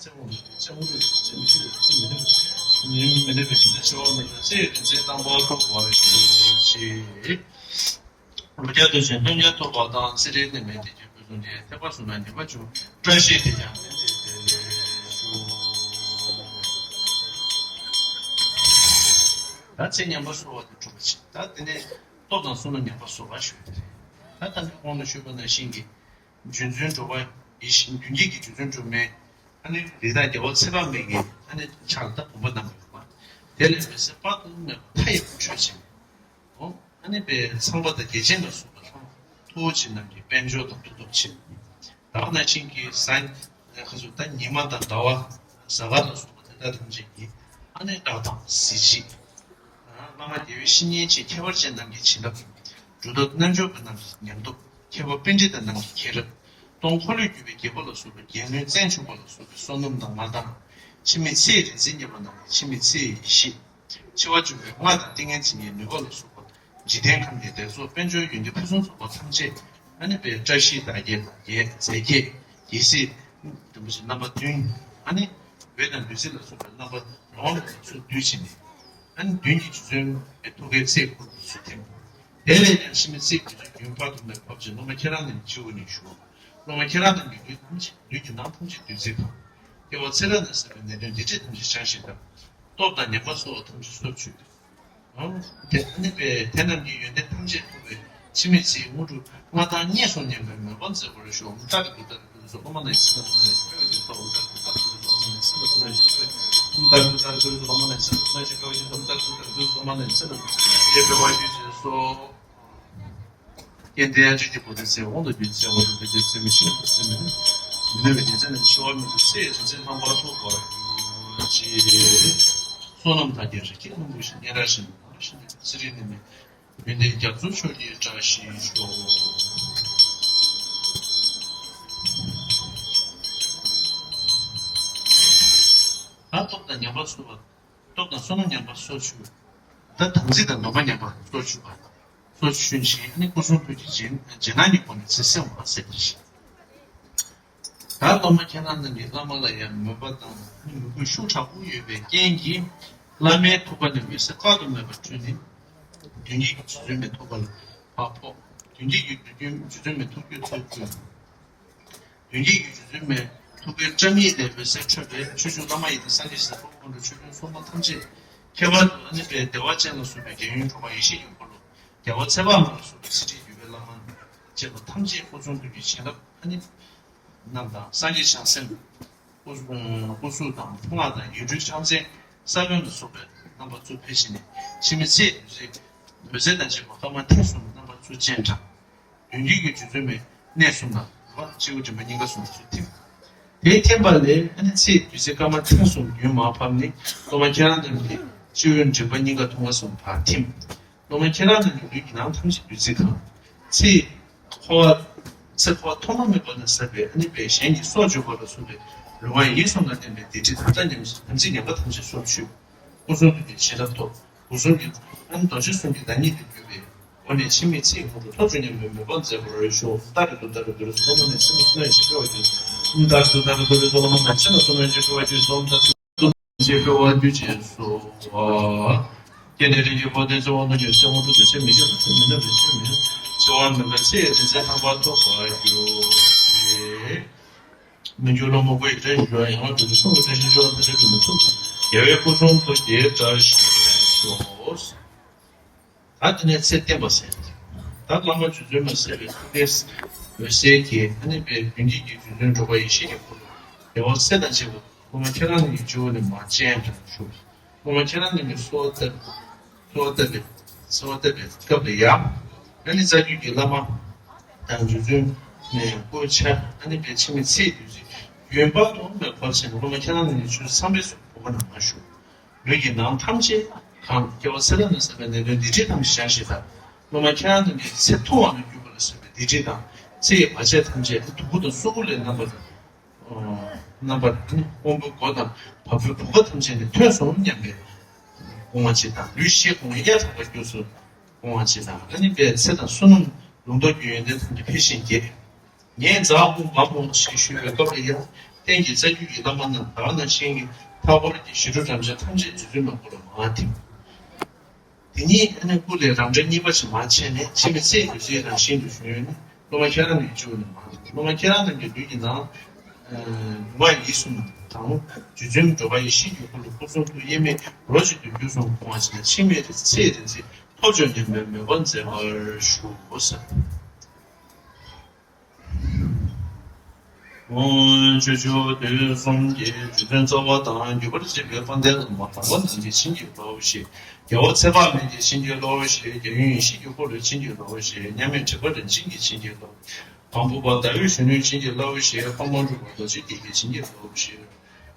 ཚེ་དབང་དུ་ཚེ་དབང་དུ་ཚེ་མི་ཤིགས་ཚེ་མི་ལུས་མི་ལུས་པའི་ཚེ་ཚེ་བ་མེད་པའི་ཚེ་ཡི་རིག་འཛིན་དང་པོ་ཐོབ་པར་ཤོག་ཅེས། རོ་བརྒྱ་བདུན་ཅན་སྟོན་ཀ་ཐོབ་པ་དང་། ཚེ་རིལ་ནི་མེད་དེ་ཀྱང་ཕུན་སུམ་ཚོགས། ཐེག་པ་གསུམ་ན་ཉེས་པ་བྱུང་། བཀྲ་ཤིས་དེ་ཀྱང་ལྡན་ཏེ་བདེ་ལེགས་ཤོག། ད་ཚེ་ཉམས་པ་གསོ་བ་དེ་གྲུབ་པ་ཅིག་ད་དེ་ནས་སྟོབས་དང་བསོད་ནམས་ཉམས་པ་གསོ་བ་ཞུ་ཡ་དེ་རེད། ད་ད་ནི་གོང་དུ་ཞུས་པ་ནང་བཞིན་གྱི། རྗེ་བཙུན་འགྲོ་བ་ཡེ་ཤེས་མདུན་བསྐྱེད་ཀྱི་རྗེ་བཙུན་སྒྲོལ་མའི་ཨ་ནི་རིགས་བདག་རྒྱལ་བ་ཚེ་དཔག་མེད་ཀྱི་ཨ་ནི་ཕྱག་ལ་ད་བུམ་པ་བསྣམས་པ་ཡོད་པ། དེ་ལས་འོད་ཟེར་དཔག་ཏུ་མེད་པ་མཐའ་ཡས་པ་འཕྲོས་ཕྱིན། འོ་ཨ་ནི་པའི་ཚངས་པ་དང་བརྒྱ་བྱིན་ལ་སོགས་པ་ལྷ་མོ་མཐུ་བོ་ཆེ་རྣམས་ཀྱི་དཔལ་འབྱོར་དང་མཐུ་སྟོབས་ཆེ། ད་ག་ནང་བཞིན་གྱི་གཟའ་ཁ་སོ་ད་ཉི་མ་དང་ཟླ་བ་གཟའ་སྐར་ལ་སོགས་པ་དེ་དག་ཐམས་ཅད་ཀྱི་ཨ་ནི་བཀྲག་མདངས་གཟི་བརྗིད། བླ་མ་རྒྱལ་བའི་བཤེས་གཉེན་ཆེ་ཁྱད་པར་ཅན་རྣམས་ཀྱི་བྱིན་རླབས། གྲུབ་ཐོབ་རྣལ་འབྱོར་པ་རྣམས་ཀྱི་ཉམས་སྟོབས། མཁས་པ་པཎྜི་ཏ་རྣམས་ཀྱི་མཁྱེན་རབ། སྟོང་འཁོར་ལོས་སྒྱུར་བའི་རྒྱལ་པོ་ལ་སོགས་པའི་རྒྱལ་བློན་བཙན་ཕྱུག་པ་ལ་སོགས་པའི་བསོད་ནམས་དང་མངའ་ཐང་། འཆི་མེད་ཚེ་ཡི་རིག་འཛིན་བརྙེས་པ་རྣམས་ཀྱི་འཆི་མེད་ཚེ་ཡི་ཡེ་ཤེས། འཆི་བ་འཇོམས་པའི་སྔགས་དང་ཏིང་ངེ་འཛིན་གྱི་ནུས་པ་ལ་སོགས་པ། འཇིག་རྟེན་ཁམས་ཀྱི་ལེགས་ཚོགས་དཔལ་འབྱོར་ཡོན་ཏན་ཕུན་སུམ་ཚོགས་པ་ཐམས་ཅད་ཨ་ནི་པའི་བཀྲ་ཤིས་དར་རྒྱས་ལ་རྒྱས་རྫས་རྒྱས་རྒྱལ་སྲིད་རིན་པོ་ཆེ་རྣམ་པ་བདུན། ཨ་ནི་འོད་དང་བདུད་རྩི་ལ་སོགས་པའི་རྣམ་པ་རང་ལ་ཚུར་བསྡུས་ཕྱིན་ནས། ཨ་ནི་མདུན་གྱི་རྗེ་བཙུན་མའི་ཐུགས་ཀའི་ཚེ་འཁོར་དུ་ཚུར་ཐིམ། དེ་ལས་ཀྱང་འཆི་མེད་ཚེ་གི་རྒྱུན་དཔག་ཏུ་མེད་པ་བབ་ཅིང་། སློབ་མ་ཁྱེད་རང་རྣམས་ཀྱི་སྤྱི་བོ་ནས་ཞུ། སློབ་མ་ཁྱེད་རང་རྣམས་ཀྱི་ལུས་ཐམས་ཅད་ལུས་ཀྱི་ནང་ཐམས་ཅད་བདུད་རྩིས་གང་། སྐྱེ་བ་ཚེ་རབས་ནས་བསགས་པའི་ནད་གདོན་སྡིག་སྒྲིབ་ཐམས་ཅད་བྱང་ཞིང་དག། སྟོབས་དང་ཉམས་པ་གསོ་བ་ཐམས་ཅད་སོར་ཆུད། དེ་ཨ་ནི་པའི་དེ་རྣམས་ཀྱི་ཡོན་ཏན་ཐམས་ཅད་ཐོབ་པའི་འཆི་མེད་ཚེའི་དངོས་གྲུབ་མངའ་ཐང་བརྙེས་སོ་སྙམ་པའི་མོས་པ་མཛད་པར་ཞུ། ཧཱུྃ་ཏ་རེ་ཏུཏྟཱ་རེ་ཏུ་རེ་སྭཱ་ཧཱ། སློབ་མ་རྣམས་ཀྱི་སེམས་ལ་ཐོབ་ནས་ཕེབས་པའི་དུས་སུ་ཧཱུྃ་ཏ་རེ་ཏུཏྟཱ་རེ་ཏུ་རེ་སྭཱ་ཧཱ། སློབ་མ་རྣམས་ཀྱི་སེམས་ལ་ཐོབ་ནས་ཕེབས་པའི་དུས་སུ་ཧཱུྃ་ཏ་རེ་ཏུཏྟཱ་རེ་ཏུ་རེ་སྭཱ་ཧཱ། སློབ་མ་རྣམས་ཀྱི་སེམས་ལ་ཐོབ་ནས་ཕེབས་པའི་དུས་སུ་ཧཱུྃ་ཏ་རེ་ཏུཏྟཱ་རེ་ཏུ་རེ་སྭཱ་ཧཱ། སློབ་མ་རྣམས་ཀྱི་སེམས་ལ་ཐོབ་ནས་ཕེབས་པའི་དུས་སུ་ཧཱུྃ་ཏ་རེ་ཏུཏྟཱ་རེ་ཏུ་རེ་སྭཱ་ཧཱ། ཀྱེ་འདི་ཡང་ཆོས་ཀྱི་འཁོར་ལོའི་ཚེ་དབང་དུ་བསྡུས་ཚེ་དབང་དུ་བསྡུས་ཏེ་ཚེ་མི་ཤིགས་པ་ཚེ་མི་ལྷུང་། མི་ལྷུང་བའི་རྒྱལ་མཚན་ནི་འཆི་བ་མེད་པའི་ཚེ་ཡི་རིག་འཛིན་རྣམ་པར་ཐོབ་པར་གྱུར་ཅིག། བསོད་ནམས་དར་རྒྱས་རི་སྐྱེས་ཀླུང་བུ་བཞིན། སྙན་གྲགས་ཤིང་ནོར་བཞིན་ནས། ཚེ་རིལ་ནི་མེད་ཡོན་ཏན་རྒྱ་མཚོ་མཆོག་གི་བཀྲ་ཤིས་ཤོག། ད་སྟོབས་དང་ཉམས་པ་གསོ་བ། སྟོབས་དང་བསོད་ནམས་ཉམས་པ་སོར་ཆུད། ད་དམ་ཚིག་དང་སྡོམ་པ་ཉམས་པ་སོར་ཆུད་པ། སོར་ཆུད་ཕྱིན་ནས་སྐུ་གསུང་ཐུགས་ཀྱི་རྗེས་རྗེས་གནང་གི་སྒོ་ནས་ཚེ་སྲིད་འོད་གསལ་གྱིས་ཤིག། ད་སློབ་མ་ཁྱེད་རང་རྣམས་ཀྱིས་བླ་མ་ལ་ཡང་མོས་པ་དང་མོས་གུས་ཤུགས་དྲག་པོ་ཡོད་པའི་རྐྱེན་གྱིས། བླ་མའི་ཐུགས་ཀ་ནས་འོད་ཟེར་དཀར་དུ་མེད་པ་འཕྲོས་ནས། མདུན་བསྐྱེད་ཀྱི་རྗེ་བཙུན་མའི་ཐུགས་ཀ་ལ་ཕར་ཕོག། མདུན་བསྐྱེད་ཀྱི་རྗེ་བཙུན་མའི་ཐུགས་རྒྱུད་ཚུར་བསྐུལ། མདུན་བསྐྱེད་ཀྱི་རྗེ་བཙུན་མའི་ཐུགས་ཀའི་པྲ་མིག་ལས་འོད་ཟེར་འཕྲོས་པས་ཆོས་སྐྱོང་བླ་མ་ཡི་དམ་སངས་རྒྱས་ཞིང་དག་པ་ཀུན་འགྲོ་ཆོས་སྐྱོང་སྲུང་མ་ཐམས་ཅད། ཁྱད་པར་དུ་ཨ་ནི་པའི་བདེ་བ་ཅན་ལ་སོགས་པའི་རྒྱལ་ཡུམ་འགྲོ་བ་ཡེ་ཤེས་ཀྱི་འཁོར་ལོ། རྒྱལ་བ་ཚེ་དཔག་མེད་ལ་སོགས་པའི་ཚེ་ཁྲིད་བརྒྱུད་པའི་བླ་མ་བཅས་པ་ཐམས་ཅད་སྐུ་གསུང་ཐུགས་ཀྱི་བྱིན་རླབས་ཨ་ནི་རྣམས་དང་སངས་རྒྱས་བྱང་སེམས། སྐུ་སྐུ་གཟུགས་དང་ཕོ་ལྔ་དང་ཡིག་འབྲུ་ཕྱག་མཚན་ས་བོན་ལ་སོགས་པའི་རྣམ་པ་ཚུར་འཕེལ་ཕྱིན་ནས་འཆི་མེད་ཚེའི་འོད་ཟེར་འོད་ཟེར་དང་བཅས་པ་སྐར་མ་ཐེངས་གསུམ་རྣམ་པ་ཚུར་སྤྱན་དྲངས། མདུན་བསྐྱེད་ཀྱི་རྗེ་བཙུན་མའི་གནས་གསུམ་ལ་རོ་སྤྱི་བོ་མགྲིན་པ་སྙིང་ག་གསུམ་ཚུར་ཐིམ། དེའི་ཐེམ་པ་ལས་ཨ་ནི་ཚེ་བདུད་རྩི་སྐར་མ་ཐེངས་གསུམ་རྒྱུན་མར་ཕབ་ནས་སློབ་མ་ཁྱེད་རང་རྣམས་ཀྱི་སྤྱི་བོའི་མགྲིན་པ་སྙིང་ག་ཐུང་ག་གསུམ་བར་ཐིམ། སློབ་མ་ཁྱེད་རང་རྣམས་ཀྱི་ལུས་ཀྱི་ནང་ཐམས་ཅད་བདུད་རྩིས་གང་། ཚེ་འཁོར་བ་ཚེ་འཁོར་བ་ཐོག་མ་མེད་པ་ནས་བསགས་པའི་ཨ་ནི་པའི་གཞན་གྱི་སྲོག་གཅོད་པ་ལ་སོགས་པའི་ལུས་ངག་ཡིད་གསུམ་ལ་བརྟེན་པའི་སྡིག་སྒྲིབ་དམ་དང་ཉམས་དམ་ཚིག་ཉམས་པ་ཐམས་ཅད་སོར་ཆུད། སྐུ་གསུང་ཐུགས་ཀྱི་བྱིན་རླབས་ཐོབ། སྐུ་གསུང་གི་ཨ་ནི་རྡོ་རྗེ་གསུམ་གྱི་བདག་ཉིད་དུ་གྱུར་པའི་སྒོ་ནས་འཆི་མེད་ཚེ་ཡི་དངོས་གྲུབ་ཐོབ་བྱུང་སྙམ་པའི་མོས་པ་མཛད་པར་ཞུ། ཏ་རེ་ཏུ་ཏ་རེ་ཏུ་རེ་སོ་མ་ནས་སེམས་ལ་ནོན་ཞེས་སྤེལ་བ་བརྗོད། ཏ་རེ་ཏུ་ཏ་རེ་ཏུ་རེ་སོ་མ་ནས་སེམས་ལ་སོ་མ་ནོན་ཞེས་སྤེལ་བ་བརྗོད། སོ་མ་ཏ་རེ་ཏུ་ཞེས་སྤེལ་བ་བརྗོད་ཅེས་སོ། ཀྱེ་ནས་རིགས་ཀྱི་བུ་དེ་ཚེ་དབང་དུ་གྱུར་ཚེ་དངོས་གྲུབ་དེ་ཚེ་མི་སྐྱེ་བ་ཚེ་མི་ནུབ་པའི་ཚེ་མི་ཚེ་དབང་མེད་པའི་ཚེ་ཡི་རིང་ཚེ་རྣམ་པར་ཐོབ་པར་འགྱུར་ཏེ། མི་འགྱུར་སློབ་མ་སྐུ་ཡི་དྲིན་ཞུ་བ་ཡང་དུ་གསུང་གི་དྲིན་ཞུ་བ་དེ་འདྲ་མི་ཐུབ། རྒྱལ་བའི་སྐུ་གསུང་ཐུགས་ཀྱི་བཀྲ་ཤིས་ཤོག། ད་དེ་ནས་ཚེ་བརྟན་པ་ཟེར། ད་བླ་མ་རྗེ་བཙུན་མ་ཟེར་བའི་ཐུགས་ཀའི་འོད་གསལ་གྱིས་ཨ་ནི་པའི་མདུན་བསྐྱེད་ཀྱི་རྗེ་བཙུན་འགྲོ་བ་ཡེ་ཤེས་ཀྱི་སྐུ་རུ་རྒྱལ་བ་སྲས་དང་བཅས་པ་སློབ་མ་ཁྱེད་རང་གཉིས་ཀྱི་སྤྱི་བོ་ནས་མར་སྤྱན་དྲངས་ཞུ། སློབ་མ་ཁྱེད་རང་གཉིས་ཀྱི་གསོལ་བ་བཏབ། གསོལ་བ་བཏབ་པའི་གསོལ་བ་བཏབ་པའི་སྐབས་ལ་ཡང་ཨ་ནི་རྩ་བརྒྱུད་ཀྱི་བླ་མ་དང་རྗེ་བཙུན་མའི་སྐུ་ཕྱྭ་ཨ་ནི་པའི་འཆི་མེད་ཚེ་ཡི་བདུད་རྩི་རྒྱུན་པ་དུ་མས་ཕབ་ཕྱིན་སློབ་མ་ཁྱེད་རང་གཉིས་ཀྱི་ཆོས་བསམ་པའི་གཟུགས་པོ་ནང་མ་ཞུགས། ལུས་ཀྱི་ནང་ཐམས་ཅད་གང་། སྐྱེ་བ་ཚེ་རབས་ནས་བསགས་པའི་ནད་གདོན་སྡིག་སྒྲིབ་ཐམས་ཅད་བྱང་ཞིང་དག། སློབ་མ་ཁྱེད་རང་རྣམས་ཀྱི་ཚེ་ཐུང་བ་ལ་གྱུར་པ་ལ་སོགས་པའི་སྡིག་སྒྲིབ་དང་ཚེ་ཡི་བར་ཆད་ཐམས་ཅད་དུ་གུ་དང་སོ་གུ་ལས་རྣམ་པར་རྣམ་པར་དབང་པོའི་སྒོ་དང་བ་སྤུའི་བུ་ག་ཐམས་ཅད་ནས་ཐོན་སོང་སྙམ་པའི་དགོངས་པ་ཅིག་དང་ལུས་ཤེས་ཁོང་གཡའ་དག་པར་གྱུར་སོང་དགོངས་པ་ཅིག་དང་ཨ་ནི་པའི་ཚེ་དང་བསོད་ནམས་ལུང་རྟོགས་ཀྱི་ཡོན་ཏན་ཐམས་ཅད་འཕེལ་ཞིང་རྒྱས། ངས་ཛཿཧཱུྃ་བཾ་ཧཱུྃ་ཞེས་ཞུ་བའི་སྐབས་ལ་ཡང་རྟེན་གྱི་རྩ་རྒྱུད་ཀྱི་བླ་མ་རྣམས་ད་ག་ནང་བཞིན་གྱི་མཐའ་འཁོར་གྱི་ཞི་ཁྲོ་སྒྲ་བྱ་ཐམས་ཅད་རྗེ་བཙུན་མའི་སྐུ་ལ་མར་ཐིམ། དེ་ཉིད་ཨ་ནི་སྐུ་ལས་རང་འདྲ་གཉིས་པ་ཞིག་མར་ཕྱེ་ནས་འཆི་མེད་ཚེ་ཡི་བདུད་རྩིའི་རང་བཞིན་དུ་བྱོན་ནས་སློབ་མ་ཁྱེད་རང་གཉིས་ཀྱི་སྤྱི་བོ་ནས་མར་ཐིམ། སློབ་མ་ཁྱེད་རང་རྣམས་ཀྱི་ལུས་ཀྱི་ནང་ལུས་ངག་ཡིད་གསུམ་དང་རྗེ་བཙུན་འགྲོ་བ་ཡེ་ཤེས་ཀྱི་སྐུ་ལུ་སྐུ་གསུང་ཐུགས་དབྱེར་མེད་རོ་གཅིག་ཏུ་འགྱུར་སོང་དགོངས་པ་ཅིག་དང་འཆི་མེད་ཚེ་ཡི་རིང་ཚེ་ཐོབ་བྱུང་སྙམ་པའི་མོས་པ་མཛད་པར་ཞུ། ཨོ། ཕྱོགས་བཅུ་དུས་གསུམ་གྱི་རྗེ་བཙུན་རྩ་བ་དང་བརྒྱུད་པར་བཅས་པའི་དཔལ་ལྡན་བླ་མ་དམ་པ་རྣམས་ཀྱི་བྱིན་གྱིས་རློབས་ཤིག། རྒྱལ་བ་ཚེ་དཔག་མེད་ཀྱི་བྱིན་གྱིས་རློབས་ཤིག། རྒྱལ་ཡུམ་ཡེ་ཤེས་ཀྱི་འཁོར་ལོའི་བྱིན་གྱིས་རློབས་ཤིག། མཉམ་མེད་དྲེགས་པ་རིན་ཆེན་གྱི་བྱིན་གྱིས་རློབས། དང་པོ་པ་ཟླ་འོད་གཞོན་ནུའི་བྱིན་གྱིས་རློབས་ཤིག། པདྨ་འབྱུང་བ་རྡོ་རྗེ་འདི་ཡི་བྱིན་གྱིས་རློབས་ཤིག།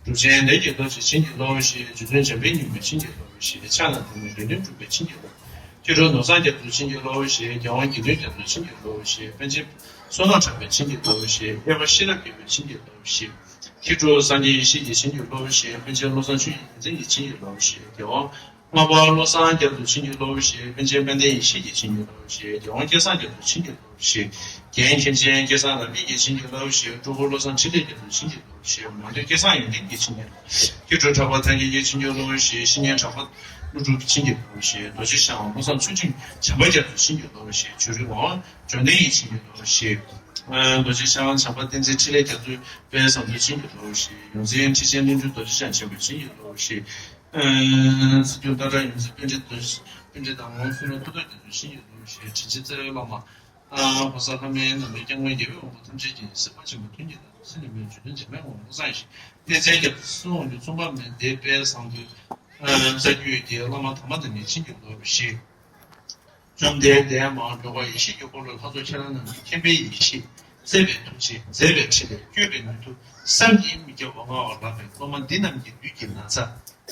གྲུབ་ཆེན་ལས་ཀྱི་རྡོ་རྗེའི་བྱིན་གྱིས་རློབས་ཤིག། རྗེ་བཙུན་འཇམ་དཔལ་ཉིན་མོའི་བྱིན་གྱིས་རློབས་ཤིག། ཕྱག་ན་རྡུལ་མེད་དགེ་འདུན་གྲུབ་པའི་བྱིན་གྱིས་རློབས། སྐྱེ་འགྲོ་ནོར་བཟང་རྒྱ་མཚོའི་བྱིན་གྱིས་རློབས་ཤིག། རྒྱལ་དབང་དགེ་འདུན་རྒྱ་མཚོའི་བྱིན་གྱིས་རློབས་ཤིག། པཎ་ཆེན་བསོད་ནམས་གྲགས་པའི་བྱིན་གྱིས་རློབས་ཤིག། གཡས་པ་ཤེས་རབ་རྒྱལ་པོའི་བྱིན་གྱིས་རློབས་ཤིག། མཁས་གྲུབ་སངས་རྒྱས་ཡེ་ཤེས་ཀྱི་བྱིན་གྱིས་རློབས་ཤིག། པཎ་ཆེན་བློ་བཟང་ཆོས་ཀྱི་རྒྱལ་མཚན་གྱི་བྱིན་གྱིས་རློབས་ཤིག། རྒྱལ་དབང་ལྔ་པ་བློ་བཟང་རྒྱ་མཚོའི་བྱིན་གྱིས་རློབས་ཤིག། པཎ་ཆེན་དཔལ་ལྡན་ཡེ་ཤེས་ཀྱི་བྱིན་གྱིས་རློབས་ཤིག། རྒྱལ་དབང་སྐལ་བཟང་རྒྱ་མཚོའི་བྱིན་གྱིས་རློབས་ཤིག། རྒན་མཁན་ཆེན་སྐལ་བཟང་རབ་རྒྱས་ཀྱི་བྱིན་གྱིས་བརླབས་ཤིག། སྤྲུལ་སྐུ་བློ་བཟང་འཕྲིན་ལས་རྒྱ་མཚོའི་བྱིན་གྱིས་བརླབས་ཤིག། མང་ཐོས་སྐལ་བཟང་ཡོན་ཏན་གྱི་བྱིན་གྱིས་བརླབས་ཤིག། སྐྱེ་འགྲོ་གྲགས་པ་ཐར་རྒྱས་ཀྱི་བྱིན་གྱིས་བརླབས་ཤིག། བཤེས་གཉེན་གྲགས་པ་ཀླུ་སྒྲུབ་བྱིན་གྱིས་བརླབས་ཤིག། རྡོ་རྗེ་འཆང་བློ་བཟང་ཚུལ་ཁྲིམས་བྱམས་པ་རྒྱ་མཚོའི་བྱིན་གྱིས་བརླབས་ཤིག། བྱུ་རུའི་ངག་དབང་འབྱོན་ལྡན་གྱི་བྱིན་གྱིས་བརླབས་ཤིག། རྡོ་རྗེ་འཆང་བྱམས་པ་བསྟན་འཛིན་འཕྲིན་ལས་རྒྱ་མཚོའི་དཔལ་བཟང་པོའི་བྱིན་གྱིས་བརླབས་ཤིག། ཡོངས་འཛིན་ཁྲི་ཆེན་བློན་འགྲུབ་རྡོ་རྗེ་འཆང་ཆེན་པོའི་བྱིན་གྱིས་བརླབས་ཤིག། ཚེ་སྒྲུབ་སྟག་བྲག་ཡོངས་འཛིན་པཎྜི་ཏ་པཎྜི་ཏ་ངག་དབང་བསོད་ནམས་ཕུན་ཚོགས་རྒྱ་མཚོའི་བྱིན་གྱིས་བརླབས་ཤིག། དྲིན་ཅན་རྩ་བའི་བླ་མ། ཨ། ཕོ་གསར་ལྷ་མིའི་ནང་པའི་སྐྱབས་མགོན་རྒྱལ་བའི་དབང་པོ་ཐམས་ཅད་ཀྱི་སྲིད་པ་ཆེན་པོ་མཐུན་རྐྱེན་དང་སྲིད་ནས་མེད་རྗེ་བཙུན་འཇམ་དཔལ་དབང་པོ་བློ་བཟང་ཡེ་ཤེས་གནས་བཙན་རྒྱ་མཚོ་སྲིད་དབང་གི་མཚུངས་པ་མེད་དེ་དཔལ་བཟང་པོའི་རྩ་རྒྱུད་ཀྱི་བླ་མ་དམ་པ་རྣམས་ཀྱི་བྱིན་གྱིས་རློབས་ཤིག། བཅོམ་ལྡན་འདས་མ་འགྲོ་བ་ཡེ་ཤེས་ཀྱི་འཁོར་ལོའི་ལྷ་ཚོགས་ཁྱེད་རང་རྣམས་ཀྱི་མཁྱེན་པའི་ཡེ་ཤེས་བརྩེ་བའི་ཐུགས་རྗེ་མཛད་པའི་ཕྲིན་ལས་བསྐྱོད་པའི་ནུས་མཐུ་བསམ་གྱིས་མི་ཁྱབ་པ་མངའ་བ་ལགས་པས་སློབ་མ་འདི་རྣམས་ཀྱི་ལུས་ཀྱི་ན་ཚ་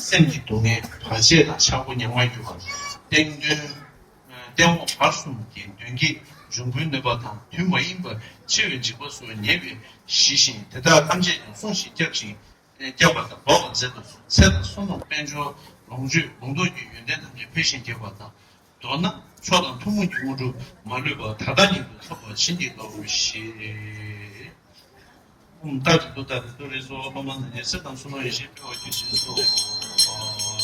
སེམས་ཀྱི་སྡུག་བསྔལ་བར་ཆད་དང་ཆག་སྒོ་ཉམ་ང་གྱུར་པ་སྟེང་གདོན། སྟེང་འོག་བར་གསུམ་གྱི་གདོན་བགེགས་འབྱུང་པོའི་གནོད་པ་དང་དུས་མ་ཡིན་པར་འཆི་བའི་འཇིགས་པ་སོགས་ཉེ་བའི་ཞི་ཞིང་དེ་དག་ཐམས་ཅད་ཀྱང་བསྲུང་ཞིང་སྐྱབས་ཤིང་སྐྱབས་པ་དང་འབབ་པར་མཛད་དུ་གསོལ། ཚེ་དང་བསོད་ནམས་དཔལ་འབྱོར་ལོངས་སྤྱོད་ལོངས་རྟོགས་ཀྱི་ཡོན་ཏན་ཐམས་ཅད་འཕེལ་ཞིང་རྒྱས་པ་དང་། མདོར་ན་མཆོག་དང་ཐུན་མོང་གི་དངོས་གྲུབ་མ་ལུས་པ་ད་ལྟ་ཉིད་དུ་ཐོབ་པར་བྱིན་གྱིས་བརླབ་ཤིག། ཨོཾ་ཏཱ་རེ་ཏུཏྟཱ་རེ་ཏུ་རེ་སྭཱ་ཧཱ། སློབ་མ་རྣམས་ཀྱི་ཚེ་དང་བསོད་ནམས་ཡེ་ཤེས་འཕེལ་བར་གྱུར་ཅིག་སྭཱ་ཧཱ། ང་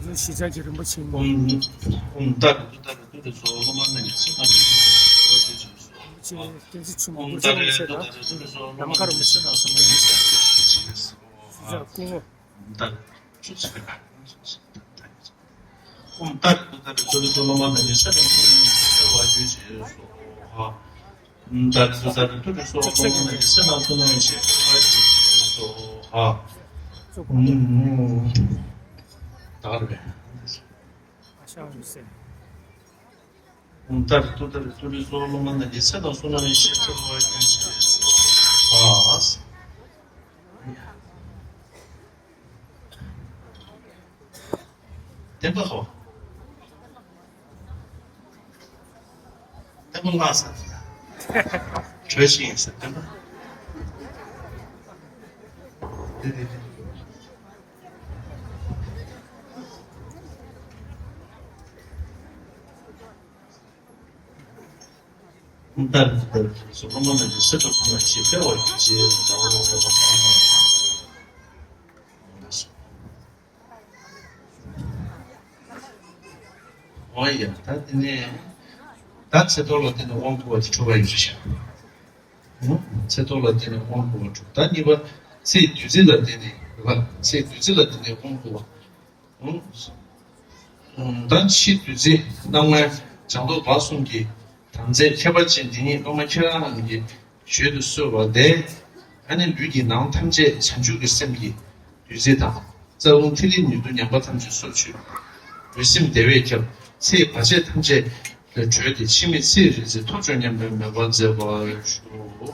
ཚོའི་གཞིས་ཆགས་ཀྱི་རིན་པོ་ཆེ་ཡིན། ཨོཾ་ཨོཾ་ཏཱ་རེ་ཏུཏྟཱ་རེ་ཏུ་རེ་སྭཱ་ཧཱ། སློབ་མ་རྣམས་ཀྱི་ཚེ་དང་བསོད་ནམས་ཡེ་ཤེས་འཕེལ་བར་གྱུར་ཅིག་སྭཱ་ཧཱ། ཨོཾ་ཏཱ་རེ་ཏུཏྟཱ་རེ་ཏུ་རེ་སྭཱ་ཧཱ། སློབ་མ་རྣམས་ཀྱི་ཚེ་དང་བསོད་ནམས་ཡེ་ཤེས་འཕེལ་བར་གྱུར་ཅིག་སྭཱ་ཧཱ། ཨོཾ་ཏཱ་རེ་ཏུཏྟཱ་རེ་ཏུ་རེ་སྭཱ་ཧཱ། སློབ་མ་རྣམས་ཀྱི་ཚེ་དང་བསོད་ནམས་ཡེ་ཤེས་འཕེལ་བར་གྱུར་ཅིག་སྭཱ་ཧཱ། ཨོཾ་ཏཱ་རེ་ཏུཏྟཱ་རེ་ཏུ་རེ་སྭཱ་ཧཱ། སློབ་མ་རྣམས་ཀྱི་ཚེ་དང་བསོད་ནམས་ཡེ་ཤེས་འཕེལ་བར་གྱུར་ཅིག་སྭཱ་ཧཱ། ཨོཾ་ཏཱ་རེ། ཨོཾ་ཏཱ་རེ་ཏུཏྟཱ་རེ་ཏུ་རེ་སྭཱ་ཧཱ། སློབ་མ་རྣམས་ཀྱི་ཚེ་དང་བསོད་ནམས་ཡེ་ཤེས་འཕེལ་བར་གྱུར་ཅིག་སྭཱ་ཧཱ། ཨ། བསྟན་པ་ཧོ། བསྟན་པ་ལྷག་ས། གྲོས་ཤིག་ཡིན་ས་བསྟན་པ། དེ་དེ་དེ། ལྟར་ལྟར་སོ་སོ་མ་ནི་སེ་ཏོ་སོ་མ་ཞེས་པའི་འོག་གི་རྗེས་འདྲ་བ་ལ་སོགས་པ། འོ་ཡ། ད་དེ་ནས་ད་ཚེ་ཐོག་ལ་བརྟེན་ནས་དབང་བསྐུར་བ་དེ་གྲུབ་པ་ཡིན་ཞེས་བྱ། ཚེ་ཐོག་ལ་བརྟེན་ནས་དབང་བསྐུར་བ་གྲུབ། ད་གཉིས་པ་ཚེ་བདུད་རྩི་ལ་བརྟེན་ནས་རེད་པ། ཚེ་བདུད་རྩི་ལ་བརྟེན་ནས་དབང་བསྐུར་བ། ད་ཕྱི་བདུད་རྩི་རྣམ་ལྔའི་སྦྱངས་སྟོབས་བག་གསུམ་གྱི་དམ་རྫས་ཁྱད་པར་ཅན་འདི་ཉིད་སློབ་མ་ཁྱེད་རང་རྣམས་ཀྱིས་བརྗོད་དུ་གསོལ་བ་འདི། ཨ་ནི་ལུས་ཀྱི་ནང་ཐམས་ཅད་བྱང་ཆུབ་ཀྱི་སེམས་ཀྱི་བདུད་རྩི་དང་། རྩ་རླུང་ཐིག་ལེ་ནུས་མཐུ་ཉམས་པ་ཐམས་ཅད་སོར་ཆུད། ལུས་སེམས་བདེ་བས་ཁྱབ། ཚེའི་བར་ཆད་ཐམས་ཅད་ལས་གྲོལ་ཏེ་འཆི་མེད་ཚེ་ཡི་རིག་འཛིན་ཐོབ་བྱུང་སྙམ་པའི་མོས་པ་མཛད་པར་ཞུ།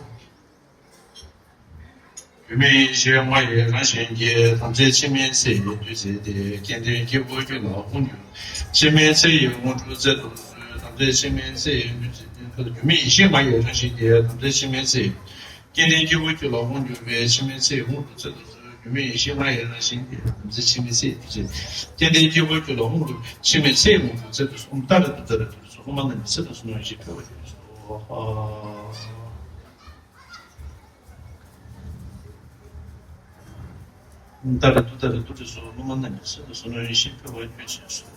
སྒྱུ་མའི་ཡེ་ཤེས་ལྔ་ཡི་རང་བཞིན་གྱིས། དམ་རྫས་འཆི་མེད་ཚེ་ཡི་བདུད་རྩི་སྟེ། སྐལ་ལྡན་སྐྱེས་བུ་ཁྱོད་ལ་དབང་བསྒྱུར། འཆི་མེད་ཚེ་ཡི་དངོས་གྲུབ་སྩལ་དུ་གསོལ། དམ་རྫས་འཆི་མེད་ཚེ་ཡི་བདུད་རྩི་སྟེ། སྒྱུ་མའི་ཡེ་ཤེས་ལྔ་ཡི་རང་བཞིན་གྱིས། དམ་རྫས་འཆི་མེད་ཚེ་ཡི། སྐལ་ལྡན་སྐྱེས་བུ་ཁྱོད་ལ་དབང་བསྒྱུར་བས། འཆི་མེད་ཚེ་ཡི་དངོས་གྲུབ་སྩལ་དུ་གསོལ། སྒྱུ་མའི་ཡེ་ཤེས་ལྔ་ཡི་རང་བཞིན་གྱིས། དམ་རྫས་འཆི་མེད་ཚེ་ཡི་བདུད་རྩི། སྐལ་ལྡན་སྐྱེས་བུ་ཁྱོད་ལ་དབང་བསྒྱུར། འཆི་མེད་ཚེ་ཡི་དངོས་གྲུབ་སྩལ་དུ་གསོལ། ཏཱ་རེ་ཏུ་ཏཱ་རེ་ཏུ་རེ་སོ་སློབ་མ་རྣམས་ཀྱི་ཚེ་དང་བསོད་ནམས་ཡེ་ཤེས་འཕེལ་བར་གྱུར་ཅིག། སྭཱ་ཧཱ། ཏཱ་རེ་ཏུ་ཏཱ་རེ་ཏུ་རེ་སོ་སློབ་མ་རྣམས་ཀྱི་ཚེ་དང་བསོད་ནམས་ཡེ་ཤེས་འཕེལ་བར་གྱུར་ཅིག། སྭཱ་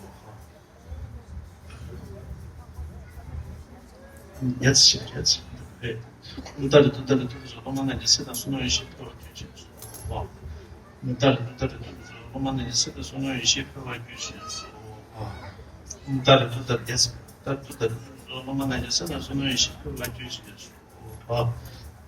ཧཱ། ཡ་ཙི་ཤི། ཡ་ཙི་ཤི། ཏཱ་རེ་ཏུ་ཏཱ་རེ་ཏུ་རེ་སོ་སློབ་མ་རྣམས་ཀྱི་ཚེ་དང་བསོད་ནམས་ཡེ་ཤེས་འཕེལ་བར་གྱུར་ཅིག། སྭཱ་ཧཱ། ཏཱ་རེ་ཏུ་ཏཱ་རེ་ཏུ་རེ་སོ་སློབ་མ་རྣམས་ཀྱི་ཚེ་དང་བསོད་ནམས་ཡེ་ཤེས་འཕེལ་བར་གྱུར་ཅིག། སྭཱ་ཧཱ། ཏཱ་རེ་ཏུ་ཏཱ་རེ། ཡ་ཙི། ཏཱ་རེ་ཏུ་ཏཱ་རེ་ཏུ་རེ་སོ་སློབ་མ་རྣམས་ཀྱི་ཚེ་དང་བསོད་ནམས་ཡེ་ཤེས་འཕེལ་བར་གྱུར་ཅིག། སྭཱ་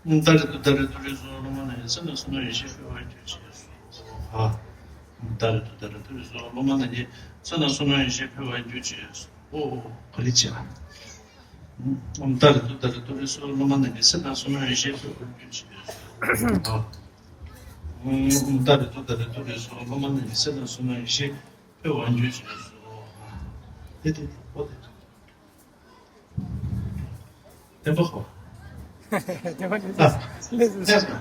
ཧཱ། ཏཱ་རེ་ཏུ་ཏཱ་རེ་ཏུ་རེ་སོ་སློབ་མ་རྣམས་ཀྱི་ཚེ་དང་བསོད་ནམས་ཡེ་ཤེས་འཕེལ་བར་གྱུར་ཅིག། སྭཱ་ཧཱ། ཏཱ་རེ་ཏུ་ཏཱ་རེ་ཏུ་རེ་སོ་སློབ་མ་རྣམས་ཀྱི་ཚེ་དང་བསོད་ནམས་ཡེ་ཤེས་འཕེལ་བར་གྱུར་ཅིག། ཨོ་ཨོ་ཨོ། ཕ་ལི་ཅི། ཏཱ་རེ་ཏུ་ཏཱ་རེ་ཏུ་རེ་སོ་སློབ་མ་རྣམས་ཀྱི་ཚེ་དང་བསོད་ནམས་ཡེ་ཤེས་འཕེལ་བར་གྱུར་ཅིག། སྭཱ་ཧཱ། ཏཱ་རེ་ཏུ་ཏཱ་རེ་ཏུ་རེ་སོ་སློབ་མ་རྣམས་ཀྱི་ཚེ་དང་བསོད་ནམས་ཡེ་ཤེས་འཕེལ་བར་གྱུར་ཅིག། སྭཱ་ཧཱ། དེ་དེ་དེ་ཨོ་དེ། བསྟན་པ་ཧོ། བསྟན་པ་ནི། ཨ། ལེགས་སོ།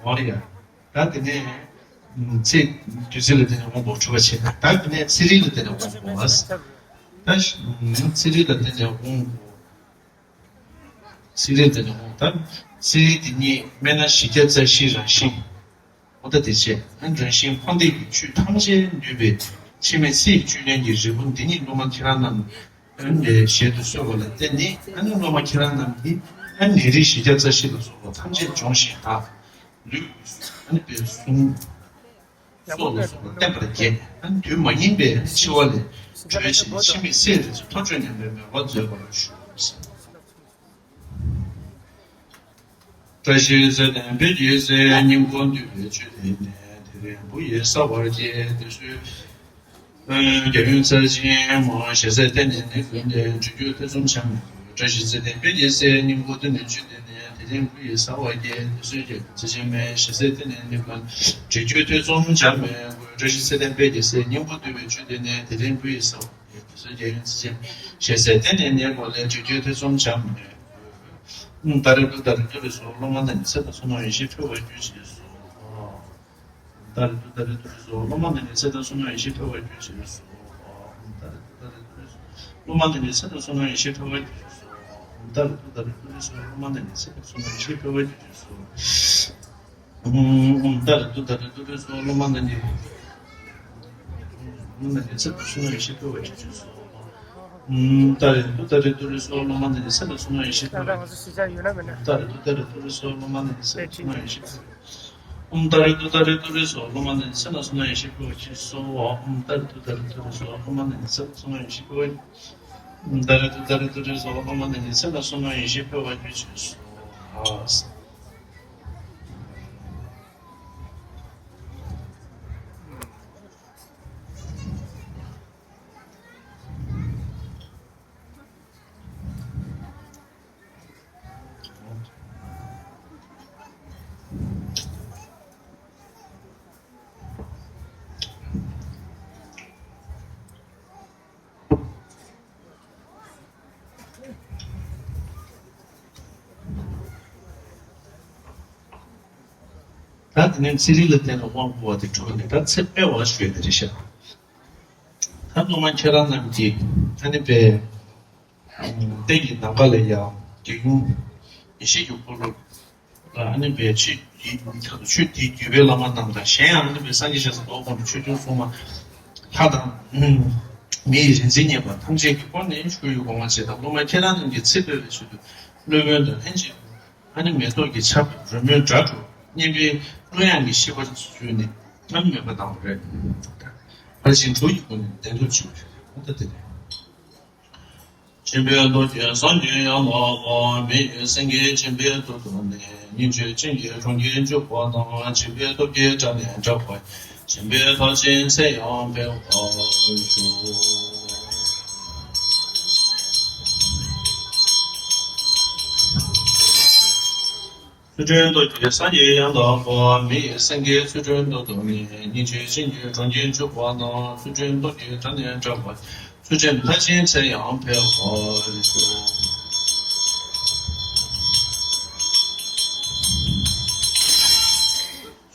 འོ་ཡ། ད་དེ་ནས་ཚེ་བདུད་རྩི་ལ་བརྟེན་ནས་དབང་པོ་འཁྲུལ་པ་ཆེ། ད་དེ་ནས་ཚེ་རིལ་ལ་བརྟེན་ནས་དབང་པོ་བ། ད་ཚེ་རིལ་ལ་བརྟེན་ནས་དབང་པོ། ཚེ་རིལ་དེ་ནི་འོ་ད་ཚེ་རིལ་དེ་ཉིད་སྨན་སྣ་བཞི་བརྒྱ་རྩ་བཞིའི་རང་བཞིན། འོ་ད་དེ་བྱས་ཨ་ནི་རང་བཞིན་འཕོ་འདེབས་ཀྱི་ཆོས་ཐམས་ཅད་ནུས་པའི་འཆི་མེད་ཚེ་ཡི་བཅུད་ལེན་གྱི་རིལ་བུ་འདི་ཉིད་སློབ་མ་ཁྱེད་རང་རྣམས་ཨ་ནི་ལས་ཞལ་དུ་གསོལ་བ་ལ་བརྟེན་ནས་ཨ་ནི་སློབ་མ་ཁྱེད་རང་རྣམས་ཀྱིས་ཨ་ནི་ནད་རིགས་བཞི་བརྒྱ་རྩ་བཞི་ལ་སོགས་པ་ཐམས་ཅད་སྦྱོང་ཞིང་དག་ལུས་ཨ་ནི་པའི་གཟུངས། སྲོག་ལ་སོགས་པ་བརྟན་པར་བསྐྱེད། དུས་མ་ཡིན་པའི་འཆི་བ་ལས་གྲོལ་ཕྱིར་འཆི་མེད་ཚེ་རིག་འཛིན་ཐོབ་བྱུང་སྙམ་པའི་མོས་པ་མཛད་པར་ཞུ། བཀྲ་ཤིས་ཚེ་བརྟན་འཕེལ་རྒྱས་སའི་སྙིང་པོ་འདུས་པའི་མཆོད་རྟེན་ནས། དེ་རིང་བུ་ཡིས་གསལ་བར་བསྐྱེད། དེ་ཚུལ་རྒྱལ་ཡུམ་རྩ་ཆེན་མ་ཞལ་ཟས་སྟེང་ནས་ནི་བུ་ལས་འབྲི་རྒྱུ་ཐེ་ཚོམ་བྱ་མི་དགོས། བཀྲ་ཤིས་ཚེ་བརྟན་འཕེལ་རྒྱས་སའི་སྙིང་པོ་འདུས་པའི་མཆོད་རྟེན་ནས། དེ་རིང་བུ་ཡིས་གསལ་བར་བསྐྱེད། དེ་ཚུལ་རྒྱལ་ཡུམ་རྩ་ཆེན་མའི་ཞལ་ཟས་སྟེང་ནས་ནི་བུ་ལས་འབྲི་རྒྱུ་ཐེ་ཚོམ་བྱ་མི་དགོས། བཀྲ་ཤིས་ཚེ་བརྟན་འཕེལ་རྒྱས་སའི་སྙིང་པོ་འདུས་པའི་མཆོད་རྟེན་ནས། དེ་རིང་བུ་ཡིས་གསལ་བར་བསྐྱེད། དེ་ཚུལ་རྒྱལ་ཡུམ་རྩ་ཆེན་མའི་ཞལ་ཟས་སྟེང་ནས་ནི་བུ་ལས་འབྲི་རྒྱུ་ཐེ་ཚོམ་བྱ་མི་དགོས། ཏཱ་རེ་ཏུ་ཏཱ་རེ་ཏུ་རེ་སོ་སློབ་མ་རྣམས་ཀྱི་ཚེ་དང་བསོད་ནམས་ཡེ་ཤེས་འཕེལ་བར་གྱུར་ཅིག། སྭཱ་ཧཱ། ཏཱ་རེ་ཏུ་ཏཱ་རེ་ཏུ་རེ་སོ་སློབ་མ་རྣམས་ཀྱི་ཚེ་དང་བསོད་ནམས་ཡེ་ཤེས་འཕེལ་བར་གྱུར་ཅིག། སྭཱ་ཧཱ། ཏཱ་རེ་ཏུ་ཏཱ་རེ་ཏུ་རེ་སོ་སློབ་མ་རྣམས་ཀྱི་ཚེ་དང་བསོད་ནམས་ཡེ་ཤེས་འཕེལ་བར་གྱུར་ཅིག། སྭཱ་ཧཱ། ཏཱ་རེ་ཏུ་ཏཱ་རེ་ཏུ་རེ་སོ་སློབ་མ་རྣམས་ཀྱི་ཚེ་དང་བསོད་ནམས་ཡེ་ཤེས་འཕེལ་བར་གྱུར་ཅིག། སྭཱ་ཧཱ། ཏཱ་རེ་ཏུ་ཏཱ་རེ་ཏུ་རེ་སོ་སློབ་མ་རྣམས་ཀྱི་སློབ་མ་རྣམས་ཀྱི་ཚེ་དང་བསོད་ནམས་ཡེ་ཤེས་འཕེལ་བར་གྱུར་ཅིག། སྭཱ་ཧཱ། ཏཱ་རེ་ཏུ་ཏཱ་རེ་ཏུ་རེ་སོ་སློབ་མ་རྣམས་ཀྱི་ཚེ་དང་བསོད་ནམས་ཡེ་ཤེས་འཕེལ་བར་གྱུར་ཅིག། ཏཱ་རེ་ཏུ་ཏཱ་རེ་ཏུ་རེ་སོ་སློབ་མ་རྣམས་ཀྱི་ཚེ་དང་བསོད་ནམས་ཡེ་ཤེས་འཕེལ་བར་གྱུར་ཅིག། ཨོཾ་ཏཱ་རེ་ཏུ་ཏཱ་རེ་ཏུ་རེ་སོ་སློབ་མ་རྣམས་ཀྱི་ཚེ་དང་བསོད་ནམས་ཡེ་ཤེས་འཕེལ་བར་གྱུར་ཅིག། ཨོཾ་ཏཱ་རེ་ཏུ་ཏཱ་རེ་ཏུ་རེ་སོ་སློབ་མ་རྣམས་ཀྱི་ཚེ་དང་བསོད་ནམས་ཡེ་ཤེས་འཕེལ་བར་གྱུར་ཅིག། ཨོཾ་ཏཱ་རེ་ཏུ་ཏཱ་རེ་ཏུ་རེ་སོ་སློབ་མ་རྣམས་ཀྱི་ཚེ་དང་བསོད་ནམས་ཡེ་ཤེས་འཕེལ་བར་གྱུར་ཅིག། སྭཱ་ཧཱ། ད་དེ་ནས་ཚེ་རིལ་ལ་བརྟེན་ནས་དབང་བསྐུར་བ་དེ་གྲུབ་ནས་ད་ཚེ་སྤེལ་བ་ཞུས་ནས་རེད་ཤག་ད་སློབ་མ་ཁྱེད་རང་རྣམས་ཀྱིས་ཨ་ནི་པའི་རྟེན་གྱི་ནམ་མཁའ་ལ་ཡང་རྒྱལ་ཡུམ་ཡེ་ཤེས་ཀྱི་འཁོར་ལོ་ལ་ཨ་ནི་པའི་ཆོས་ཀྱི་ཆོས་དེའི་བརྒྱུད་པའི་བླ་མ་རྣམས་དང་གཞན་ཡང་ཨ་ནི་པའི་སངས་རྒྱས་ཤཱསྟྲ་དོལ་པོ་ཁོང་གི་ཆོས་དོན་གསུང་མ་ལྷ་དང་མི་ཡི་རིག་འཛིན་བརྙེས་པ་ཐམས་ཅད་ཀྱིས་བསྐོར་ནས་ཞུ་ཡི་དགོངས་པ་བཞེས་དང་། སློབ་མ་ཁྱེད་རང་རྣམས་ཀྱི་ཚེ་འཕེལ་བའི་ཆེད་དུ་སློབ་དཔོན་དང་ལྷན་ཅིག་ཨ་ནི་མེ་ཏོག་གི་ཆར་རོལ་མོའི་སྒྲ་སྒྲོག་སྙན་པའི་གླུ་དབྱངས་ཀྱི་ཤིས་པ་ཞུས་ནས་ཨ་ནི་མོས་པ་བཏང་བ་རེད། ཕར་ཕྱིན་དྲུག་གི་སྒོ་ནས་བདེན་མཐུ་ཞུས་པ་རེད། ད་དེ་རེད། ཆེན་པོའི་སྟོབས་ཀྱིས་སངས་རྒྱས་ཡང་དག་པ། མི་ཡི་སེང་གེ་ཆེན་པོའི་མཐུ་སྟོབས་ནི། སྙིང་རྗེ་ཅན་གྱི་གྲོང་ཁྱེར་འཇུག་པ་དང་། ཆེན་པོའི་སྟོབས་ཀྱིས་དགྲ་ནི་བྲལ་བ། ཆེན་པོའི་མཐར་ཕྱིན་ཚེ་ཡང་འཕེལ་བར་ཤོག་ཚུལ་ཁྲིམས་སྟོབས་ཀྱིས་སངས་རྒྱས་ཡང་དག་པ། མི་ཡི་སེང་གེའི་ཚུལ་ཁྲིམས་སྟོབས་དང་ནི། སྙིང་རྗེ་ཅན་གྱི་གྲོང་ཁྱེར་འཇུག་པ་དང་། ཚུལ་ཁྲིམས་སྟོབས་ཀྱིས་དགྲ་ནི་བྲལ་བ། ཚུལ་ཁྲིམས་མཐར་ཕྱིན་ཚེ་ཡང་འཕེལ་བར་ཤོག་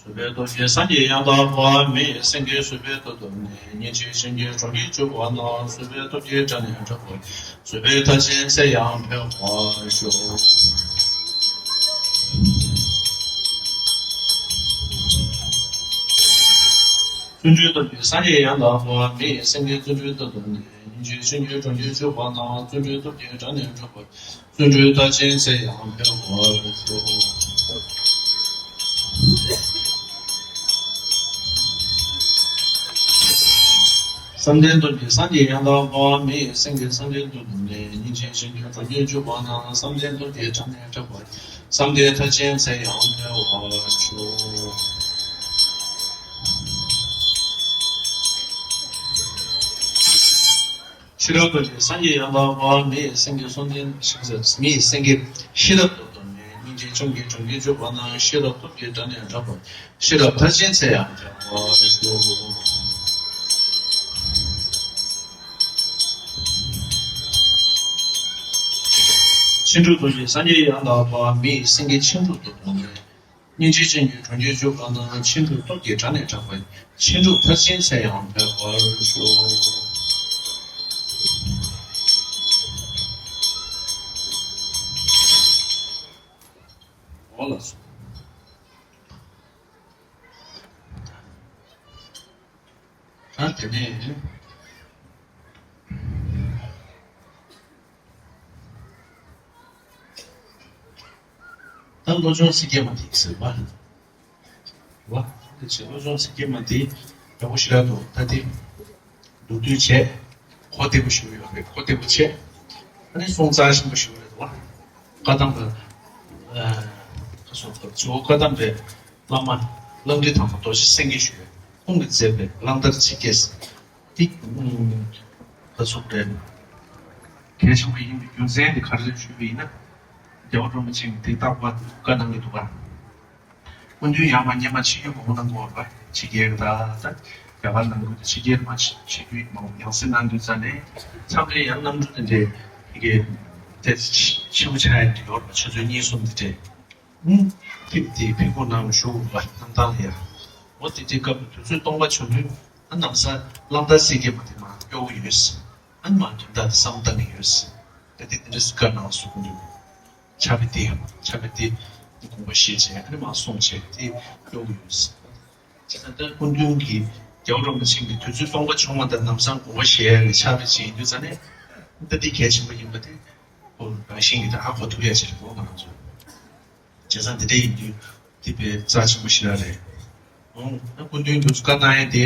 བཟོད་པའི་སྟོབས་ཀྱིས་སངས་རྒྱས་ཡང་དག་པ། མི་ཡི་སེང་གེའི་བཟོད་པའི་སྟོབས་དང་ནི། སྙིང་རྗེ་ཅན་གྱི་གྲོང་ཁྱེར་འཇུག་པ་དང་། བཟོད་པའི་སྟོབས་ཀྱིས་དགྲ་ནི་བྲལ་བ། བཟོད་པའི་མཐར་ཕྱིན་ཚེ་ཡང་འཕེལ་བར་ཤོག་བརྩོན་འགྲུས་སྟོབས་ཀྱིས་སངས་རྒྱས་ཡང་དག་པ། མི་ཡི་སེང་གེའི་བརྩོན་འགྲུས་སྟོབས་དང་ནི། སྙིང་རྗེ་ཅན་གྱི་གྲོང་ཁྱེར་འཇུག་པ་དང་། བརྩོན་འགྲུས་སྟོབས་ཀྱིས་དགྲ་ནི་བྲལ་བ། བརྩོན་འགྲུས་མཐར་ཕྱིན་ཚེ་ཡང་འཕེལ་བར་ཤོག་བསམ་གཏན་སྟོབས་ཀྱིས་སངས་རྒྱས་ཡང་དག་པ། མི་ཡི་སེང་གེའི་བསམ་གཏན་སྟོབས་དང་ནི། སྙིང་རྗེ་ཅན་གྱི་གྲོང་ཁྱེར་འཇུག་པ་དང་། བསམ་གཏན་སྟོབས་ཀྱིས་དགྲ་ནི་བྲལ་བ། བསམ་གཏན་མཐར་ཕྱིན་ཚེ་ཡང་འཕེལ་བར་ཤོག་ཤེས་རབ་སྟོབས་ཀྱིས་སངས་རྒྱས་ཡང་དག་པ། མི་ཡི་སེང་གེའི་གསུང་རྟེན་ཞིག་ཟེར། མི་ཡི་སེང་གེ་ཤེས་རབ་སྟོབས་དང་ནི། སྙིང་རྗེ་ཅན་གྱི་གྲོང་ཁྱེར་འཇུག་པ་དང་། ཤེས་རབ་སྟོབས་ཀྱིས་དགྲ་ནི་བྲལ་བ། ཤེས་རབ་མཐར་ཕྱིན་ཚེ་ཡང་འཕེལ་བར་ཤོག་ཕྱིན་དྲུག་སྟོབས་ཀྱིས་སངས་རྒྱས་ཡང་དག་པ། མི་ཡི་སེང་གེ་ཕྱིན་དྲུག་སྟོབས་དང་ནི། སྙིང་རྗེ་ཅན་གྱི་གྲོང་ཁྱེར་འཇུག་པ་དང་། ཕྱིན་དྲུག་སྟོབས་ཀྱིས་དགྲ་ནི་བྲལ་བ། ཕྱིན་དྲུག་མཐར་ཕྱིན་ཚེ་ཡང་འཕེལ་བར་ཤོག་འོ་ལགས་སོ། ད་དེ་ནས། ད་བློ་སྦྱོང་སེང་གེ་མ་དེ་ཟེར་བ། བ། དེ་བྱས་བློ་སྦྱོང་སེང་གེ་མ་དེ་ཡག་པོ་ཞེ་དྲག་འདུག་ད་དེ་མདོར་བསྡུས་བྱས། གོ་བདེ་པོ་ཞིག་ཡོད་རེད། གོ་བདེ་པོ་བྱས། ཨ་ནི་སོང་རྩ་ཆེན་པོ་ཞིག་རེད་བ། བཀའ་གདམས་པ། ཨ། ཁ་སོ་ཁ་ཚོ་བཀའ་གདམས་པའི་བླ་མ་གླང་རི་ཐང་པ་རྡོ་རྗེ་སེང་གེ་ཞུ་བས་ཁོང་གིས་མཛད་པའི་གླང་དར་ཆིག་བརྒྱད། འདི་ཁ་སོ་རེད། གལ་ཆེན་པོ་ཡིན་པའི་རྒྱུ་མཚན་དེ་ག་རེ་ཞུས་པ་ཡིན་ན། རྒྱལ་བ་རིན་པོ་ཆེ་གིས་འདི་རྟག་པར་བཀའ་གནང་གི་འདུག་ག་སྐུ་མདུན་ཡར་མར་སྙན་མ་ཆེ་རྒྱུ་མང་པོ་གནང་གི་ཡོད་རེད་པ། ཕྱི་རྒྱལ་གྱི་ད་ད་རྒྱ་གར་ནང་ཁུལ་དུ་ཕྱི་རྒྱལ་མ་ཆེ་རྒྱུ་མང་པོ་ཡང་སེ་གནང་དུས་ཙ་ནས་མཚམས་རེ་ཡང་གནམ་གྲུ་དེ་འདྲའི་ཕ་གི་ཏོག་ཙམ་ཆེ་པོ་ཆགས་ཡ་དེ་ཡོད་རེད་པ། ཆུ་ཚོད་གཉིས་གསུམ་དེ་འདྲའི། ཨུམ། ཕེབས་ཏེ་ཕེབས་སྒོ་གནང་བཞུགས་པ་གནམ་ཐང་ལ་ཡ། འོ་དེ་དུས་སྐབས་དུས་ཚོད་སྟོང་པ་བྱུང་དུས་ཨ་ནམ་སང་གླང་དར་སེང་གེ་མ་དེ་མར་གཡོག་གི་ཡོད། ཨ་ནི་མར་དོན་དག་དེ་བསམ་བློ་བཏང་གི་ཡོད། ད་དེ་དེ་འདྲ་ཞིག་བཀའ་གནང་སོང་གི་འདུག་ཕྱག་དཔེ་དེ། ཕྱག་དཔེ་དེ་དགོངས་པ་བཞེས་བྱས་ཨ་ནི་མར་སོང་བྱས་དེ་གཡོག་གི་ཡོད། བྱས་ཙང་ད་སྐུ་མདུན་གྱིས་རྒྱལ་བ་རིན་པོ་ཆེ་གི་དུས་ཚོད་སྟོང་པ་བྱུང་བ་དང་ལམ་སང་དགོངས་པ་བཞེས་ཡ་གི་ཕྱག་དཔེ་ཅིག་ཡིན་དུས་ཙ་ནས། ད་འདི་གལ་ཆེན་པོ་ཡིན་པ་དེ་ཁོ་རང་བཞིན་གྱིས་ད་ཧ་གོ་ཐུབ་ཡ་ཅིག་རེད་གོ་ང་རང་ཚོ། བྱས་ཙང་འདི་འདྲ་ཡིན་དུས་འདི་དཔེ་རྩ་ཆེན་པོ་ཞེ་དྲག་རེད། ཨང་། ད་སྐུ་མདུན་དུ་བཀའ་གནང་ཡ་དེ།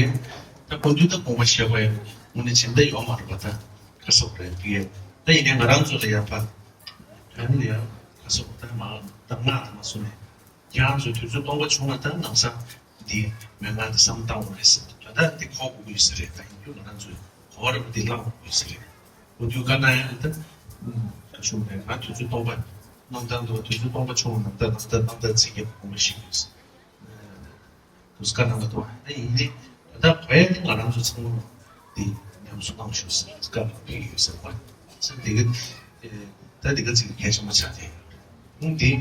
ད་སྐུ་མདུན་ད་དགོངས་པ་བཞེས་པ་ཡང་དངོས་གནས་ཇི་འདྲ་ཡོད་མ་རེད་པ། ད་ག་ཟེར་དགོས་རེད་དེ། ད་ཡིན་ནའི་ང་རང་ཚོ་ལ་ཡང་ཕར་དོན་ལ་ཡང་ག་ཟེར་དགོས། ད་མ་གདམས་ངག་དང་མ་སོང་ནས། ཁྱེད་རང་ཚོའི་དུས་ཚོད་སྟོང་པ་བྱུང་བ་དང་ལམ་སང་འདི་མན་ངག་འདི་བསམ་བཏང་བ་རེད་ཟེར། ད་ལྟ་འདི་གོ་དགོས་ཀྱི་ཡོད་ས་རེད། ད་ཡིན་རྒྱུ་ང་རང་ཚོས་གོ་བ་རེད་པ། འདི་བླང་དགོས་ཀྱི་ཡོད་ས་རེད། འོ་དུས་བཀའ་གནང་ཡ་ད་ག་ཞུ་མེད། ང་དུས་ཚོད་སྟོང་པ་གནང་སྟངས་འདུག་དུས་ཚོད་སྟོང་པ་བྱུང་བ་ནང་ལྟར་ནང་ལྟར་གནང་སྟངས་ཚིག་རྒྱབ་དགོངས་པ་བཞེས་ཀྱི་ཡོད་ས། དུས་བཀའ་གནང་གི་འདུག་ད་ཡིན་ནའི་ད་ལྟ་གོ་ཡ་འདི་ང་རང་ཚོ་ཚང་མ་འདི་ཉམས་སུ་བླངས་ཤོག་ཟེར་བཀའ་ཕེབས་ཡོད་ཟེར་བ། ཟེར་འདི་ག་ད་འདི་ག་ཚིག་གལ་ཆེན་པོ་ཆགས་བསྡད་ཡོད་རེད། འདི།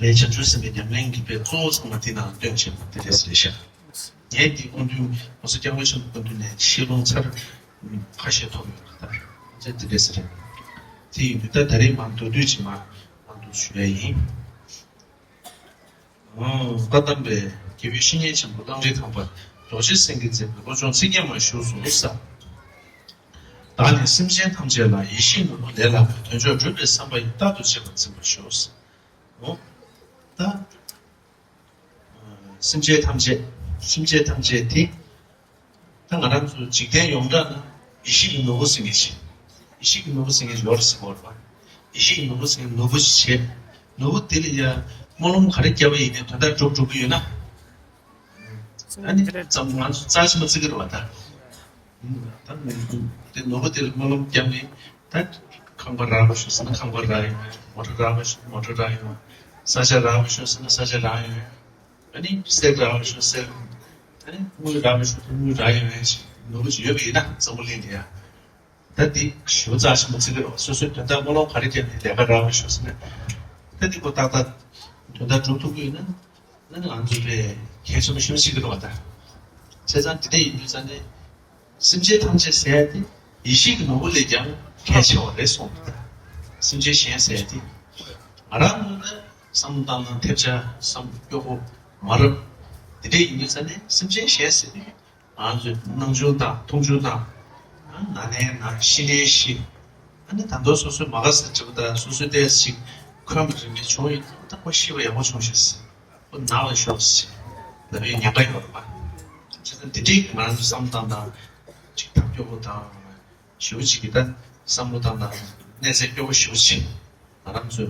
ལས་བྱང་ཆུབ་སེམས་དཔའི་ཉམས་ལེན་གྱི་དཔེ་གཙོ་བོ་ཚང་མ་དེ་ནང་སྟོན་བྱས་པ་དེ་འདྲས་རེད་ཤག་ངས་འདི་སྐུ་མདུན་༸གོང་ས་༸སྐྱབས་མགོན་ཆེན་པོ་སྐུ་མདུན་ནས་བཤད་ལུང་ཚར་ཁ་ཤས་ཐོབ་ཡོད་ལ། ད་ཚེ་འདི་འདྲས་རེད། དེ་ཡིན་དུས་ད་ད་རེས་མ་མདོར་བསྡུས་ཅིག་མ་མ་འདུག་ཞུ་ཡ་ཡིན། ཨང་། བཀའ་གདམས་པའི་རྒྱལ་པོའི་བཤེས་གཉེན་ཆེན་པོ་གླང་ཆེན་ཐང་པ་རྡོ་རྗེ་སེང་གེས་མཛད་པའི་བློ་སྦྱོང་ཚིག་བརྒྱད་མ་བཞུགས་སུ་གསོལ། བདག་ནི་སེམས་ཅན་ཐམས་ཅད་ལ་ཡིད་བཞིན་ནོར་བུ་ལས་ལྷག་པའི་དོན་མཆོག་སྒྲུབ་པའི་བསམ་པ་ཡིས་རྟག་ཏུ་གཅེས་པར་འཛིན་པར་ཞུ། འོ། ད། སེམས་ཅན་ཐམས་ཅད། སེམས་ཅན་ཐམས་ཅད་དེ། ད་ང་རང་ཚོ་འཇིག་རྟེན་ཡོངས་གྲགས་ན་ཡིད་བཞིན་གྱི་ནོར་བུ་ཟེར་མཁན་ཞིག་ཡིད་བཞིན་གྱི་ནོར་བུ་ཟེར་མཁན་ཞིག་ཡོད་རེད་ཟེར་གོ་རེད་པ། ཡིད་བཞིན་གྱི་ནོར་བུ་ཟེར་མཁན་ནོར་བུ་ཞིག་བྱས། ནོར་བུ་དེ་ལ་ཡ་སྨོན་ལམ་ག་རེ་བརྒྱབ་པ་ཡིན་ནའི་དོན་དག་འགྲུབ་འགྲུབ་ཀྱི་ཡོད་ན། ཨ་ནི་ཙམ་ང་ཚོ་རྩ་ཆེན་པོ་བརྩི་གི་རེད་པ་ད། ད་དེ་ནོར་བུ་དེ་ལ་སྨོན་ལམ་བརྒྱབ་ནས་ད་ཁང་པ་རག་པ་ཤོག་ཟེར་ན་ཁང་པ་རག་ཡོང་ཡ། མོ་ཊ་རག་པ་ཤོག་མོ་ཊ་རག་ཡོང་ཡ། ས་ཆ་རག་པ་ཤོག་ཟེར་ན་ས་ཆ་རག་ཡོང་ཡ། ཨ་ནི་གསེར་རག་པ་ཤོག་གསེར། ཨ་ནི་དངུལ་རག་པ་ཤོག་དངུལ་རག་ཡོང་ཡ་ཞིག་ནོར་བུ་ཞིག་ཡོད་པ་ཡིན་ན་འཛམ་བུ་གླིང་འདི་ཡ། ད་འདི་ཞེ་པོ་རྩ་ཆེན་པོ་བརྩི་གི་རེད། སོ་སོའི་དོན་དག་སྨོན་ལམ་ག་རེ་བརྒྱབ་ནས་ལས་ཀ་རག་པ་ཤོག་ཟེར་ན། ད་འདི་ཁོ་ཏག་ཏག་དོན་དག་སྒྲུབ་ཐུབ་ཀྱི་ཡོད་ན། ཨ་ནི་ང་ཚོ་དཔེ་གལ་ཆེན་པོ་ཞེ་པོ་བརྩི་གི་རེད་པ་ད། བྱས་ཙང་འདི་འདྲ་ཡིན་དུས་ཙང་ནས། སེམས་ཅན་ཐམས་ཅད་ཟེར་ཡ་དེ་ཡིད་བཞིན་གྱི་ནོར་བུ་ལས་ཀྱང་གལ་ཆེ་བ་རེད་གསུངས་པ་དང་། སེམས་ཅན་གཞན་ཟེར་ཡ་དེ། ང་རང་ཚོ་ནི་བསམ་བློ་བཏང་སྟངས་ཐེབས་ཆག་བསམ་སྐྱོ་པོ་མ་རབས། དེ་འདྲས་ཡིན་དུས་ཙང་ནས་སེམས་ཅན་གཞན་ཟེར་དུས་ང་ཚོས་སྣང་ཆུང་དང་མཐོང་ཆུང་དང་། ན་ནས་ན་ཤི་ནས་ཤི། ཨ་ནི་ད་དུང་སོ་སོའི་མ་དགའ་ས་འདྲ་པོ་དང་སོ་སོའི་ལྟས་ཤིག་འཁོན་པ་རིམ་པས་བྱུང་ཡོད་ན་ད་ཁོ་ཤི་བ་ཡག་པོ་བྱུང་ཤག་ཟེར། ཁོ་ན་བ་ཤོག་ཟེར་ལབ་པའི་ཉེན་ཁ་ཡོད་རེད་པ། བྱས་ཙང་འདི་འདྲའི་ང་རང་ཚོ་བསམ་བློ་བཏང་སྟངས་ཅིག་ཐབས་སྐྱོ་པོ་དང་ཞེ་པོ་ཅིག་གི་ད་བསམ་བློ་བཏང་སྟངས་གནས་ཚད་སྐྱོ་པོ་ཞེ་པོ་ཅིག་ང་རང་ཚོ་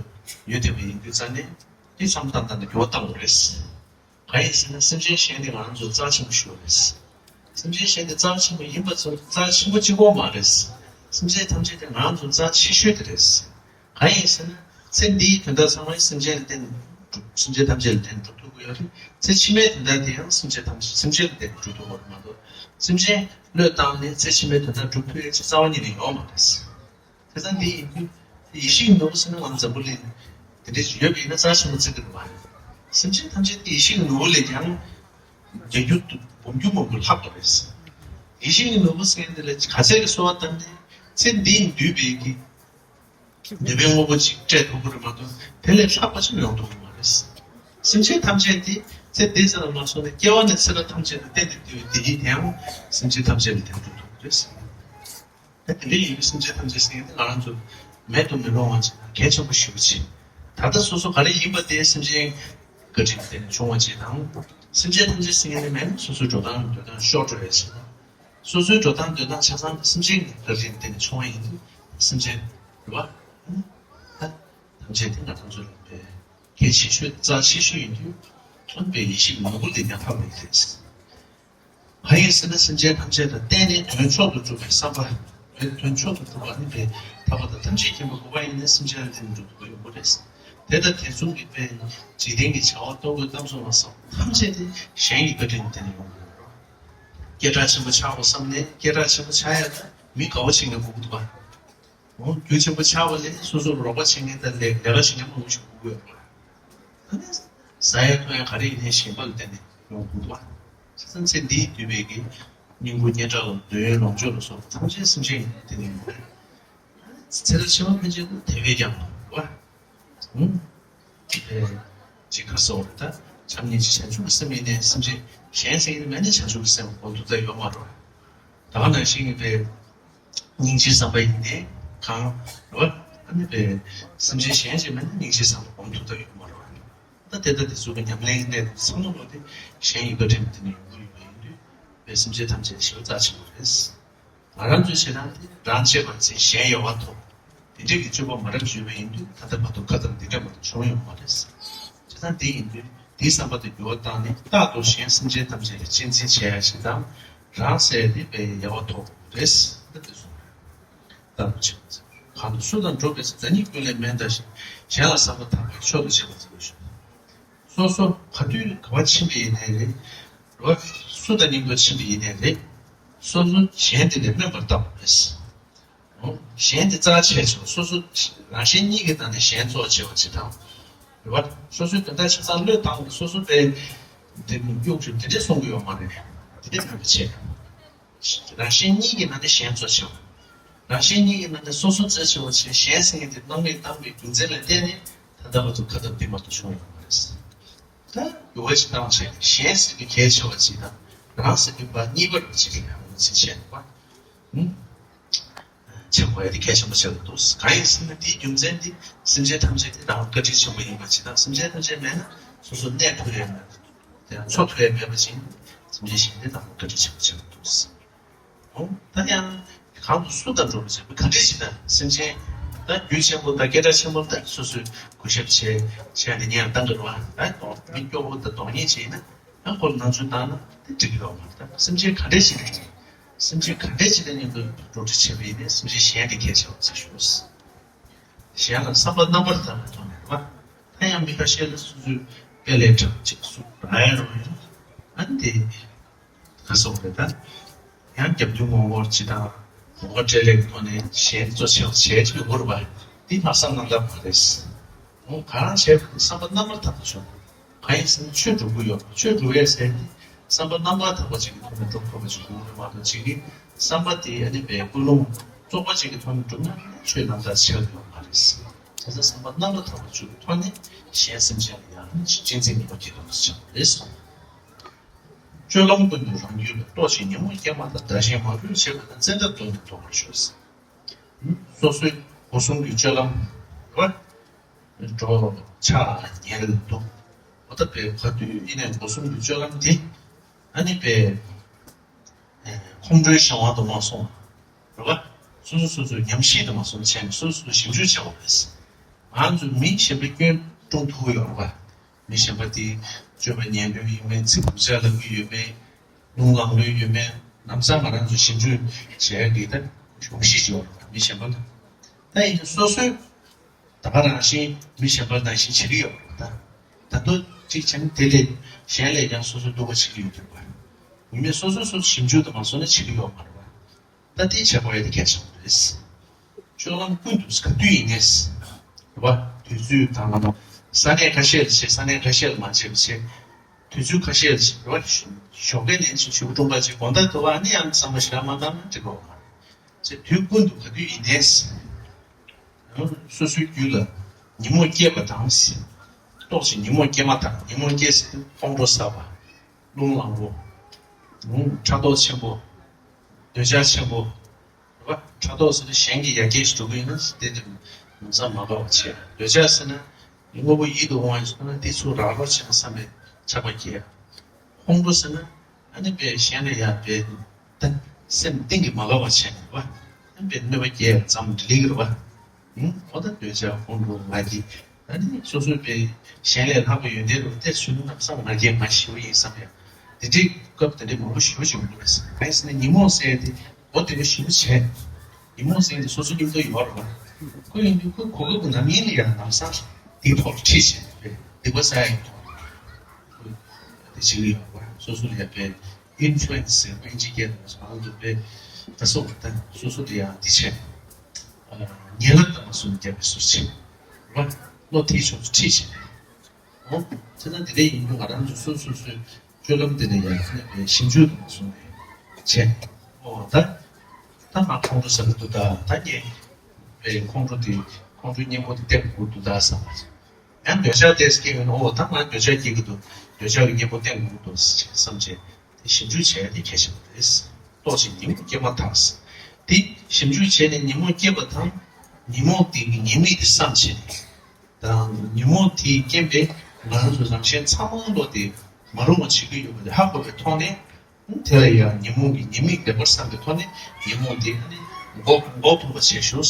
ཡོད་བསྡད་པ་ཡིན་དུས་ཙང་ནས་འདི་བསམ་བློ་བཏང་སྟངས་འདི་འགྱུར་བ་གཏང་དགོས་རེད། གང་ཡིན་ཟེར་ན་སེམས་ཅན་གཞན་དེ་ང་རང་ཚོ་རྩ་ཆེན་པོ་ཞིག་རེད། སེམས་ཅན་གཞན་དེ་རྩ་ཆེན་པོ་ཡིན་པ་ཚོ་རྩ་ཆེན་པོ་གཅིག་པོ་མ་རེད། སེམས་ཅན་ཐམས་ཅད་དེ་ང་རང་ཚོ་རྩ་ཆེ་ཤོས་དེ་རེད། གང་ཡིན་ཟེར་ན། ཚེ་འདིའི་དོན་དག་ཚང་མ་སེམས་ཅན་ལ་བརྟེན་ནས་སེམས་ཅན་ཐམས་ཅད་ལ་བརྟེན་ནས་འགྲུབ་ཐུབ་ཀྱི་ཡོད་རེད། ཚེ་ཕྱི་མའི་དོན་དག་དེ་ཡང་སེམས་ཅན་ཐམས་ཅད་སེམས་ཅན་ལ་བརྟེན་ནས་འགྲུབ་ཐུབ་པ་རེད་མ་གཏོགས། སེམས་ཅན་བློས་བཏང་ནས་ཚེ་ཕྱི་མའི་དོན་དག་འགྲུབ་ཐུབ་ཡ་ཅིག་རྩ་བ་ཉིད་ནས་ཡོད་མ་རེད། དེ་ཙང་འདི་ཡིན་དུས་ཡིད་བཞིན་ནོར་བུ་ཟེར་ན་ང་འཛམ་བུ་གླིང་དེ་འདྲ་ཞིག་ཡོད་པ་ཡིན་ན་རྩ་ཆེན་པོ་བརྩི་གི་རེད་པ། སེམས་ཅན་ཐམས་ཅད་དེ་ཡིད་བཞིན་ནོར་བུ་ལས་ཀྱང་། བརྒྱ་འགྱུར་དུ་འབུམ་འགྱུར་མང་པོ་ལྷག་པ་རེད། ཡིད་བཞིན་གྱི་ནོར་བུ་ཟེར་མཁན་དེ་ལ་ག་ཚད་ཀྱི་གསོལ་བ་བཏབ་ནས་ཚེ་འདིའི་འདུས་པའི་གི་འདོད་པའི་དངོས་པོ་ཅིག་སྤྲད་ཐུབ་ཀྱི་རེད་མ་གཏོགས་དེ་ལས་ལྷག་པ་ཅིག་ཡོང་ཐུབ་ཀྱི་མ་རེད། སེམས་ཅན་ཐམས་ཅད་དེ་ཚེ་འདི་ཙམ་ལ་མ་སོང་ནས་སྐྱེ་བ་ནས་ཚེ་རབས་ཐམས་ཅད་ལ་བརྟེན་ནས་འདུས་པའི་བདེ་སྐྱིད་དེའང་སེམས་ཅན་ཐམས་ཅད་ལ་ལྡན་དུ་འདུག་རེད། ད་དེ་འདྲ་ཡིན་པའི་སེམས་ཅན་ཐམས་ཅད་ཟེར་མཁན་དེ་ང་རང་ཚོ་མེད་དུ་མི་རུང་བ་ཅིག་དང་གལ་ཆེན་པོ་ཞེ་པོ་ཅིག་ད་ལྟ་སོ་སོ་ག་རེ་ཡིན་པ་དེ་སེམས་ཅན་བཀའ་དྲིན་བརྟེན་ནས་བྱུང་བ་ཅིག་དང་། སེམས་ཅན་ཐམས་ཅད་ཟེར་མཁན་དེ་མེད་ན་སོ་སོའི་འགྲོ་སྟངས་འདོད་སྟངས་ཤོར་འགྲོ་ཡ་ཅིག་དང་། སོ་སོའི་འགྲོ་སྟངས་འདོད་སྟངས་ཆ་ཚང་དེ་སེམས་ཅན་གྱི་བཀའ་དྲིན་བརྟེན་ནས་བྱུང་བ་ཡིན་དུས་སེམས་ཅན་རེད་བ། ད་ཐམས་ཅད་དེ་ང་རང་ཚོ་ལ་བས་གལ་ཆེ་ཤོས་རྩ་ཆེ་ཤོས་ཡིན་དུས་ཁོང་པའི་ཡིད་བཞིན་ནོར་བུ་ལས་ཀྱང་ལྷག་པ་ཡིན་ཏེ། གང་ཡིན་ཟེར་ན་སེམས་ཅན་ཐམས་ཅད་ལ་བརྟེན་ནས་དོན་མཆོག་ཏུ་གྲུབ་པའི་བསམ་པ། དོན་མཆོག་ཏུ་གྲུབ་པ་ནི་པའི་ཐར་པ་དང་ཐམས་ཅད་མཁྱེན་པའི་གོ་འཕང་ཡིན་ནས་སེམས་ཅན་ལ་བརྟེན་ནས་འགྲུབ་ཐུབ་པ་ཡོང་གི་རེད། དེ་དང་དེ་མཚུངས་ཀྱི་དཔེ་ནི་འཇིག་རྟེན་གྱི་བྱ་བ་ལྟོ་གོས་གཏམ་གསུམ་ལ་སོགས་ཐམས་ཅད་དེ་གཞན་གྱི་བཀའ་དྲིན་དེ་ནས་ཡོང་གི་ཡོད་རེད། སྐད་གྲགས་ཆེན་པོ་ཆགས་པ་བསམ་ནས་སྐད་གྲགས་ཆེན་པོ་ཆགས་ཡ་ལ་མི་དགའ་བོ་བྱེད་མཁན་མང་པོ་འདུག་པ། འོ་རྒྱུ་ཆེན་པོ་ཆགས་པ་ལས་སོ་སོར་རོགས་པ་བྱེད་མཁན་དང་ལས་ལས་ཀ་བྱེད་མཁན་མང་པོ་ཞིག་དགོས་ཡོད་པ། ཨ་ནི། ཟ་ཡ་འཐུང་ཡ་ག་རེ་ཡིན་ནའི་ཞེན་པ་ལ་བརྟེན་ནས་ཡོང་དགོས་པ། བྱས་ཙང་ཚེ་འདིའི་འདུས་པའི་གི་སྙིང་པོ་སྙན་གྲགས་ལ་འདོད་ཡོན་ལོངས་སྤྱོད་ལ་སོགས་པ་ཐམས་ཅད་སེམས་ཅན་ཡིན་དེ་ནས་ཡོང་བ་རེད། ཚེ་རབས་ཕྱི་མ་ཕན་ཆད་དུ་དེ་བས་ཀྱང་བ། ཧུམ། དེ་ཅིག་ག་སོགས་རེད་ད། བྱམས་སྙིང་རྗེ་བྱང་ཆུབ་ཀྱི་སེམས་ཡིན་ནའི་སེམས་ཅན་གཞན་ཟེར་ཡིན་མེད་ནའི་བྱང་ཆུབ་ཀྱི་སེམས་སྒོམ་ཐུབ་ད་ཡོད་མ་རེད། ད་ག་ནང་བཞིན་གྱི་པའི་སྙིང་རྗེའི་བསམ་པ་ཡིན་ནའི་གང་རེད་བ། ཨ་ནི་པའི་སེམས་ཅན་གཞན་ཅིག་མེད་ན་སྙིང་རྗེའི་བསམ་པ་སྒོམ་ཐུབ་ད་ཡོད་མ་རེད་བ། ད་དེ་ལྟ་དེ་ཚོ་གི་ཉམས་ལེན་གནས་ཚང་མ་ལོ་དེ་གཞན་ཡི་བཀའ་དྲིན་དེ་ནས་ཡོང་གི་ཡོད་པ་ཡིན་དུས་པའི་སེམས་ཅན་ཐམས་ཅད་ཞེ་པོ་རྩ་ཆེན་པོ་རེད། ང་རང་ཚོའི་བྱེད་སྟངས་དེ་རང་གཅེས་པར་འཛིན་གཞན་ཡལ་བར་དོར། དེ་འདྲའི་གི་སྤྱོད་པ་མ་རབས་ཡོད་པ་ཡིན་དུས་ད་ལྟ་མ་གཏོགས་ཁ་ཙམ་འདི་འདྲ་མ་གཏོགས་བྱུང་ཡོད་མ་རེད། བྱས་ཙང་དེ་ཡིན་དུས་དེའི་བསམ་པ་དེ་འགྱུར་བ་བཏང་ནས་རྟག་ཏུ་གཞན་སེམས་ཅན་ཐམས་ཅད་ལ་གཅེས་འཛིན་བྱེད་ཡ་ཞིག་དང་། རང་བསལ་ཏེ་པའི་ཡལ་བར་དོར་དགོས་རེད། ད་དེ་གསུངས། རྟག་ཏུ་བྱེད་པ་ཚེ་གང་དུ་སུ་དང་འགྲོགས་པའི་ཚེ་བདག་ཉིད་ཀུན་ལས་དམན་ལྟ་ཞིང་། གཞན་ལ་བསམ་པ་དག་པས་མཆོག་ཏུ་གཅེས་པར་འཛིན་པར་ཤོག་སོ་སོ་ག་དུས་ག་བ་ཕྱིན་པ་ཡིན་ནའི་རེད། རོ། སུ་དང་མཉམ་དུ་ཕྱིན་པ་ཡིན་ནའི་རེད། སོ་སོ་གཞན་དེ་ལས་དམན་པར་བལྟ་དགོས་རེད། འོ། གཞན་དེ་རྩ་ཆེ་ཆུང་སོ་སོ་རང་གཞན་གཉིས་ཀྱི་སྟེང་ནས་གཞན་གཙོ་ཆེ་བ་ཅིག་དང་། རེད་བ། སོ་སོའི་དོན་དག་ཆ་ཚང་བློས་བཏང་སྟེ་སོ་སོ་པའི་དེ་གཡོག་ཅིག་དེ་འདྲས་གསུང་གི་ཡོད་མ་རེད། དེ་འདྲས་མེད་པ་བྱས། རང་གཞན་གཉིས་ཀྱི་ནང་ནས་གཞན་གཙོ་ཆེ་བ། རང་གཞན་གཉིས་ཀྱི་ནང་ནས་སོ་སོ་རྩ་ཆེ་བ་བྱས། གཞན་ཟེར་མཁན་དེ་སྣང་མེད་བཏང་བའི་རྒྱུ་མཚན་ལ་བརྟེན་ནས་ད་ལྟ་བར་དུ་ཁ་འཐབ་འདི་མ་གཏོགས་བྱུང་ཡོད་མ་རེད། ད་འགྱུར་བ་ཞིག་བཏང་བྱས་གཞན་ཟེར་དུས་གལ་ཆེ་བ་ཅིག་དང་། རང་ཟེར་དུས་པ་གཉིས་པར་ཅིག་ལ་ངོས་འཛིན་བྱས་པ། ཆེན་པོ་ཡ་དེ་གལ་ཆེན་པོ་ཆགས་ཀྱི་འདུག་གང་ཡིན་ཟེར་ན་དེའི་རྒྱུ་མཚན་དེ་སེམས་ཅན་ཐམས་ཅད་དེ་རང་བཀའ་དྲིན་ཆེན་པོ་ཡིན་པ་ཅིག་དང་། སེམས་ཅན་ཐམས་ཅད་མེད་ན་སོ་སོ་གནས་ཐུབ་ཡ་མེད། དེ་ཡང་འཚོ་ཐུབ་ཡ་མེད་པ་ཅིག་སེམས་ཅན་གཞན་དེ་རང་བཀའ་དྲིན་ཆེན་པོ་ཆགས་ཀྱི་འདུག་འོ། ད་ཡང་གང་དུ་སུ་དང་འགྲོགས་པ་བྱེད་པ་ག་འདྲ་ཞིག་དང་། སེམས་ཅན་ད་རྒྱུ་ཆེན་པོ་དང་སྐད་གྲགས་ཆེན་པོ་དང་སོ་སོའི་གུས་ཞབས་བྱས་བྱས་ནས་ཉན་བཏང་གི་རེད་བ། ད་གདོང་མི་སྐྱོ་བོ་དང་གདོང་ཉེས་བྱས་ན་ཡང་ཁོ་ལ་ནང་ཆོས་བཏང་ན་དེ་འགྲིག་གི་ཡོད་མ་རེད། ད་སེམས་ཅན་ག་འདྲ་ཞིག་དང་། སེམས་ཅན་ག་འདྲ་ཞིག་དང་མཉམ་དུ་འགྲོགས་འདྲིས་བྱས་པ་ཡིན་ནའི་སེམས་ཅན་གཞན་དེ་གལ་ཆེ་བ་ཆགས་ཞུ། གཞན་ལ་བསམ་པ་རྣམ་པར་དག་པའི་ཐོག་ནས་རེད་བ། ད་ཡང་མི་ཁ་ཤས་ལ་སོ་སོའི་དཔེ་ལས་དྲག་ཅིག་སུ་ར་ཡ་རོ་ཡ། ཨ་ནི་དེ་ག་སོགས་རེད། ད་ཡང་རྒྱབ་མདུན་ངོ་སྐོར་ཅིག་དང་ངོ་སྤྲད་ལས་ཀྱི་ཐོག་ནས་གཞན་གཙོ་ཆེ་བ་བྱས་ཅིག་ཡོང་གི་རེད་བ། འདི་ལྷག་བསམ་རྣམ་དག་མ་རེད། འོ། གང་བྱས་པ་དེ་བསམ་པ་རྣམ་པར་དག་པ་བྱུང་། གང་ཡིན་ཟེར་ན་ཆོས་སྒྲུབ་ཀྱི་ཡོད། ཆོས་སྒྲུབ་ཡས་ཟེར་ཏེ་བསམ་པ་རྣམ་པར་དག་པ་ཅིག་གི་ཐོག་ནས་སྒྲུབ་ཐུབ་པ་ཅིག་དགོས་རེད་མ་གཏོགས། ཅིག་གིས་བསམ་པ་དེ་ཨ་ནི་པའི་ཀུན་སློང་བཙོག་པ་ཅིག་གི་ཐོག་ནས་བསྒྲུབས་ན་ཆོས་རྣམ་དག་ཆགས་ཡོད་མ་རེད། བྱས་ཙང་བསམ་པ་རྣམ་པར་དག་པ་ཅིག་གི་ཐོག་ནས་གཞན་སེམས་ཅན་ལ་ཡང་གཅེས་འཛིན་ནུས་པ་སྐྱེ་ཐུབ་པ་ཆགས་པ་རེད་གསུངས། སྤྱོད་ལམ་ཀུན་ཏུ་རང་རྒྱུད་ལ། རྟོག་ཅིང་ཉོན་མོངས་སྐྱེས་མ་ཐག་བདག་གཞན་མ་བསྒྲུབ་བྱེད་པ་དང་། ཙནྡན་བརྡུངས་ནས་ལྡོག་པར་ཤོག་སོ་སོའི་སྒོ་གསུམ་གྱི་སྤྱོད་ལམ་རེད་བ། འགྲོ་འཆག་ཉལ་འདུག་འོ་ད་པའི་ག་དུས་ཡིན་ནའི་སྒོ་གསུམ་གྱི་སྤྱོད་ལམ་དེ་ཨ་ནི་པའི་ཁོང་ཁྲོའི་གཞན་དབང་དུ་མ་སོང་བ་རེད་བ། སོ་སོ་སོ་སོའི་ཉམས་ཞིབ་དུ་མ་སོང་བྱས་ནས་སོ་སོ་སོ་ཞིབ་འཇུག་བྱེད་དགོས་པས། ང་ཚོས་མི་གཞན་པའི་སྐྱོན་སྲུང་ཐུབ་ཀྱི་ཡོད་རེད་བ། མི་གཞན་པ་དེ་སྤྱོད་པ་ཉེས་ལོས་ཡོད་མེད། ཚིག་སྡུག་ཅག་ལབ་ཀྱི་ཡོད་མེད། རླུང་ལངས་ལོས་ཡོད་མེད། ལམ་སང་ང་རང་ཚོ་ཞིབ་འཇུག་བྱས་ཏེ་ད་གཞུང་ཤེས་ཡོད་རེད་བ། མི་གཞན་པ་ལ། ད་ཡིན་ན་སོ་སོའི་ད་ག་རང་བཞིན་མི་གཞན་པ་ནང་བཞིན་བྱེད་ཀྱི་ཡོད་རེད་བ། ད་ད་དུང་གཅིག་བྱས་ན་དེ་ལས་གཞན་ལས་ཀྱང་སོ་སོ་སྡུག་པ་བྱེད་ཀྱི་ཡོད་རེད་བ། ཡིན་ནའི་སོ་སོ་སོ་སོ་ཞིབ་འཇུག་དུ་མ་སོང་ན་བྱེད་ཀྱི་ཡོད་མ་རེད་བ། ད་དེ་བྱེད་དགོས་ཡ་དེ་གལ་ཆེན་པོ་རེད། སྤྱོད་ལམ་ཀུན་ཏུ་ག་དུས་ཡིན་ནའི་རེད་བ། དུས་ཚོད་དང་ས་གནས་ཁ་ཤས་ལ་བྱེད། ས་གནས་ཁ་ཤས་ལ་མ་བྱེད་པ་བྱེད། དུས་ཚོད་ཁ་ཤས་ལ་བྱེད་རེད་བ། ཞོགས་ཀས་ནས་ཕྱི་ཞོགས་ཀས་དྲུང་པ་ཅིག་དགོང་དག་དུ་བ་ནི་ཡང་བསམ་བློ་ཞེ་དྲག་མ་བཏང་ན་འགྲིག་གི་མ་རེད། ཚེ་དུས་ཀུན་ཏུ་ག་དུས་ཡིན་ནའི་རེད། སོ་སོའི་རྒྱུད་ལ་ཉོན་མོངས་སྐྱེས་པ་དང་། རྟོག་ཅིང་ཉོན་མོངས་སྐྱེས་མ་ཐག་ཉོན་མོངས་སྐྱེས་ཟེར་དུས་ཁོང་ཁྲོ་ཟ་བ། རླུང་ལངས་པོ། ཕྲག་དོག་ཆེན་པོ། འདོད་ཆགས་ཆེན་པོ། རེད་བ། ཕྲག་དོག་ཟེར་ན་གཞན་གྱི་ཡར་རྒྱས་ཤིག་འགྲོ་གི་ཡིན་ན་དེ་དེ་ལམ་སང་མ་དགའ་བ་བྱས། འདོད་ཆགས་ཟེར་ན་དངོས་པོ་ཡིད་དུ་འོང་བ་ཞིག་མཐོང་ན་དེ་ཚུར་རག་རོགས་བྱས་ན་བསམ་པའི་ཆགས་པ་སྐྱེ། ཁོང་ཁྲོ་ཟེར་ན་ཨ་ནི་པའི་གཞན་ལ་ཡར་པའི་ད་སེམས་གཏིང་གི་མ་དགའ་བ་བྱས་ནས་རེད་བ། ཨ་ནི་པའི་གནོད་པ་སྐྱེལ་ཙམ་དེ་ལས་ཀྱི་རེད་བ། ཨུམ། འོ་ད་འདོད་ཆགས་ཁོང་ཁྲོ་ང་རྒྱལ། ཨ་ནི་སོ་སོའི་པའི་གཞན་ལས་ལྷག་པའི་ཡོན་ཏན་རུ་དེ་ཚུར་ལམ་སང་ང་རྒྱལ་མ་ཞི་བ་ཡིན་བསམ་ཡ། དེ་འདྲའི་སྐབས་དེ་འདྲའི་མང་པོ་ཞེ་པོ་ཅིག་ཡོང་གི་རེད། གང་ཡིན་ཟེར་ན་ཉོན་མོངས་ཟེར་ཡ་དེ་འོ་དེ་འདྲ་ཞེ་པོ་བྱས། ཉོན་མོངས་ཟེར་ཡ་དེ་སོ་སོ་མཉམ་དུ་ཡོད་རེད་བ། ཁོ་ཡིན་དུས་ཁོ་གོ་སྐབས་ཀྱི་ནམ་ཡིན་ལ་ཡང་ལམ་སང་དེའི་ཐོག་ལ་ཁྲིད་བྱས་པའི་སྡིག་པ་བསགས་ཡ་ཐོག་ཁོ་དེ་བྱེད་ཀྱི་ཡོད་རེད་བ། སོ་སོ་ལ་ཡ་པའི་ཨིན་ཕུ་ལུ་ཨེན་སི་ཟེར་དབྱིན་ཇིའི་སྐད་དུ་ང་ཚོ་པའི་ད་སོ་ད་སོ་སོ་དེ་ཡང་དེ་བྱས། ཉེ་ལམ་དང་མ་སུ་རྒྱབ་པའི་སུ་ཆེ་བ། བློ་དེའི་ཕྱོགས་སུ་ཁྲིད་བྱས། འོ། བྱས་ཙང་དེ་འདྲ་ཡིན་དུས་ང་རང་ཚོ་སོ་སོ་སོའི་སྤྱོད་ལམ་དེ་ལ་ཡང་ཞིབ་འཇུག་དང་མ་སུ་ནས་བྱས། འོ་ད། ད་ང་ཁོང་ཁྲོ་ཟ་གི་འདུག་ད་ད་ངས་པའི་ཁོང་ཁྲོ་དེ་ཁོང་ཁྲོའི་གཉེན་པོ་དེ་བསྟེན་དགོས་འདུག་ད་བསམ། ཡང་འདོད་ཆགས་ཏོག་ཙམ་སྐྱེ་ཡོང་ན། འོ་ད་ང་འདོད་ཆགས་སྐྱེ་གི་འདུག་འདོད་ཆགས་ཀྱི་གཉེན་པོ་བསྟེན་དགོས་འདུག་བསམ་བྱས་དེ་ཞིབ་འཇུག་བྱས་ཏེ་གལ་ཆེན་པོ་རེད། རྟོག་ཅིང་ཉོན་མོངས་སྐྱེས་མ་ཐག་དེ་ཞིབ་འཇུག་བྱས་ནས་ཉོན་མོངས་སྐྱེས་པ་དང་། ཉོན་མོངས་དེ་གི་ཉེས་དམིགས་དེ་བསམ་བྱས་ནས་དང་། ཉོན་མོངས་དེའི་རྐྱེན་པས་ང་རང་ཚོ་རང་གཞན་ཚང་མ་བློ་དེ་མ་རུང་བ་བྱེད་ཀྱི་ཡོད་པ་དེ་ཧ་གོ་བའི་ཐོག་ནས། དེ་ལ་ཡང་ཉོན་མོངས་ཀྱི་ཉེས་དམིགས་ལེགས་པར་བསམ་པའི་ཐོག་ནས་ཉོན་མོངས་དེ་ནི་འགོག་འགོག་ཐུབ་པ་བྱེད་ཤོག་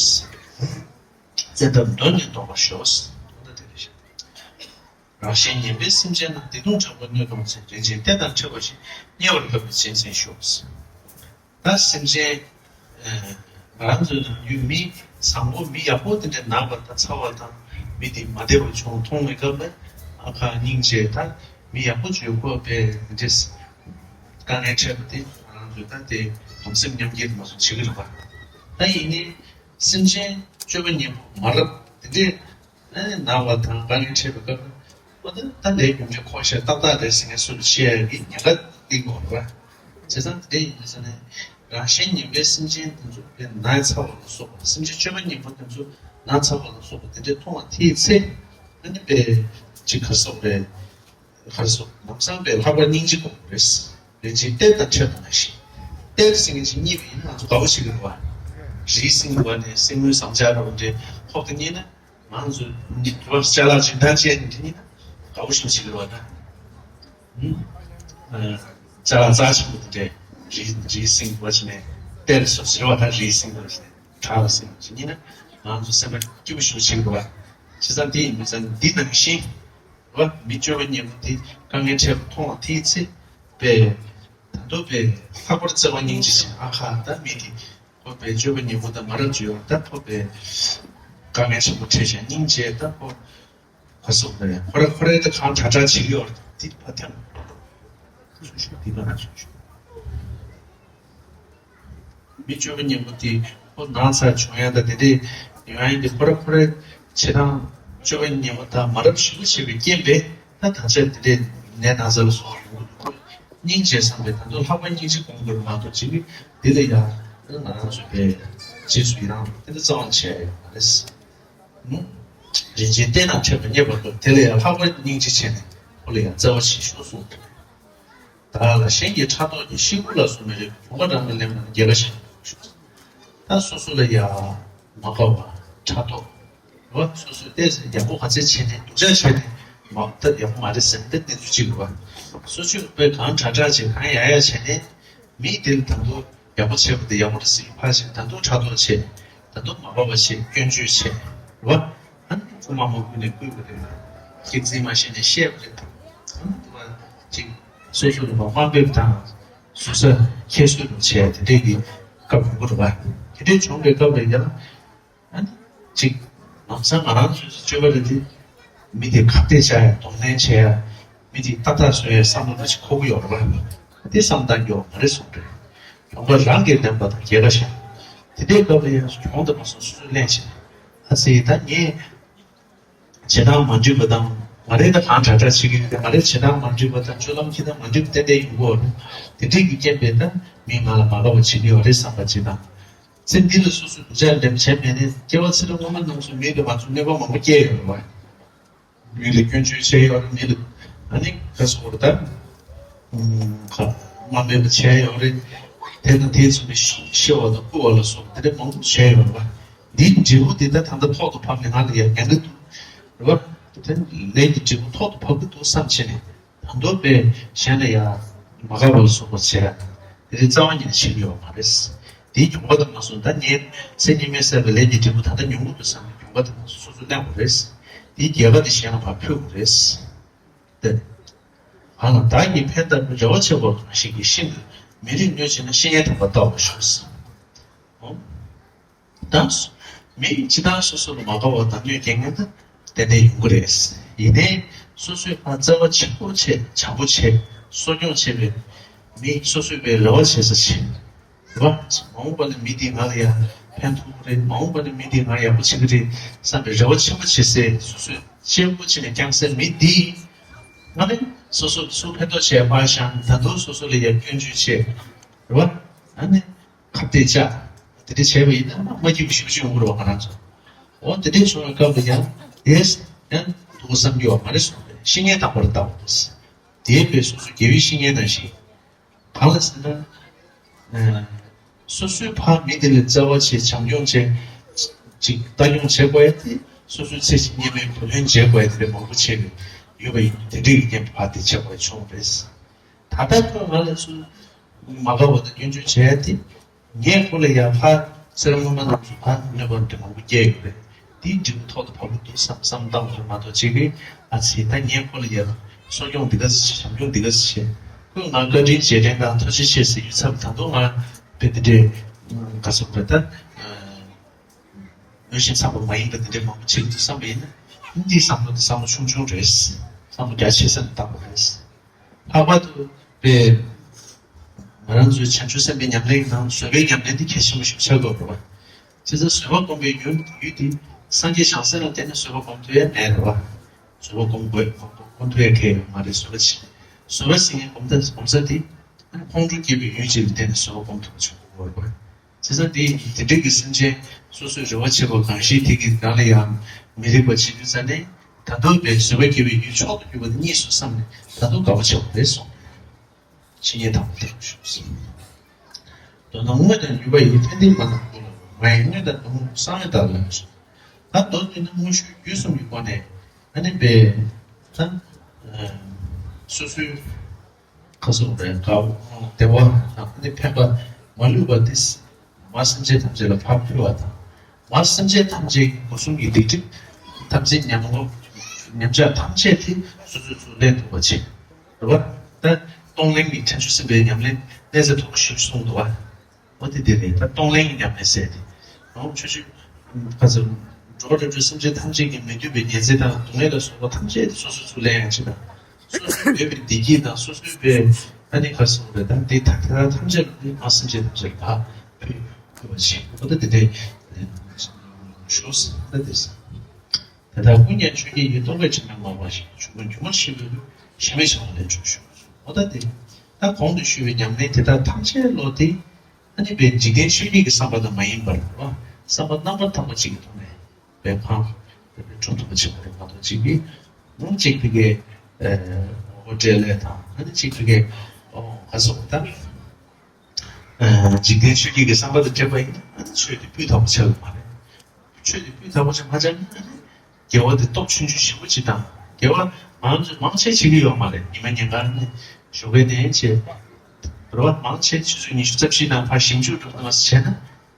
ཙནྡན་བརྡུངས་ནས་ལྡོག་པར་ཤོག་འོ་ན་དེ་རེད་ཤག་རང་གཞན་ངན་པའི་སེམས་ཅན་རྣམས། བདེ་སྟོང་དྲང་པོར་གནས་ལྟུང་བྱེད། རིན་ཆེན་གཏེར་དང་འཕྲད་པར་ཤོག་དམྱལ་བར་བཀབ་པའི་སྦྱིན་སྲེག་ཤོག་ད་སེམས་ཅན། ང་རང་ཚོའི་ནང་ཡོད་མི་བཟང་པོ་མི་ཡག་པོ་དེ་འདྲ་ན་བ་དང་ཚ་བ་དང་མི་དེ་མ་བདེ་བ་བྱུང་མཐོང་བའི་སྐབས་ལ་ཨ་ཁ་སྙིང་རྗེ་དང་མི་ཡག་པོ་བྱོས་ཁོ་བས་འདྲེས། དཀའ་ངལ་འཕྲད་པ་དེ་ང་རང་ཚོས་ད་དེ་གདུང་སེམས་མཉམ་སྐྱེད་མ་སོང་བྱེད་ཀྱི་རེད་པ། ད་ཡིན་ནའི་སེམས་ཅན་སྤྱོད་པ་ངན་པ་མ་རབས་དེ་འདྲས་ན་བ་དང་དཀའ་ངལ་འཕྲད་པའི་སྐབས་ལ་ ཨོ་ད་ད་ལས་རྒྱུ་འབྲས་ཁོ་ཤེས་ཏག་ཏག་རེད་ཟེར་མཁན་སུ་ལ་བཤད་ཡ་གི་ཉེན་ཁ་འདི་དགོས་རེད་བ། བྱས་ཙང་དེ་ཡིན་ཟེར་ནས་རང་གཞན་ངན་པའི་སེམས་ཅན་དེ་ཚོ་དཔེ་ན་ཚ་བ་ལ་སོགས་པ། སེམས་ཅན་སྤྱོད་པ་ངན་པ་དེ་ཚོ་ན་ཚ་བ་ལ་སོགས་པ་དེ་འདྲས་མཐོང་བ་དེའི་ཚེ། ཨ་ནི་དཔེ་ཅིག་ག་སོགས་རེད། ག་སོགས་ལམ་སང་དཔེ་ལྷག་པར་སྙིང་རྗེ་སྒོམ་དགོས་རེད། རིན་ཆེན་གཏེར་དང་འཕྲད་པ་ནང་བཞིན། གཏེར་ཟེར་མཁན་ཅིག་རྙེད་པ་ཡིན་ན་ང་ཚོ་དགའ་བོ་བྱེད་ཀྱི་རེད་བ། རིའི་གསེང་བ་ནས་གསེང་མོའི་ཟམ་ཆག་རོགས་འདྲས་ཕོག་ཏུ་རྙེད་ན། ང་ཚོ་འདི་བ་ཅ་ལག་རིན་ཐང་ཅན་འདི་ཡིན་ན་དགའ་བོ་ཞིག་བྱེད་ཀྱི་རེད་བ་ད། ཨུམ། ཨ། ཅ་ལག་རྩ་ཆེན་པོ་དེ་འདྲས་རི་རིའི་གསེང་བ་ཅིག་ནས་གཏེར་སོགས་ཟེར་བ་ད་རིའི་གསེང་བ་ཅིག་ནས་བྲག་ལ་གསེང་བ་ཅིག་རྙེད་ན་ང་ཚོ་སེམས་པ་སྐྱིད་པོ་ཞིག་བྱེད་ཀྱི་རེད་བ། བྱས་ཙང་འདི་ཡིན་པས་ཙང་འདི་ནང་བཞིན་རེད་བ། མི་སྤྱོད་པ་ངན་པ་དེ་དཀའ་ངལ་འཕྲད་པ་མཐོང་བ་དེའི་ཚེ་དཔེ་ད་དུང་དཔེ་ལྷག་པར་བརྩེ་བ་སྙིང་རྗེ་ཅན། ཨ་ཁ་ད་མི་དེ། ཁོ་པའི་སྤྱོད་པ་ཉེས་པོ་དང་མ་རབས་ཅིག་ཡོང་ད་ཁོ་པའི་དཀའ་ངལ་ཆེན་པོ་འཕྲད་ཤག་སྙིང་རྗེ་ད་ཁོ་ག་སོགས་རེད། ཁོ་ར་ཁོ་རའི་ད་གང་དྲག་དྲག་བྱེད་ཀྱི་ཡོད་རེད། དེ་ཕ་ཐེངས་སུ་ཞུ་དེ་ག་རང་སུ་ཞུ། མི་སྤྱོད་པ་ཉེས་པོ་དེ་ཁོ་ན་ཚ་བྱུང་ཡ་ད་དེ་འདྲས་ཡོང་ཡ་དེ་ཁོ་ར་ཁོ་རའི་བྱེད་སྟངས་སྤྱོད་པ་ཉེས་པོ་དང་མ་རབས་ཞིབ་པོ་བྱེད་པའི་རྐྱེན་པས་ད་ད་ཆ་དེ་འདྲས་ནད་ན་ཚ་ལ་སོགས་ཡོང་གི་འདུག་སྙིང་རྗེ་བསམ་པའི་ད་དུང་ལྷག་པར་སྙིང་རྗེ་སྒོམ་དགོས་མ་གཏོགས་བྱེད་ཀྱི་འདི་ལ་ཡང་ང་རང་ཚོ་པའི་རྗེས་སུ་ཡི་རང་དེ་འདྲ་རྩ་བ་ནས་བྱས་ཡོད་མ་རེད། ཨུ། རིན་ཆེན་གཏེར་དང་འཕྲད་པ་རྙེད་པར་འདོད། དེ་ལ་ཡང་ལྷག་པར་སྙིང་རྗེ་བྱས་ནས་ཁོ་ལ་ཡང་བརྩེ་བ་བྱེད་ཤོག་གསུངས་འདུག་བདག་ལ་གཞན་གྱི་ཕྲག་དོག་གིས། ཤི་ཁུག་ལ་སོགས་མི་རིགས་ཀྱི། གྱོང་པ་རང་གིས་ལེན་པ་ན་རྒྱལ་ཁ་ཞིག་ཞུ། ད་སོ་སོ་ལ་ཡང་མ་དགའ་བ་ཕྲག་དོག་རེད་བ། སོ་སོས་ཏོག་ཙམ་ཡག་པོ་ག་ཚད་བྱས་ནས་སྡུག་ཅག་བྱས་ནས་མ་ད་ཡག་པོ་མ་རེད་ཟེར་ན་ད་གནས་ཚུལ་གཅིག་རེད་བ། སོ་སོས་དཔེ་གང་དྲག་དྲག་བྱས་གང་ཡག་ཡག་བྱས་ནས་མི་དེ་ལ་ད་དུང་ཡག་པོ་བྱས་པ་དེ་ཡག་པོ་རེད་ཟེར་གྱི་ཕར་བྱས་ད་དུང་ཕྲག་དོག་བྱས། ད་དུང་མ་བབ་པ་བྱས་སྐྱོན་བརྗོད་བྱས་རེད་བ། ཨ་ནི་རྐུ་མ་མ་རྐུ་ནས་རྐུས་པ་རེད། སྐྱག་རྫུན་མ་བཤད་ནས་བཤད་པ་རེད། ཨ་ནི་དུ་བ་ཅིག་སོ་སོ་ལ་མ་དམའ་འབེབས་དང་ཟུར་ཟ་ཁྱད་གསོད་རུ་བྱས་དེ་འདྲས་ཀྱི་སྐབས་ཡོང་གི་རེད་བ། དེ་འདྲས་བྱུང་བའི་སྐབས་ལ་ཡང་ཨ་ནི་ཅིག་ལམ་སང་ང་རང་ཚོའི་སྤྱོད་པ་རེད་དེ། མི་དེ་ཁ་གཏད་བྱ་ཡ་གདོང་ལེན་བྱེད་ཡ། མི་དེ་ཏག་ཏག་བཟོ་ཡའི་བསམ་བློ་འདྲ་ཞིག་འཁོར་གྱི་ཡོད་རེད་བ། དེ་བསམ་བཏང་གི་ཡོད་མ་རེད་གསུངས་རེད། གྱོང་པ་རང་གིས་ལེན་པ་དང་རྒྱལ་ཁ་ཤོར། དེ་འདྲའི་སྐབས་ལ་ཡང་གྱོང་དང་མ་སོང་སོ་སོས་ལེན་བྱེད། ཨ་ཙི་ད་ངས་བྱེད་སྟངས་མ་འགྲིག་པ་དང་ང་རེ་ད་གང་དྲག་དྲག་བྱེད་ཀྱི་ཡོད་ང་རེ་བྱེད་སྟངས་མ་འགྲིག་པ་དང་སྤྱོད་ལམ་ཁྱེད་དང་མ་འགྲིག་པ་ཏན་ཏན་ཡོང་གི་ཡོད་རེད། དེ་འདྲའི་གི་རྐྱེན་པས་ད་མི་ང་ལ་མ་དགའ་བ་བྱེད་ཀྱི་ཡོད་རེད་བསམ་པ་ཅིག་དང་། ཚེ་འདི་ལ་སོ་སོས་སྡུག་ཅག་འདེམས་བྱས་མེད་ནས་སྐྱེ་བ་ཚེ་རབས་སྔོན་མ་རྣམས་སུ་མི་ལ་ང་ཚོ་གནོད་པ་མང་པོ་སྐྱེལ་ཡོད་རེད་བ། མི་ལ་སྐྱོན་བརྗོད་བྱས་ཡོད་རེད། མི་ལ་ཨ་ནི་ག་སོགས་རེད་ད། ཁ་མ་སྨད་པ་བྱས་ཡོད་རེད། དེ་དང་དེ་མཚུངས་པའི་ཤི་བ་དང་རྐུ་བ་ལ་སོགས་དེ་འདྲ་མང་པོ་བྱས་ཡོད་རེད་བ། འདིའི་འབྲས་བུ་འདི་ད་ད་ལྟ་ཐོག་ཏུ་བབས་ནས་ང་ལ་ཡང་ཉེན་ཁ་འདུག་རེད་བ། དེ་ལས་ཀྱི་འབྲས་བུ་ཐོག་ཏུ་བབས་ཀྱི་འདུག་བསམ་བྱས་ནས། ད་དུང་དཔེ་གཞན་ལ་ཡང་མ་དགའ་བ་ལ་སོགས་པ་བྱས། དེ་རིང་རྩ་བ་ཉིད་ནས་བྱེད་ཀྱི་ཡོད་མ་རེད། དེའི་གྱོང་པ་དང་མ་སོང་ད་ངས་ཚེ་སྔོན་མའི་བསགས་པའི་ལས་ཀྱི་འབྲས་བུ་ད་ལྟ་མྱོང་གི་འདུག་བསམ་པའི་གྱོང་པ་དེ་སོ་སོས་ལེན་དགོས་རེད། དེའི་རྒྱལ་ཁ་དེ་གཞན་ལ་ཕར་ཕུལ་དགོས་རེད། ཏེ། གང་ལ་བདག་གིས་ཕན་བཏགས་པའི། རེ་བ་ཆེ་བ་གང་ཞིག་གིས། ཤིན་ཏུ་མི་རིགས་གནོད་བྱེད་ན། བཤེས་གཉེན་དམ་པར་བལྟ་བར་ཤོག་ཟེར། ད་མི་ཇི་ལྟར་སོ་སོ་ལ་མ་དགའ་བ་དང་གནོད་སྐྱེལ་མཁན་དེ་ཏན་ཏན་ཡོང་གི་རེད། ཡིན་ནའི་སོ་སོས་ཕར་བརྩེ་བ་ཆེན་པོ་བྱས། བྱམས་པོ་བྱས། གསོ་སྐྱོང་བྱས་པའི་མི་སོ་སོས་པའི་རེ་བ་བྱེད་ས་བྱེད། རེད་བ། མ་འོངས་པ་ན་མི་དེ་ང་ལ་ཡང་ཕན་ཐོགས་ཀྱི་རེད། མ་འོངས་པ་ན་མི་དེ་ང་ཡག་པོ་བྱེད་ཀྱི་རེད་བསམ་པའི་རེ་བ་ཆེན་པོ་བྱེད་སའི་སོ་སོས་གཅེས་པོ་བྱས་ནས་བསྐྱངས་སའི་མི་དེ་ང་ནི་སོ་སོ་སུ་ཕན་ཐོགས་བྱས་པ་བཞག་ད་དུང་སོ་སོ་ལ་ཡང་སྐྱོན་བརྗོད་བྱས། རེད་བ། ཨ་ནི། ཁ་གཏད་བཅག་དེ་འདྲ་བྱས་པ་ཡིན་ན་མ་སྐྱིད་པ་ཞེ་པོ་ཅིག་ཡོང་གི་རེད་བ། ང་རང་ཚོ། འོ་དེ་འདྲ་བྱུང་བའི་སྐབས་ལ་ཡང་དེས་ཡང་སྡུག་བསམ་གྱི་ཡོད་མ་རེད་གསུངས་པས། བཤེས་གཉེན་དམ་པར་བལྟ་བར་ཟེར། དེའི་དཔེ་སོ་སོ་དགེ་བའི་བཤེས་གཉེན་ནང་བཞིན། གང་ལ་ཟེར་ན། ཨ། སོ་སོའི་ཕ་མི་དེ་ལ་བརྩེ་བ་བྱེད། བྱམས་སྐྱོང་བྱེད། ཅིག་ལྟ་སྐྱོང་བྱེད་དགོས་ཡ་དེ་སོ་སོའི་ཚེ་གཅིག་གཉིས་མའི་བུ་ལོན་འཇལ་དགོས་ཡ་དེ་འདྲ་མང་པོ་བྱས་པའི་ཡོད་པ་ཡིན། དེ་འདྲའི་རྐྱེན་པས་ཕ་དེ་བྱེད་དགོས་ཡ་བྱུང་བ་རེད། ད་ལྟ་ཁོས་ང་ལ་ཚུར་མ་དགའ་བ་དང་སྐྱོན་བརྗོད་བྱས་ཏེ། ངས་ཁོ་ལ་ཡང་ཕར་ཚེ་རབས་སྔོན་མ་རྣམས་སུ་ཕར་གནོད་པ་འདི་མང་པོ་བསྐྱལ་ཡོད་པས། དེའི་འབྲས་བུ་ཐོག་ཏུ་བབས་ཀྱི་འདུག་བསམ་བསམ་བཏང་དགོས་མ་གཏོགས་བྱེད་ཀྱི། ཨ་ཙི་ད་ངས་ཁོ་ལ་ཡང་གསོ་སྐྱོང་འདི་ག་ཙམ་བྱེད། བྱམས་སྐྱོང་འདི་ག་ཙམ་བྱེད། ཁོས་ང་བཀའ་དྲིན་རྗེས་དྲན་དང་ཐུགས་རྗེ་ཆེ་ཟེར་ཡོད་ཚབ་ད་དུང་ང་དཔེ་འདི་འདྲའི་ག་ཚོད་པ་ད། ནོར་ཞིང་ཚངས་པ་མ་ཡིན་པ་འདི་འདྲའི་མང་པོ་བྱེད་ཀྱི་འདུག་བསམ་པ་ཡིན་ན། འདིའི་བསམ་བློ་འདི་བསམ་བློ་ཆུང་ཆུང་རེད། བསམ་བློ་རྒྱ་ཆེ་ས་ནས་བཏང་བ་རེད། ལྷག་པར་དུ་དཔེ་ང་རང་ཚོའི་བྱང་ཆུབ་སེམས་དཔའི་ཉམས་ལེན་ནང་བཟོད་པའི་ཉམས་ལེན་འདི་གལ་ཆེན་པོ་ཞིག་ཆགས་དགོས་རེད་བ། བྱས་ཙང་བཟོད་པ་སྒོམ་པའི་ཡུལ་ཡུལ་འདི་སངས་རྒྱས་བྱང་སེམས་ལ་བརྟེན་ནས་བཟོད་པ་སྒོམ་ཐུབ་ཡ་མེད་རེད་བ། བཟོད་པ་སྒོམ་དགོས། སྒོམ་ཐུབ་ཡ་གལ་ཡོད་མ་རེད། བཟོད་པ་བྱེད། བཟོད་པ་ཟེར་མཁན་སྒོམ་ཐབས་སྒོམ་ས་དེ་ཁོང་ཁྲོ་སྐྱེས་པའི་ཡུལ་ཅིག་ལ་བརྟེན་ནས་བཟོད་པ་སྒོམ་ཐུབ་པ་བྱུང་དགོས་པ་རེད། བྱས་ཙང་དེ་དེ་འདྲའི་གི་སེམས་ཅན་སོ་སོའི་རེ་བ་བྱེད་པ་གང་ཞིག་དེ་གི་སྒང་ལ་ཡང་མི་རིགས་པ་བྱེད་རྒྱུ་ཙ་ནས། ད་དུང་བའི་བཟོད་པ་སྐྱེ་བའི་ཡུལ་མཆོག་ཏུ་གྱུར་པ་དེ་གཉིས་སུ་བསམ་ནས་ད་དུང་དགའ་བ་བྱེད་པ་རེད་གསུངས། ཇི་སྙེད་དང་པོ་དེར་ཞུགས་སོ། མདོར་ན་དངོས་དང་ནུས་པ་ཡིས། ཕན་བདེའི་མ་རྣམས་ཀུན་ལ་དབང་། མ་ཡི་སྣོད་དང་སྡོང་པོ་བསམ་ཡས་དག་ལ་སོགས། ད་མདོར་བསྡུས་ན་དངོས་ཤུགས་རྒྱུ་གསུམ་གྱི་སྒོ་ནས་ཨ་ནི་བའི་ད་སོ་སོའི་ཁ་སོགས་པའི་དགའ་བ་བདེ་བ་དང་ཨ་ནི་ཕན་པ་མ་ལུས་པ་དེ་མ་སེམས་ཅན་ཐམས་ཅད་ལ་ཕར་ཕུལ་བ་དང་། མ་སེམས་ཅན་ཐམས་ཅད་ཀྱི་སྒོ་གསུམ་གྱི་སྡིག་སྒྲིབ་ཐམས་ཅད་ཉམས་ལོ་ཉམས་ཆག་ཐམས་ཅད་དེ་སོ་སོས་ཚུར་ལེན་ཐུབ་པ་བྱེད། རེད་བ། ད་གཏོང་ལེན་གྱི་བྱང་ཆུབ་སེམས་དཔའི་ཉམས་ལེན་གནས་ཚད་མཐོ་པོ་ཞིག་གསུངས་འདུག་བ། འོ་དེ་དེ་རེད། ད་གཏོང་ལེན་གྱི་ཉམས་ལེན་ཟེར་དེ། འོ་ཆོས་ཆོས་ཁ་ཚ་འགྲོ་བ་རིགས་དྲུག་སེམས་ཅན་ཐམས་ཅད་ཀྱི་མི་མཐུན་པའི་ཉེས་འཛིན་དང་སྡུག་བསྔལ་ལ་སོགས་པ་ཐམས་ཅད་དེ་སོ་སོས་ཚུར་ལེན་ཡང་བྱེད་དང་། སོ་སོའི་ཡོད་པའི་བདེ་སྐྱིད་དང་སོ་སོའི་པའི་ཨ་ནི་ག་སོང་རེད། ད་འདི་ད་ད་ཐམས་ཅད་ལ་ནི་མ་སེམས་ཅན་ཐམས་ཅད་ལ་ཕར་ཕུལ་ཕུལ་བ་ཞིག་འོ་ད་དེ་འདྲའི་ཞུས་ད་དེ་ས། དེ་ལྟར་ཀུན་ཀྱང་ཆོས་ཉིད་ཡིན། རྟོག་པས་དྲི་མས་མ་གོས་ཤིང་། འབྱུང་པོ་སྒྱུ་མར་ཤེས་པའི་བློས། ཞེན་མེད་འཆིང་བ་ལས་གྲོལ་ཤོག་འོ་ད་དེ་ད་གོང་དུ་ཞུས་པའི་ཉམས་ལེན་དེ་དག་ཐམས་ཅད་བློ་དེ་ཨ་ནི་པའི་འཇིག་རྟེན་ཆོས་ཉིད་ཀྱི་བསམ་པ་དང་མ་ཡིན་པར་བསམ་པ་རྣམ་པར་དག་པ་ཅིག་གི་ཐོག་ནས། པའི་ཕ་འགྲོ་ཐུབ་པ་ཆེན་པོ་རེད་མ་གཏོགས་གཅིག་གིས་ནང་གཅིག་ཕ་གིའི་ངོ་བོ་འབྲེལ་ལས་དང་ཨ་ནི་གཅིག་ཕ་གིའི་ག་སོགས་དང་འཇིག་རྟེན་ཆོས་བརྒྱད་ཀྱི་བསམ་པ་དང་འབྲེལ་བ་ཡིན་ན་ཨ་ནི་ཆོས་དེ་སྤུས་དག་པོ་ཆགས་ཡོད་མ་རེད། ཆོས་དེ་སྤུས་དག་པོ་ཆགས་མ་ཆགས་ན་ཨ་ནི་དགེ་བ་དེ་སྟོབས་ཆུང་ཆུང་ཞེ་པོ་ཅིག་དང་དགེ་བ་མང་ཚོས་མང་ཆེ་བྱེད་ཀྱི་ཡོད་མ་རེད། ཉི་མ་ཉིན་གང་ནས་ཞོགས་པའི་ནས་བྱས་རེ་བ་མང་ཆེ་ཆུ་ཚོད་ཉི་ཤུ་རྩ་བཞི་ནང་ཕར་ཞིབ་འཇུག་འགྲོ་ཐུབ་པ་བྱས་ན།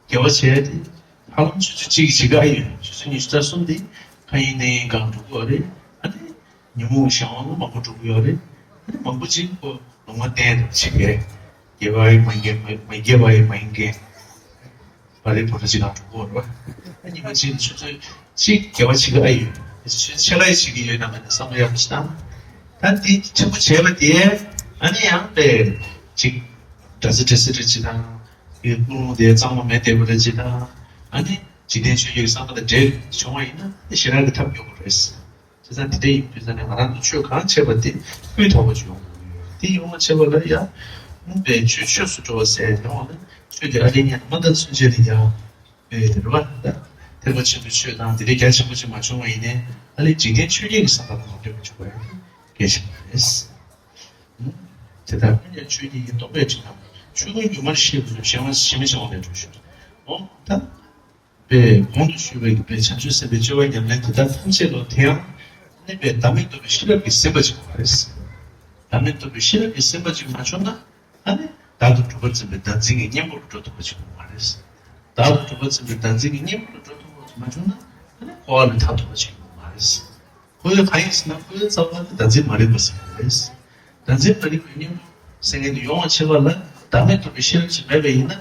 དགེ་བ་བྱས་ཏེ། ཧ་ལམ་ཆུ་ཚོད་གཅིག་གི་བྱེད་ཀ་ཡོད། ཆུ་ཚོད་ཉི་ཤུ་རྩ་གསུམ་དེ་ཁ་ཡིན་ནས་ཡིན་གང་འགྲོ་གི་ཡོད་རེད། ཨ་ནི་ཉིན་མོ་ཞག་དབང་མང་པོ་འགྲོ་གི་ཡོད་རེད། ཨ་ནི་མང་པོ་ཅིག་ཁོ་ལུང་མ་བསྟན་དང་བྱེད་ཀའི་དགེ་བ་ཡིན་མ་དགེ་མ་དགེ་བ་ཡིན་མ་ཡིན་གའི་བ་རེད་བུ་རེད་ཅིག་གང་འགྲོ་གི་ཡོད་རེད། ཨ་ནི་ཉི་མ་གཅིག་ཆུ་ཚོད་གཅིག་དགེ་བ་བྱེད་ཀ་ཡོད། ཆུ་ཚོད་ཕྱེད་ཀ་བྱེད་ཀྱི་ཡོད་ན་མེད་ན་བསམ་བློ་ཡག་པོ་ཞིག་བཏང་། ད་དེ་ཆེན་པོ་བྱས་པ་དེ་ཨ་ནི་ཡང་པའི་ཅིག་འདྲ་ཚི་འདྲ་ཚི་འདྲ་ཅིག་དང་། དེའི་ཀུན་སློང་དེ་གཙང་མ་མེད་བསྡད་པ་རེད་ཅེས་དང་། ཨ་ནི་འཇིག་རྟེན་ཆོས་བརྒྱད་ཀྱི་བསམ་པ་དང་འབྲེལ་བྱུང་བ་ཡིན་ན་ཨ་ནི་ཞེ་དྲག་གི་ཐབས་སྐྱོ་པོ་རེད། བྱས་ཙང་དེ་འདྲ་ཡིན་དུས་ཙང་ནས་ང་རང་ཚོ་ཆོས་གང་བྱས་པ་དེ་སྤུས་དག་པོ་ཅིག་ཡོང་དགོས་ཡོད། དེ་ཡོང་བ་བྱས་པ་ལ་ཡང་སྔོན་པའི་ཆོས་ཆོས་སུ་འགྲོ་བ་ཟེར་ཡོང་བ་ན་ཆོས་དེ་ཨ་ལེ་ཉན་མ་འདང་ཚུན་ཆད་ལ་ཡང་དཔེ་རེད་བ། ཐེག་པ་ཆེན་པོའི་ཆོས་དང་དེ་འདྲའི་རྒྱ་ཆེན་པོ་ཅིག་མ་བྱུང་བ་ཡིན་ནའི་ཨ་ལེ་འཇིག་རྟེན་ཆོས་བརྒྱད་ཀྱི་བསམ་པ་གང་འདོད་པ་བྱུང་བ་ཡིན་ན་གལ་ཆེན་པོ་རེད། དེ་ལྟར་ཀུན་ཀྱང་ཆོས་ཉིད་ཡིན། རྟོག་པས་དྲི་མ་མ་གོས། ཆོས་ཀུན་སྒྱུ་མར་ཤེས་པའི་བློས། ཞེན་མེད་འཆིང་བ་ལས་གྲོལ་ཤོག་འོ་ད་པའི་གོང་དུ་ཞུས་པའི་པའི་བྱང་ཆུབ་སེམས་དཔའི་སྤྱོད་པ་ཉམས་ལེན་དེ་དག་ཐམས་ཅད་ལོ་དེ་ཡང་ནི་པའི་བདག་མེད་རྟོགས་པའི་ཤེས་རབ་ཀྱི་སེམས་པ་ཅིག་དགོས་པ་རེད། བདག་མེད་རྟོགས་པའི་ཤེས་རབ་ཀྱི་སེམས་པ་ཅིག་མ་བྱུང་ན་ཨ་ནི་བདག་ཏུ་གྲུབ་པར་འཛིན་པའི་བདག་འཛིན་གྱི་གཉེན་པོར་འགྲོ་ཐུབ་པ་ཅིག་ཡོང་བ་རེད། བདག་ཏུ་གྲུབ་པར་འཛིན་པའི་བདག་འཛིན་གྱི་གཉེན་པོར་འགྲོ་ཐུབ་པ་ཅིག་མ་བྱུང་ན་ཨ་ནི་འཁོར་བ་ལས་ཐར་ཐུབ་པ་ཅིག་ཡོང་བ་རེད། ཁོའི་གང་ཡིན་ཟེར་ན་ཁོའི་རྩ་བ་ནི་བདག་འཛིན་མ་རིག་པ་ཟེར་བ་རེད། བདག་འཛིན་མ་རིག་པའི་གཉེན་པོ་ཟེར་མཁན་དེ་ཡོང་བ་བྱེད་པ་ལ་བདག་མེད་རྟོགས་པའི་ཤེས་རབ་ཅིག་མེད་པ་ཡིན་ན་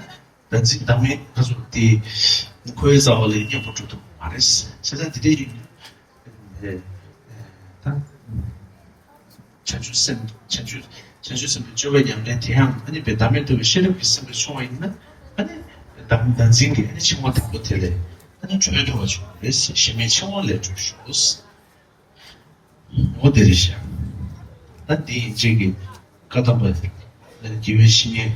བདག་འཛིན་བདག་མེད་ང་ཚོ་དེ་ཁོའི་རྩ་བ་ལ་གཉེན་པོ་འགྲོ་ཐུབ་པ་མ་རེད། བྱས་ཙང་དེ་འདྲ་ཡིན་དུས་ད་བྱང་ཆུབ་སེམས་བྱང་ཆུབ་བྱང་ཆུབ་སེམས་དཔའི་སྤྱོད་པ་ཉམས་ལེན་དེ་ཡང་ཨ་ནི་པའི་བདག་མེད་རྟོགས་པའི་ཤེས་རབ་ཀྱི་སེམས་པ་བྱུང་བ་ཡིན་ན་ཨ་ནི་བདག་བདག་འཛིན་གྱི་ཨ་ནི་འཆིང་བ་དང་པོ་དེ་ལས་ཨ་ནི་གྲོལ་ཐུབ་པ་བྱུང་བ་རེད། ཞེན་མེད་འཆིང་བ་ལས་གྲོལ་ཤོག་འོ་དེ་རེད་ཤག་ད་འདི་ཡིན་གཅིག་གི་བཀའ་གདམས་པ་དགེ་བའི་བཤེས་གཉེན་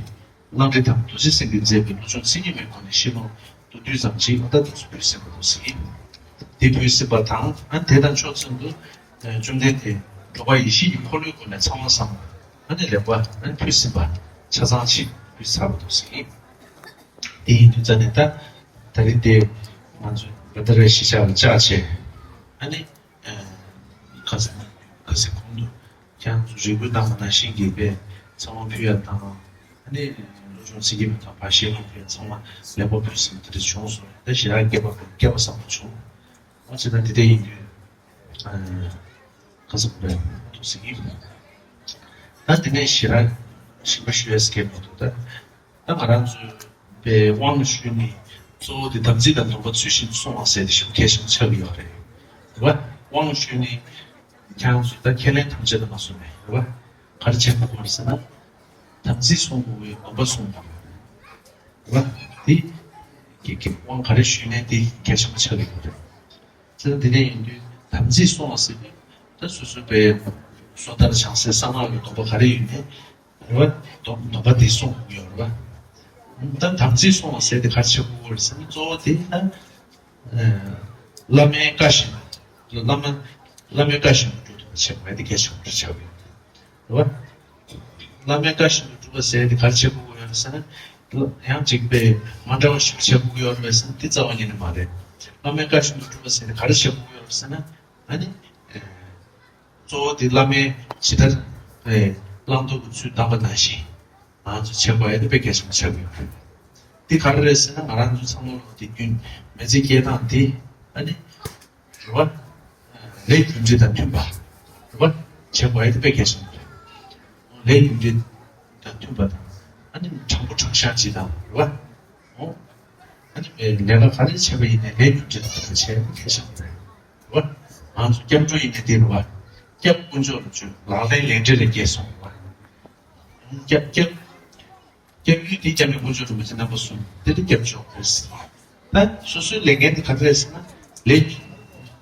གླང་རི་ཐང་རྡོ་རྗེ་སེང་གེས་མཛད་པའི་བློ་སྦྱོང་མཚན་ཉིད་མའི་སྒོ་ནས་ཤེས་རླུང་མདོར་བསྡུས་ཙམ་ཅིག་ཨ་ད་དུས་སུ་ཕུལ་ཟིན་པ་འདུག་ཟེར་གྱི། འདི་ཕུལ་ཟིན་པ་དང་ཨ་དེ་དང་ཕྱོགས་མཚུངས་སུ་བཅོམ་ལྡན་འདས་འགྲོ་བ་ཡེ་ཤེས་ཀྱི་འཁོར་ལོའི་སྒོ་ནས་ཚང་མ་བསམ་ཨ་ནི་ལེགས་པ་ཨ་ནི་ཕུལ་ཟིན་པ་ཆ་ཚང་ཅིག་ཕུལ་ཚར་བ་འདུག་ཟེར་གྱི། དེ་ཡིན་དུས་ཙ་ནས་ད་ད་རིང་དེ་ང་ཚོས་བ་ད་ར་གཞིས་ཆགས་ལ་བཅར་བྱས་ཨ་ནི། ཁ་སང་ཁ་སང་གོང་དུ་ཁྱེད་རང་ཚོ་རེ་སྐུལ་གནང་བ་ནང་བཞིན་གྱི་དཔེ་ཚང་མ་ཕུལ་ཡ་དང་ཨ་ནི་བློ་སྦྱོང་ཚིག་གི་མི་དང་བ་ཤེས་རླུང་ཕུལ་ཡ་ཚང་མ་ལེགས་པོ་ཕུལ་ཟིན་དེ་འདྲ་བྱུང་སོང་། ད་ཞེ་དྲག་སྐལ་པ་སྐལ་པ་བཟང་པོ་བྱུང་། འོ་ཅི་ད་འདི་འདྲ་ཡིན་དུས་ཁ་སང་རེད་འདུག་ཟེར་གྱི། ད་འདི་ནས་ཞེ་དྲག་ཞིབ་པ་ཞུ་ཡ་སྐལ་མ་འདུག་ད། ད་ང་རང་ཚོའི་པའི་དབང་ཞུས་ནི་གཙོ་བོ་དེ་དམ་ཚིག་དང་སྡོམ་པ་ཚུལ་བཞིན་སྲུང་བ་ཟེར་དེ་ཞིག་གལ་ཆེན་པོ་ཆགས་ཀྱི་ཡོད་རེད། རེད་བ། དབང་ཞུས་ནི་ཁྱེད་རང་ཚོ་ད་ཁས་ལེན་ཐམས་ཅད་ལ་མ་སོང་ནས་རེད་བ། ག་རེ་བྱེད་དགོས་རེད་ཟེར་ན། དམ་ཚིག་སྲུང་དགོས་པའི་སྡོམ་པ་སྲུང་དགོས་རེད་བ། དེ་གི་གི་དབང་ག་རེ་ཞུས་ནས་དེ་གལ་ཆེན་པོ་ཆགས་ཀྱི་ཡོད་རེད། ཚེ་འདི་ནས་ཡིན་དུས་དམ་ཚིག་སྲུང་བ་ཟེར་དུས་ ད་སོ་སོའི་པའི་སོ་ཐར་བྱང་སེམས་གསང་སྔགས་ཀྱི་སྡོམ་པ་ག་རེ་ཡོད་ནའི་རེད་བ། སྡོམ་སྡོམ་པ་དེ་སྲུང་དགོས་ཡོད་རེད་བ། ད་དམ་ཚིག་སྲུང་བ་ཟེར་དེ་ག་རེ་བྱེད་དགོས་རེད་ཟེར་ན། གཙོ་བོ་དེ་ད་བླ་མའི་བཀའ་བཞིན་བླ་མ་བླ་མའི་བཀའ་བཞིན་དུ་སྒྲུབ་ཐུབ་པ་བྱེད་དགོས་ཡ་དེ་གལ་ཆེན་པོ་ཆགས་ཡོད་རེད་བ། བླ་མའི་བཀའ་བཞིན་དུ་སྒྲུབ་པ་ཟེར་དེ་ག་རེ་བྱེད་དགོས་ཡོད་རེད་ཟེར་ན། ཡང་ཅིག་པའི་མ་འདྲ་བ་ཞིག་བྱེད་དགོས་ཡོད་རེད་ཟེར་ན་དེ་རྩ་བ་ཉིད་ནས་མ་རེད། བླ་མའི་བཀའ་བཞིན་དུ་སྒྲུབ་པ་ཟེར་དེ་ག་རེ་བྱེད་དགོས་ཡོད་རེད་ཟེར་ན། ཨ་ནི། གཙོ་བོ་དེ་བླ་མའི་ཇི་ལྟར་བླང་དོར་གྱི་ཚུལ་བསྟན་པ་ནང་བཞིན་ང་ཚོ་བྱེད་དགོས་ཡ་དེ་དཔེ་གལ་ཆེན་པོ་ཆགས་ཀྱི་ཡོད་རེད། འདི་ག་རེ་རེད་ཟེར་ན། ང་རང་ཚོ་ཚང་མ་ལོ་དེ་རྒྱུན་མི་ཚེ་སྐྱེལ་སྟངས་དེ་ཨ་ནི་རེད་བ། ལས་རྒྱུ་འབྲས་དང་མཐུན་པ་རེད་བ། བྱེད་དགོས་ཡ་དེ་དཔེ་གལ་ཆེན་པོ་རེད། ལས་རྒྱུ་འབྲས་དང་མཐུན་པ་དང་ཨ་ནི་དྲང་པོ་དྲང་བཞག་ཅིག་དང་རེད་བ། ཨོ། ཨ་ནི་ལས་ཀ་ག་རེ་བྱས་པ་ཡིན་ནའི་ལས་རྒྱུ་འབྲས་དང་མཐུན་པ་བྱས་ན་གལ་ཆེན་པོ་རེད། རེད་བ། ང་ཚོ་སྐྱབས་འགྲོ་ཡིན་ནའི་དེ་རེད་བ། སྐྱབས་དཀོན་མཆོག་ལ་བརྗོད། ལག་ལེན་ལས་འབྲས་ལ་འགེལ་སོང་བ། སྐྱབས་སྐྱབས་སྐྱབས་ཡུལ་དེ་སྐྱབས་གནས་དཀོན་མཆོག་རིན་པོ་ཆེ་རྣམ་པ་གསུམ་དེ་ལ་སྐྱབས་འཇོག་དགོས། ད་སོ་སོའི་ལས་འགན་དེ་ག་རེ་རེད་ཟེར་ན། ལས་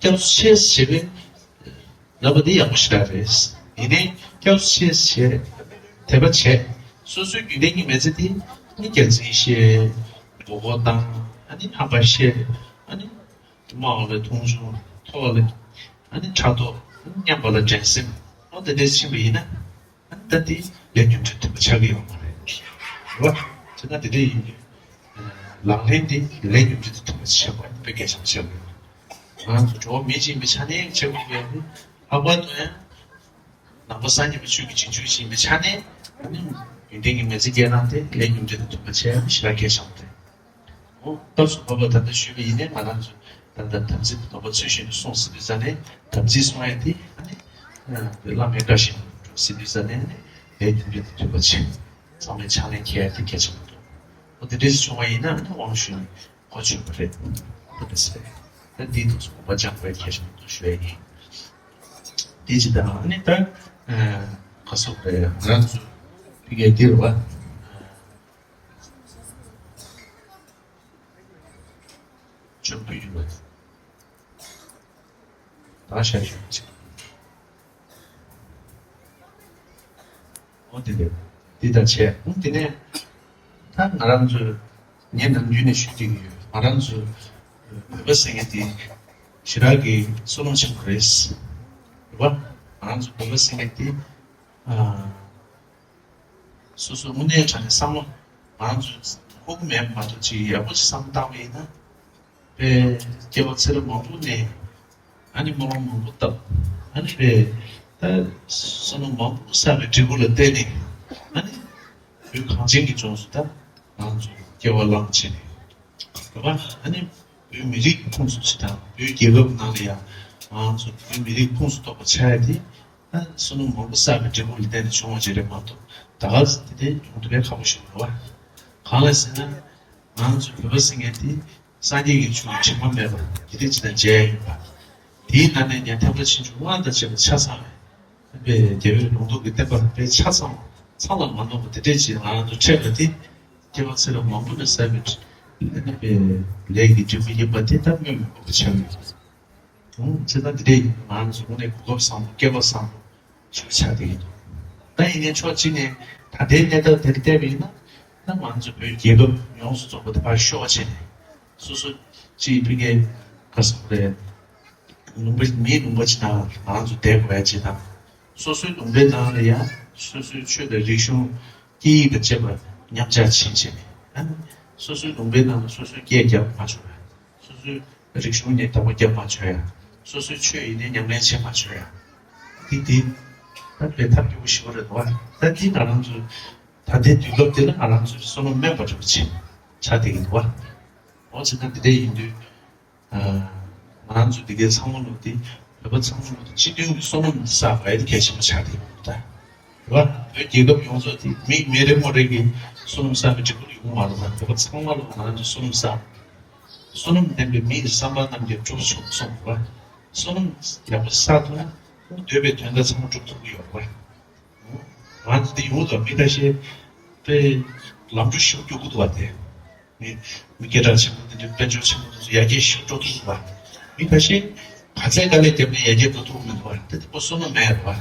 སྐྱབས་སུ་མཆི་ཞེས་པའི་ལབ་པ་དེ་ཡག་པོ་ཞེ་དྲག་རེད། ཡིན་ནའི་སྐྱབས་སུ་མཆི་ཞེས་དད་པ་བྱས། སོ་སོའི་རྒྱུད་ལྡན་གྱི་མི་ཚེ་དེ་ནི་རྒྱལ་མཚན་བཞེས། མགོ་སྐོར་བཏང་། ཨ་ནི་ཧམ་པ་བཤད། ཨ་ནི་དམའ་བ་ལ་མཐོང་ཆུང་། མཐོ་བ་ལ་ཨ་ནི་ཕྲག་དོག་མཉམ་པ་ལ་འགྲན་སེམས། འོ་དེ་འདྲས་ཕྱིན་པ་ཡིན་ན། ཨ་ནི་ད་དེ་ལས་རྒྱུ་འབྲས་མཐུན་པ་ཆགས་ཀྱི་ཡོད་མ་རེད། རེད་བ། བྱས་ན་དེ་འདྲས་ཡིན་དུས། ལག་ལེན་དེ་ལས་རྒྱུ་འབྲས་དང་མཐུན་པ་ཞིག་བྱེད་དགོས་དཔེ་གལ་ཆེན་པོ་ཆགས་ཀྱི་ཡོད། ང་ཚོ་འགྲོ་བ་མི་ཞིག་ཡིན་པའི་ཆ་ནས་བྱེད་དགོས་པའི་ལྷག་པར་དུ་ཡང་། ནང་པ་སངས་རྒྱས་པའི་ཆོས་ཀྱི་རྗེས་འཇུག་ཅིག་ཡིན་པའི་ཆ་ནས། ཨ་ནི་ཡོན་ཏན་གྱི་མི་ཚེ་སྐྱེལ་སྟངས་དེ་ལས་རྒྱུ་འབྲས་དང་མཐུན་པ་བྱས་ཞེ་དྲག་གལ་ཆེན་པོ་རེད། འོ། སྐབས་སུ་བབ་པ་ད་ལྟ་ཞུས་པ་ཡིན་ནའི་ང་རང་ཚོས་ད་ལྟ་དམ་ཚིག་དམ་པ་ཚུལ་བཞིན་དུ་སྲུང་ཟེར་དུས་ཙ་ནས་དམ་ཚིག་སྲུང་ཡ་དེ་ཨ་ནི་བླ་མའི་བཀའ་བཞིན་དུ་ཟེར་དུས་ཙ་ནས་ནི་ལས་རྒྱུ་འབྲས་དང་མཐུན་པ་བྱས། ཚང་མས་ཕྱག་ལེན་འཁྱེར་ཡ་དེ་གལ་ཆེན་པོ་འདུག་འོ་དེ་འདྲ་ཞིག་བྱུང་བ་ཡིན་ན་ཨ་ནི་དབང་ཞུས་ནས་གོ་ཆོད་པ་རེད། འོ་དེ་ཟེར། ད་འདིའི་ཐོག་སུ་དགོངས་པ་འཇགས་པའི་ཁྱད་ཆོས་འདུག་ཞུ་ཡ་ཡིན། དེ་ཅི་ད་ཨ་ནི་ད་ག་སོག་རེད། ང་རང་ཚོ་ཕི་གའི་འདིར་བ། ཆོས་ཕུལ་རྒྱུ་ལ་ད་ཤ་ཞུ་ཅིག་འོ་དེ་རེད། འདི་ལྟར་བྱས། འོ་དེ་ནས་ད་ང་རང་ཚོས་ངས་ནམ་རྒྱུན་ནས་ཞུ་གི་ཡོད། ང་རང་ཚོ་བོད་པ་ཟེར་མཁན་དེ་ཞེ་དྲག་གི་བསོད་ནམས་ཆེན་པོ་རེད། རེད་བ། ང་རང་ཚོ་བོད་པ་ཟེར་མཁན་དེ་ཨ། སོ་སོའི་དངོས་གནས་དྲང་གནས་བསམ་བློ་ང་ཚོས་ཧུབ་མེད་མ་གཏོགས་ཅིག་ཡག་པོ་ཅིག་བསམ་བློ་བཏང་བ་ཡིན་ན། དཔེ་སྐྱེ་བ་ཚེ་རབས་མང་པོ་ནས་ཨ་ནི་སྨོན་ལམ་མང་པོ་བཏབ། ཨ་ནི་དཔེ་ད་བསམ་བློ་མང་པོ་བསགས་པའི་འབྲས་བུ་ལ་བརྟེན་ནས་ཨ་ནི་བོད་གངས་ཅན་གྱི་ལྗོངས་སུ་ད་ང་ཚོ་སྐྱེ་བ་བླངས་བྱས་ནས། རེད་བ། ཨ་ནི་བོད་མི་རིགས་ཁོངས་སུ་ཆུད་དང་བོད་རྒྱལ་ཁབ་ནང་ལ་ཡང་ང་ཚོ་བོད་མི་རིགས་ཁོངས་སུ་གཏོགས་པ་ཆགས་ཡ་དེ་ཨ་བསོད་ནམས་མང་པོ་བསགས་པའི་འབྲས་བུ་ལ་བརྟེན་ནས་བྱུང་བ་ཅིག་རེད་མ་གཏོགས་ད་ག་ཟེ་དེ་དེ་ཡོང་དུས་དཔེ་ཁག་པོ་ཞིག་རེད་བ། གང་ལ་ཟེར་ན་ང་ཚོ་བོད་པ་ཟེར་མཁན་དེ་སངས་རྒྱས་ཀྱི་ཆོས་དྲི་མ་མེད་པ་དེ་འདྲ་ཅིག་དང་མཇལ་ཡ་ཡིན་པ། དེའི་ནང་ནས་ཀྱང་ཐེག་པ་ཆེ་ཆུང་དབང་དང་བཅས་པ་ཆ་ཚང་བའི། པའི་རྒྱལ་བའི་ལུང་རྟོགས་ཀྱི་བསྟན་པ་དཔེ་ཆ་ཚང་ཚང་ལ་མ་ནོར་བ་དེ་འདྲས་ཅིག་ང་རང་ཚོ་འཕྲད་པ་དེ་སྐྱེ་བ་ཚེ་རབས་མང་པོ་ནས་བསགས་པའི་པའི་ལས་ཀྱི་འབྲས་བུ་ཡིན་པ་དེ་ད་སྨོས་མི་དགོས་པ་ཆགས་ཡོད། ཨང་། བྱས་ཙང་འདི་འདྲས་ཡིན་ང་རང་ཚོ་དངོས་གནས་གོ་སྐབས་བཟང་པོ་སྐལ་བ་བཟང་པོ་ཞིག་ཆགས་བསྡད་ཀྱི་འདུག་ད་ཡིན་ནའི་ཕྱོགས་གཅིག་ནས་ད་ལྟའི་གནས་སྟངས་དེར་བལྟས་པ་ཡིན་ན་ད་ང་ཚོ་བོད་རྒྱལ་ཁབ་ཡོངས་སུ་རྫོགས་པ་དེ་ཕར་ཤོར་བ་བྱས་ནས་སོ་སོ་གཅིག་ཕ་གིའི་ག་ཟེར་དགོས་རེད། ལུང་པ་མིའི་ལུང་པ་ཅིག་ནང་ང་རང་ཚོ་བསྡད་དགོས་ཡ་ཅིག་དང་། སོ་སོའི་ལུང་པའི་ནང་ལ་ཡང་སོ་སོའི་ཆོས་དང་རིག་གཞུང་སྐད་ཡིག་དང་བཅས་པ་ཉམས་ཆག་ཕྱིན་བྱས་ནས་ཨ་ནི་སོ་སོའི་ལུང་པའི་ནང་ལ་སོ་སོའི་སྐད་རྒྱག་མ་ཆོག་ཡ། སོ་སོའི་རིག་གཞུང་ནས་དོགས་པ་རྒྱབ་མ་ཆོག་ཡ། སོ་སོའི་ཆོས་ཡིན་ནའི་ཉམས་ལེན་བྱེད་མ་ཆོག་ཡ། འདི་འདི་ད་དཔེ་ཐབས་སྐྱོ་པོ་ཞེ་པོ་རེད་འདུག་བ། ད་འདི་ང་རང་ཚོ་ད་ལྟའི་དུས་སྐབས་འདི་ལ་ང་རང་ཚོས་བསོད་ནམས་དམན་པ་འདྲ་པོ་ཆགས་ཆགས་བསྡད་ཀྱི་འདུག་བ། འོ་བྱས་ན་འདི་འདྲ་ཡིན་དུས། ང་རང་ཚོ་འདི་གའི་ཚང་མ་ལོ་འདི་བོད་པ་ཚང་མ་ལོ་འདི་སྤྱི་མཐུན་གྱི་བསོད་ནམས་བསགས་པ་ཨེ་གལ་ཆེན་པོ་ཆགས་བསྡད་ཡོད་ད། རེད་བ། བོད་རྒྱལ་ཁབ་ཡོངས་རྫོགས་འདི་མི་མི་རེ་ངོ་རེ་གིས་བསོད་ནམས་བསགས་པའི་འབྲས་བུར་ཡོང་མ་རེད་ད། བོད་པ་ཚང་མ་ལོ་ང་རང་ཚོ་བསོད་ནམས་བསགས། བསོད་ནམས་ལྡན་པའི་མི་ཡི་བསམ་པ་རྣམས་ཀྱང་འགྲུབ་ཆོག་གསུངས་པ། བསོད་ནམས་ཡག་པོ་བསགས་ཐུབ་ན་འདོད་པའི་དོན་དག་ཚང་མ་འགྲུབ་ཐུབ་ཀྱི་ཡོད་རེད་བ། ང་ཚོ་འདི་ཡོང་དང་མི་ཁ་ཤས་དཔེ་ལམ་འགྲོ་ཞིག་སྐྱོ་གི་འདུག་བ་དེ། མི་མི་སྐད་གྲགས་ཆེན་པོ་འདི་འདྲའི་དཔལ་འབྱོར་ཆེན་པོ་འདི་ཚོ་ཡར་རྒྱས་ཞིག་འགྲོ་ཐུབ་འདུག་བ། མི་ཁ་ཤས་ ག་ཚད་དཀའ་ལས་བརྒྱབ་ནས་ཡར་རྒྱས་འགྲོ་ཐུབ་མི་འདུག་བ། ད་དེ་པོ་བསོད་ནམས་མེད་རེད་བ།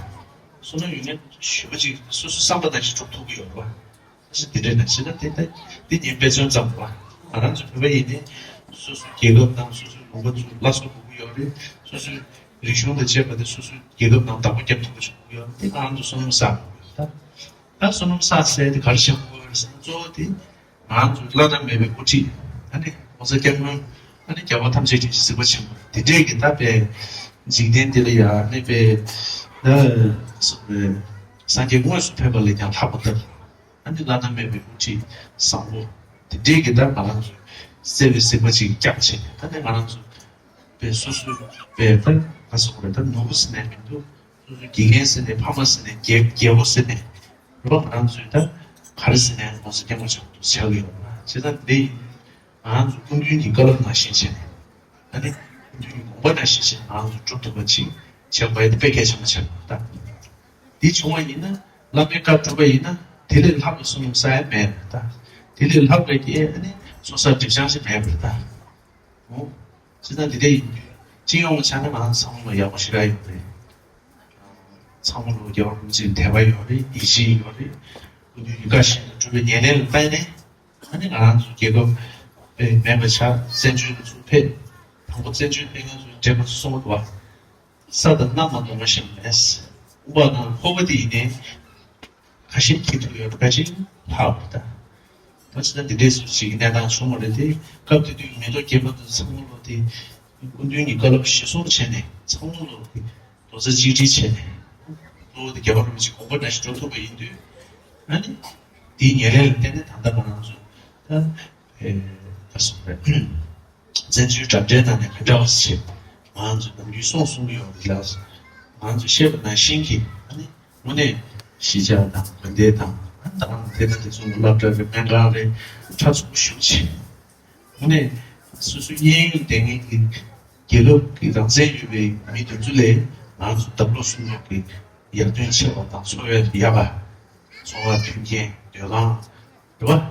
བསོད་ནམས་ཡོད་མཁན་ཞེ་པོ་ཅིག་སོ་སོའི་བསམ་པ་ནང་བཞིན་འགྲུབ་ཐུབ་ཀྱི་ཡོད་རེད་བ། ད་ཅི་འདི་འདྲས་ན་བྱས་ན་དེ་ད་འདི་ཉིན་དཔེ་མཚོན་ཙམ་བ། ང་རང་ཚོ་བོད་པ་ཡིན་ནའི་སོ་སོའི་རྒྱལ་ཁབ་དང་སོ་སོའི་ལུང་པ་ཚོ་སླར་གསོ་དགོས་ཀྱི་ཡོད་རེད། སོ་སོའི་རིག་གཞུང་དང་བཅས་པ་དེ་སོ་སོའི་རྒྱལ་ཁབ་ནང་བདག་པོ་རྒྱབ་ཐུབ་པ་ཞིག་དགོས་ཀྱི་ཡོད་རེད། དེ་ང་རང་ཚོ་བསོད་ནམས་བསགས་དགོས་ཀྱི་ཡོད་རེད། ད་ད་བསོད་ནམས་བསགས་ཟེར་དེ་ག་རེ་བྱེད་དགོས་ཀྱི་ཡོད་རེད་ཟེར་ན། གཙོ་བོ་དེ་ང་རང་ཚོའི་བླ་ན་མེད་པའི་དབུ་ཁྲིད། ཨ་ནི་༸གོང་ས་༸སྐྱབས་མགོན། ཨ་ནི་རྒྱལ་བ་ཐམས་ཅད་མཁྱེན་ཅིང་གཟིགས་པ་ཆེན་པོ་དེ་འདྲས་ཀྱི་ད་པའི་འཇིག་རྟེན་འདི་ལ་ཡ་ཨ་ནི་པའི་ད་སངས་རྒྱས་དངོས་སུ་ཕེབས་པ་ལས་ཀྱང་ལྷག་པ་ལྟར། ཨ་ནི་བླ་ན་མེད་པའི་དབུ་ཁྲིད་བཟང་པོ་དེ་འདྲས་ཀྱི་ད་ང་རང་ཚོའི་བརྩེ་བའི་གཟིགས་པ་ཅིག་བསྐྱངས་བྱས་ནས། ད་ནི་ང་རང་ཚོ་པའི་སོ་སོའི་པའི་ད་ག་ཟེར་དགོས་རེད། ད་ནོར་བུ་ཟེར་ནས་མི་འདུག་སོ་སོའི་དགེ་རྒན་ཟེར་ནས། ཕ་མ་ཟེར་ནས། རྒྱལ་རྒྱལ་པོ་ཟེར་ནས། རེད་བ། ང་རང་ཚོའི་ད་ག་རེ་ཟེར་ནའང་༸གོང་ས་༸སྐྱབས་མགོན་ཆེན་པོ་མཆོག་ཡོད་ན། བྱས་ཙང་འདི་ཡིན། ང་རང་ཚོ་སྐུ་མདུན་གྱི་བཀའ་སློབ་ནང་བཞིན་བྱས་ནས། ཨ་ནི་སྐུ་མདུན་གྱི་དགོངས་པ་ནང་བཞིན་བྱས་ནས་ང་རང་ཚོ་སྒྲུབ་ཐུབ་པ་ཅིག་བྱེད་དགོས་ཡ་དེ་དཔེ་གལ་ཆེན་པོ་ཆགས་པ་རེད་ད། འདི་བྱུང་བ་ཡིན་ན། བླ་མའི་བཀའ་བསྒྲུབས་པ་ཡིན་ན་དེ་ལས་ལྷག་པའི་བསོད་ནམས་བསགས་ཡ་མེད་རེད་ད། དེ་ལས་ལྷག་པའི་གི་ཨ་ནི་ཚོགས་བསགས་སྒྲིབ་སྦྱང་ཞིག་མེད་པ་རེད་ད། འོ། བྱས་ཙང་འདི་འདྲ་ཡིན་དུས་སྤྱི་ཡོངས་ལ་ཆ་ན་ང་ཚང་མ་ལ་ཡག་པོ་ཞེ་དྲག་ཡོད་རེད། ཚང་མ་ལ་རྒྱལ་བ་རིན་པོ་ཆེའི་དད་པ་ཡོད་རེད། ཡིད་ཆེས་ཡོད་རེད། སྐུ་མདུན་གྱི་བཀའ་བཞིན་དུ་སྒྲུབ་པའི་ཉེར་ལེན་ལ་བརྟེན་ནས། ཨ་ནི་ང་རང་ཚོ་རྒྱལ་ཁབ་དཔེ་མེད་པ་ཆགས། བཙན་བྱོལ་དུ་ཚུར་ཕེབས། དང་པོ་བཙན་བྱོལ་ཕེབས་མཁན་ཚོའི་འགྲེལ་པ་ཚོ་གསུངས་འདུག་བ། ས་དང་གནམ་མ་གཏོགས་མ་ཤེས་པ་མེད། དབུ་འཕང་དང་ལྷོ་པ་དེ་ཡིན་ནའི། ཁ་ཞེ་གི་ཐུག་ཡོད་པ་ཅིག་ལྷག་པ་དང་། ད་ཕྱི་ཟླ་འདི་འདྲའི་སུ་ཞིག་གི་གནས་སྟངས་བྱུང་བ་རེད་དེ། སྐབས་དེ་དུས་མེ་ཏོག་རྒྱས་པ་དང་ཚང་མ་ལོ་དེ་སྐུ་མདུན་གྱི་བཀའ་སློབ་གཞིར་བཟུང་བྱས་ནས། ཚང་མ་ལོ་དེ་རྡོག་རྩ་གཅིག་སྒྲིལ་བྱས་ནས། གཙོ་བོ་དེ་རྒྱལ་བ་རིན་པོ་ཆེའི་དགོངས་པ་ནང་བཞིན་འགྲོ་ཐུབ་པ་ཡིན་དུས། ཨ་ནི་དེའི་ཉེར་ལེན་ལ་བརྟེན་ནས་ད་ལྟ་ང་རང་ཚོ་ད་ཨེ་ག་སོང་རེད། བཙན་བྱོལ་འགྲིམ་འགྲུལ་ནང་ནས་ག་འདྲ་བ་ཞིག་ང་ཚོ་ནམ་རྒྱུན་གསུང་གསུང་གི་ཡོད་རེད་ལ། ང་ཚོ་བཤད་པ་ནང་བཞིན་གྱི་ཨ་ནི་དངོས་གནས་གཞིས་ཆགས་དང་དགོན་སྡེ་དང་། ཨ་ནི་ད་དེ་དང་དེ་ཚོ་སློབ་གྲྭ་རེད། སྨན་ཁང་རེད། གྲྭ་ཚང་ཞེ་པོ་ཅིག་དངོས་གནས་སོ་སོའི་གཡས་གཡོན་སྡོད་མཁན་གྱི་རྒྱལ་ཁབ་ཀྱི་རང་བཙན་ཡོད་པའི་མི་དེ་ཚོ་ལས་ང་ཚོ་འདབ་ལོགས་སུ་ཡོད་པའི་ཡར་ཐོན་ཆེ་བ་དང་འཚོ་བ་ཡག་པ། འཚོ་བ་མཐུན་རྐྱེན། སྡོད་ཁང་། རེད་བ།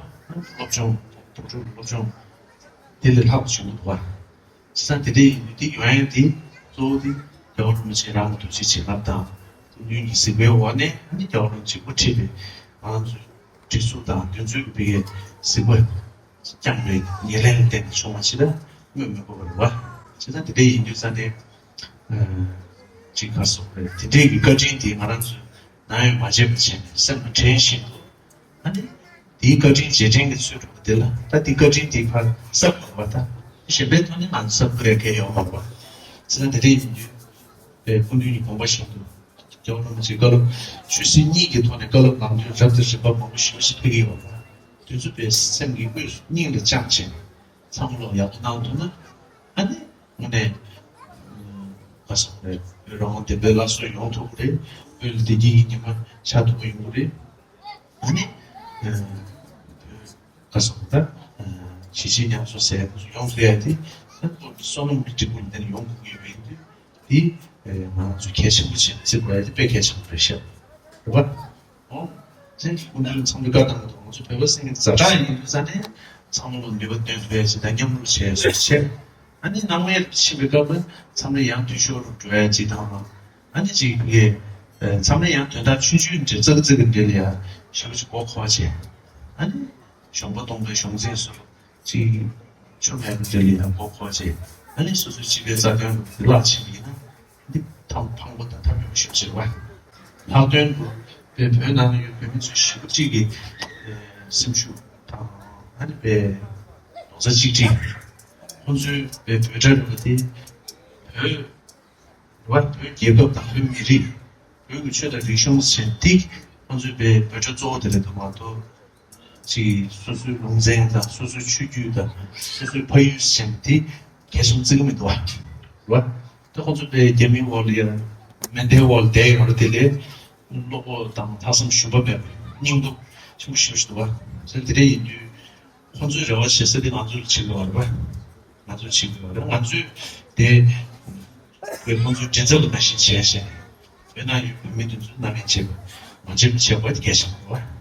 སློབ་སྦྱོང་། དུག་སྦྲུལ་སློབ་སྦྱོང་། དེ་ལས་ལྷག་ཏུ་བྱུང་འདུག་བ། བྱས་ཙང་དེ་འདྲ་ཡིན་དུས་དེ་ཡོང་ཡ་དེ་གཙོ་བོ་དེ་རྒྱལ་བ་རིན་པོ་ཆེ་རང་གི་ཐུགས་རྗེ་བྱིན་རླབས་དང་། སྐུ་མདུན་གྱི་གཟིགས་པའི་འོག་ནས། ཨ་ནི་རྒྱལ་བ་རིན་པོ་ཆེས་དབུ་ཁྲིད་པའི་ང་ཚོའི་སྒྲིག་འཛུགས་དང་མདུན་སྐྱོད་ཀྱི་བི་གའི་གཟིགས་པ་བསྐྱངས་པའི་ཉེར་ལེན་ལ་བརྟེན་ནས་བྱུང་བ་ཞིག་ལ་སྨོས་མི་དགོས་པ་རེད་བ། བྱས་ཙང་དེ་འདྲ་ཡིན་དུས་ཙང་ནས། ཅིག་ག་སོགས་རེད། དེ་འདྲའི་གི་བཀའ་དྲིན་དེ་ང་རང་ཚོས་ནམ་ཡང་མ་བརྗེད་པ་བྱས་ནས་སེམས་ལ་དྲན་བཞིན་དུ། ཨ་ནི་དེའི་བཀའ་དྲིན་རྗེས་དྲན་གྱི་ཚུལ་དུ་དེ་ལ། ད་དེའི་བཀའ་དྲིན་དེ་ཕར་གསབ་དགོས་པ་དང་། གཞན་པའི་ཐོག་ནས་ང་ཚོ་གསབ་དགོས་ཡ་གང་ཡང་ཡོད་མ་རེད་པ། བྱས་ན་དེ་འདྲ་ཡིན་དུས་པའི་སྐུ་མདུན་གྱི་དགོངས་པ་བཞིན་དུ། རྒྱལ་བ་རིན་པོ་ཆེའི་བཀའ་སློབ་ཆོས་སྲིད་གཉིས་ཀྱི་ཐོག་ནས་བཀའ་སློབ་ནམ་རྒྱུན་རབ་དང་རིམ་པ་མང་པོ་ཞེ་པོ་ཞིག་ཕེབས་ཀྱི་ཡོད་པ། དེ་ཚོ་པའི་སེམས་ཀྱི་དབུས་སུ་སྙིང་ལ་བཅངས་བྱས་ནས། ཚང་མ་ལོ་ཡག་པོ་གནང་ཐུབ་ན། ཨ་ནི་དངོས་གནས་ག་སོང་རེད། བོད་རང་དབང་བདེན་པའི་སླར་གསོ་ཡོང་ཐུབ་ཀྱི་རེད། བོད་ལ་བདེ་སྐྱིད་ཀྱི་ཉི་མ་ཤར་ཐུབ་པ་ཡོང་གི་རེད། ཨ་ནི་ག་སོང་ད་གཞིས་བྱེས་མཉམ་འཛོམས་ཟེར་ཡ་ཡོང་ཐུབ་ཡ་དེ། ད་བསོད་ནམས་ཀྱི་སྒྲིག་བཀོད་ལ་བརྟེན་ནས་ཡོང་དགོས་ཀྱི་ཡོད་པ་ཡིན་དུས། དེ་ང་ཚོ་གལ་ཆེན་པོ་བྱས་བརྩི་དགོས་ཡ་དེ་དཔེ་གལ་ཆེན་པོ་རེད་ཤག་རེད་པ། ཨོ། བཙན་གྱི་སྐུ་མདུན་ཚང་མས་བཀའ་གནང་གི་འདུག་ང་ཚོ་བོད་པ་སེང་གེ་ཛ་དྲག་ཡིན་དུས་ཙང་ནས་ཚང་མ་ལ་ནུས་པ་འདོན་ཐུབ་ཡ་ཅིག་དང་། མཉམ་རུབ་བྱས་བཟོ་བྱས། ཨ་ནི་སྣང་བས་ཕྱིན་པའི་སྐབས་ལ་མཚམས་རེ་ཡང་འཐུས་ཤོར་རུ་འགྲོ་ཡ་ཅིག་དང་། ཨ་ནི་ཅིག་གི་མཚམས་རེ་ཡང་དོན་དག་ཆུང་ཆུང་འདྲ་ཙག་ཙིག་གི་འདྲ་ལ་ཡ་ཞེ་པོ་ཅིག་མགོ་འཁོར་བྱས། ཨ་ནི་གཞོང་པ་སྟོང་པའི་གཞོང་ཚད་སུ་ཅིག་ཆུ་མེད་པ་འདྲ་ལ་ཡ་མགོ་འཁོར་བྱས། ཨ་ནི་སོ་སོའི་སྤྱི་པའི་རྩ་དོན་རུ་བརླག་ཕྱིན་པ་ཡིན་ན། འདི་ཐང་ཕངས་པོ་དང་ཐབས་སྐྱོ་པོ་ཞིག་བྱེད་པ། ལྷག་དོན་དུ་པའི་བོད་ནང་ལ་ཡོད་བོད་མི་ཚོས་ཞེ་པོ་ཅིག་གི་སེམས་ཤུགས་དང་། ཨ་ནི་པའི་རྡོག་རྩ་གཅིག་སྒྲིལ། ཁོང་ཚོའི་པའི་བོད་དྲ་རུ་དེ་བོད་རེད་བ། བོད་རྒྱལ་ཁབ་དང་བོད་མི་རིགས། བོད་ཀྱི་ཆོས་དང་རིག་གཞུང་ཟེར་དེ་ཁོང་ཚོའི་པའི་བོད་དྲ་གཙོ་བོ་དེ་རེད་འདུག་མ་གཏོགས། ཅིག་སོ་སོའི་ལུང་ཚན་དང་སོ་སོའི་ཆོས་བརྒྱུད་དང་སོ་སོའི་ཕ་ཡུལ་ཟེར་དེ་གལ་ཆེན་པོ་བརྩི་གི་མི་འདུག་བ། རེད་བ། ད་ཁོང་ཚོ་པའི་རྒྱ་མིའི་འོག་ལ་ཡ་མེ་མདའི་འོག་ལ་བསྡད་ཡོད་རེད། དེ་ལས་བློ་ཁོག་དང་ལྷག་བསམ་ཞུམ་པ་མེད་པ། སྙིང་སྟོབས་ཆེན་པོ་ཞེ་པོ་ཞིག་འདུག་བ། ཟེར་དེ་འདྲ་ཡིན་དུས་ཁོང་ཚོའི་རེ་བ་བྱེད་ས་དེ་ང་ཚོ་ལ་བྱེད་དགོས་པ་རེད་བ། ང་ཚོ་བྱེད་དགོས་པ་རེད། ང་ཚོས་དེ་བས་ཁོང་ཚོའི་མགྲིན་ཚབ་ལ་ནང་བཞིན་བྱས་བྱས་ནས། བོད་ནང་ཡོད་བོད་མི་དེ་ཚོ་རྣམ་པས་བྱེད་དགོས། ང་ཚོས་བྱེད་དགོས་དེ་གལ་ཆེན་པོ་རེད་བ།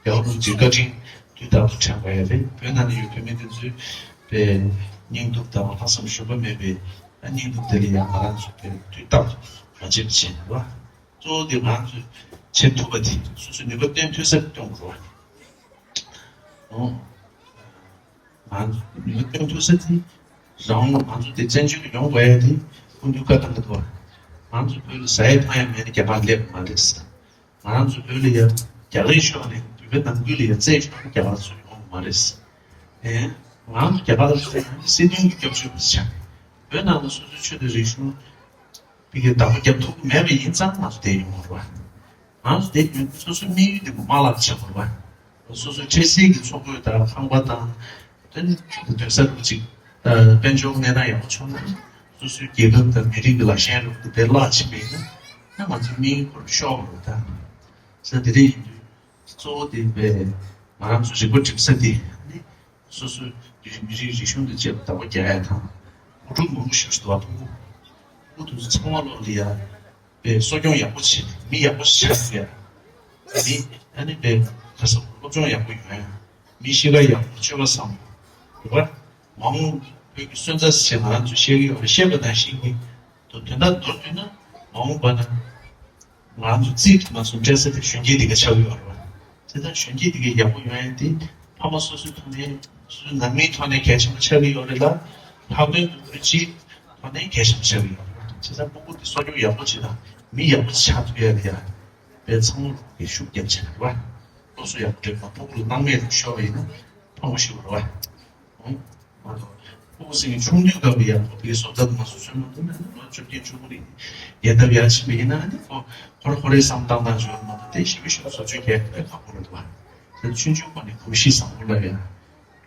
རྒྱལ་བ་རིན་པོ་ཆེའི་བཀའ་དྲིན་དུས་རྟག་ཏུ་དྲན་དགོས་ཡ་རེད། བོད་ནང་ནས་ཡོད་བོད་མི་དེ་ཚོའི་པའི་སྙིང་སྟོབས་དང་ལྷག་བསམ་ཞུམ་པ་མེད་པའི་ ཨ་སྙིང་སྟོབས་དེ་ལ་ཡང་ང་རང་ཚོ་དེ་དུས་རྟག་ཏུ་མ་བརྗེད་པ་བྱས་ནས་རེད་བ། གཙོ་བོ་དེ་ང་རང་ཚོས་བྱེད་ཐུབ་པ་དེ་སོ་སོའི་ནུས་པ་བཏོན་ཐུབ་ས་གཏོང་དགོས་རེད་བ། ཨོ། ང་ཚོ་ནུས་པ་བཏོན་ཐུབ་ས་དེ་རང་དབང་ང་ཚོ་དེ་བཙན་བྱོལ་དུ་ཡོང་དགོས་ཡ་དེ་སྐུ་མདུན་བཀའ་གཏོང་གི་འདུག་བ། ང་ཚོ་བོད་ལ་ཟ་ཡ་འཐུང་ཡ་མེད་ན་རྒྱ་གར་སླེབས་མ་རེད། ང་རང་ཚོ་བོད་ལ་ཡ་རྒྱ་རིགས་ཤོར་ནས་བོད་པའི་ནང་ཁུལ་ལ་ཡ་རྩེད་ཤོར་ནས་རྒྱ་གར་ཚུར་ཡོང་གི་མ་རེད། ཨེ། ང་རང་ཚོ་རྒྱ་གར་ལ་སླེབས་ན་སྲིད་དོན་གྱི་སྐྱབས་བཅོལ་བ་ཆགས། བོད་ནང་ལ་སོ་སོའི་ཆོས་དང་རིག་གཞུང་བི་གའི་བདག་པོ་རྒྱབ་ཐུབ་ཀྱི་མེད་པ་ཡིན་ཙང་ང་ཚོ་བསྡད་ཡོང་བ་རེད་བ། ང་ཚོ་བསྡད་ཡོང་དུས་སོ་སོའི་དམིགས་ཡུལ་དེ་མ་བརླག་ཆགས་པ་རེད་བ། སོ་སོའི་འཕྲལ་སེལ་གྱི་ཚོགས་པ་དང་ཁང་པ་དང་། དོན་དོན་ས་རུ་གཅིག་དཔལ་འབྱོར་གནས་སྟངས་ཡག་པོ་བྱུང་ན། སོ་སོའི་རྒྱལ་ཁབ་དང་མི་རིགས་ཀྱི་ལ་ཞེན་རུ་དེ་བརླག་ཕྱིན་པ་ཡིན་ན། ང་ཚོའི་དམིགས་ཡུལ་ཁོ་རང་ཤོར་བ་རེད་ད། ས་དེ་འདྲ་ཡིན་དུས། གཙོ་བོ་དེ་བས་ང་རང་ཚོ་རིག་པ་སྒྲིམ་ས་དེ་ནི་སོ་སོའི་མི་རིགས་རིག་གཞུང་དང་བཅས་པ་བདག་པོ་རྒྱག་ཡ་དང་། བུ་ཕྲུག་མང་པོ་ཞིག་འདུག་བ། ཕྲུ་གུ་ཕྲུ་གུ་དེ་ཚོ་ཚང་མ་ལོག་ལ་ཡ་བས་གསོ་སྐྱོང་ཡག་པོ་བྱེད། མི་ཡག་པོ་ཞིག་ཆགས་ཡ། མི་ཨ་ནི་བས་ཁ་སང་སློབ་སྦྱོང་ཡག་པོ་ཡོང་ཡ། མི་གཤིས་ཀ་ཡག་པོ། སྤྱོད་པ་བཟང་པོ་རེད་བ། མ་འོངས་བོད་ཀྱི་སོན་རྩ་ཞེས་ང་རང་ཚོས་བཤད་ཀྱི་ཡོད་རེད། བཤད་པ་ནང་བཞིན་གྱི་དོན་དག་མདོར་བསྡུས་ན། མ་འོངས་པ་ན་ང་ཚོ་རྩིས་མ་སོང་སྤྲད་ས་དེ་གཞོན་སྐྱེས་དེ་ག་ཆགས་ཀྱི་ཡོད་རེད་བ། དེ་ལྟར་གཞོན་སྐྱེས་དེ་ག་ཡག་པོ་ཡོང་ཡ་དེ་ཕ་མ་སོ་སོའི་ཐོག་ནས། སོ་སོའི་ནང་མིའི་ཐོག་ནས་གལ་ཆེན་པོ་ཆགས་ཀྱི་ཡོད་རེད་ལ། ལྷག་དོན་དུ་བོད་སྤྱིའི་ཐོག་ནས་གལ་ཆེན་པོ་ཆགས་ཀྱི་ཡོད་རེད་བ། བྱས་ཙང་ཕྲུ་གུ་དེ་གསོ་སྐྱོང་ཡག་པོ་བྱེད་དང་མི་ཡག་པོ་ཆགས་ཐུབ་ཡ་ལ་ཡ་བས་ཚང་མ་ལོག་གིས་ཤུགས་རྒྱབ་བྱས་རེད་བ། སློབ་གསོ་ཡག་པོ་སྤྲད་པ། ཕྲུ་གུ་ལ་སྣང་མེད་དུ་ཤོར་བ་ཡིན་ན་ཕངས་པ་ཞིག་རེད་བ། ཨང་། མ་གཏོགས་ཕྲུ་གུ་སེང་གེ་ཆུང་དུས་སྐབས་ལ་ཡང་ཁོ་པའི་བཟོ་ལྟ་དུ་མ་སོང་ཚོད་མ་ཐུབ་ན། ལོ་བཅོ་བརྒྱད་བཅུ་དགུ་ནས་ཡལ་འདབ་ཡར་ཕྱིན་པ་ཡིན་ན། ཨ་ནི་ཁོ་ཁོ་རང་ཁོ་རའི་བསམ་སྟངས་དང་འཇོན་མ་གཏོགས་དེ་ཞིབ་ཞིབ་བཟོ་བཅོས་རྒྱག་དེ་ཁག་པོ་རེད་འདུག་བ། དེ་ཆུང་ཆུང་སྒང་ནས་གོམས་གཤིས་བཟང་པོ་ལ་ཡང་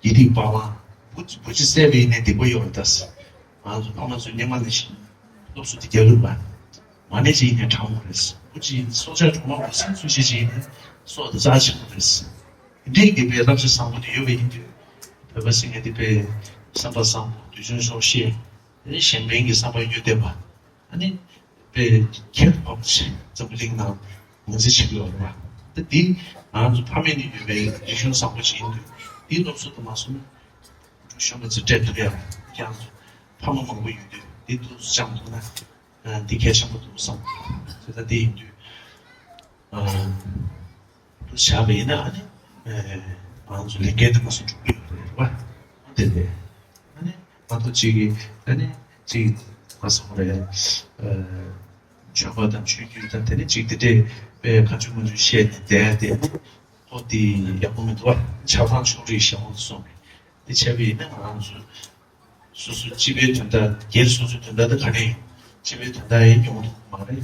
དགེ་སྡིག་སྤང་བླང་། བུ་བུ་གཅིག་བསད་པ་ཡིན་ནའི་སྡིག་པ་ཡོད་རེད་ད། ང་ཚོ་ཕ་མ་ཚོས་སྔོན་མ་ནས་བཞིན་སློབ་གསོ་དེ་རྒྱག་གི་རེད་པ། མ་ཎི་གཅིག་ཡིན་ནའི་དྲང་མོ་རེད། བུ་གཅིག་ཡིན་སྲོག་ཆགས་གྲོག་མ་འོ་སེམས་ཚུལ་ཤེས་གཅིག་ཡིན་ནའི་སྲོག་དེ་རྩ་ཆེན་པོ་རེད། དེ་འདྲའི་གི་པའི་བསླབ་བྱ་བཟང་པོ་དེ་ཡོད་པ་ཡིན་དུས། བོད་པ་ཟེར་མཁན་དེ་པའི་བསམ་པ་བཟང་པོ། དུས་ཆུང་ཆོག་ཤེས། དེ་ནས་གཞན་ཕན་གྱི་བསམ་པ་ཡོད་བསྡད་པ། ཨ་ནི་པའི་ཁྱད་དུ་འཕགས་པ་ཞིག་འཛམ་བུ་གླིང་ནང་ངོས་འཛིན་བྱེད་ཀྱི་ཡོད་རེད་བ། ད་འདི་ང་ཚོ་ཕ་མེས་ནས་ཡོད་པའི་རིག་གཞུང་བཟང་པོ་ཞིག་ཡིན་དུས། འདིའི་སློབ་གསོ་དུ་མ་སོང་ན་གཞོན་པ་ཚོས་སྤྲད་ཐུབ་ཡ། ཁྱེད་རང་ཚོ་ཕ་མ་མང་པོ་ཡོད་དུས་འདི་འདུག་སེ་སྦྱང་ཐུབ་ན། འདི་གལ་ཆེན་པོ་འདུག་བསམ། དེ་ལྟ་འདི་ཡིན་དུས། འདུག་བྱས་པ་ཡིན་ན་ཨ་ནི། ང་ཚོ་ལས་འགན་དུ་མ་སོང་འགྲུབ་ཀྱི་ཡོད་རེད་བ། དེ་ལས་ཨ་ནི་མ་གཏོགས་གཅིག་གིས་ཨ་ནི་གཅིག་ག་སོང་རེད། ཆོས་པ་དང་ཆོས་བརྒྱུད་དང་དེ་ནི་གཅིག་དེ་འདྲས་པའི་ཁ་མཆུ་མ་མཆུ་བཤད་ནས་བསྡད་དེ་ཨ་ནི། ཨོ་དེ་ཡག་པོ་མི་འདུག་བ། ཆགས་སྡང་ཕྱོགས་རིས་བཞག་འོང་དུ་སོང་བས། དེ་བྱས་པ་ཡིན་ན་ང་རང་ཚོ་སོ་སོའི་སྤྱི་པའི་དོན་དག་སྒེར་སོ་སོའི་དོན་དག་དེ་ག་ནས་ཡོང་། སྤྱི་པའི་དོན་དག་ཡིན་ཡོང་ཐུབ་མ་རེད།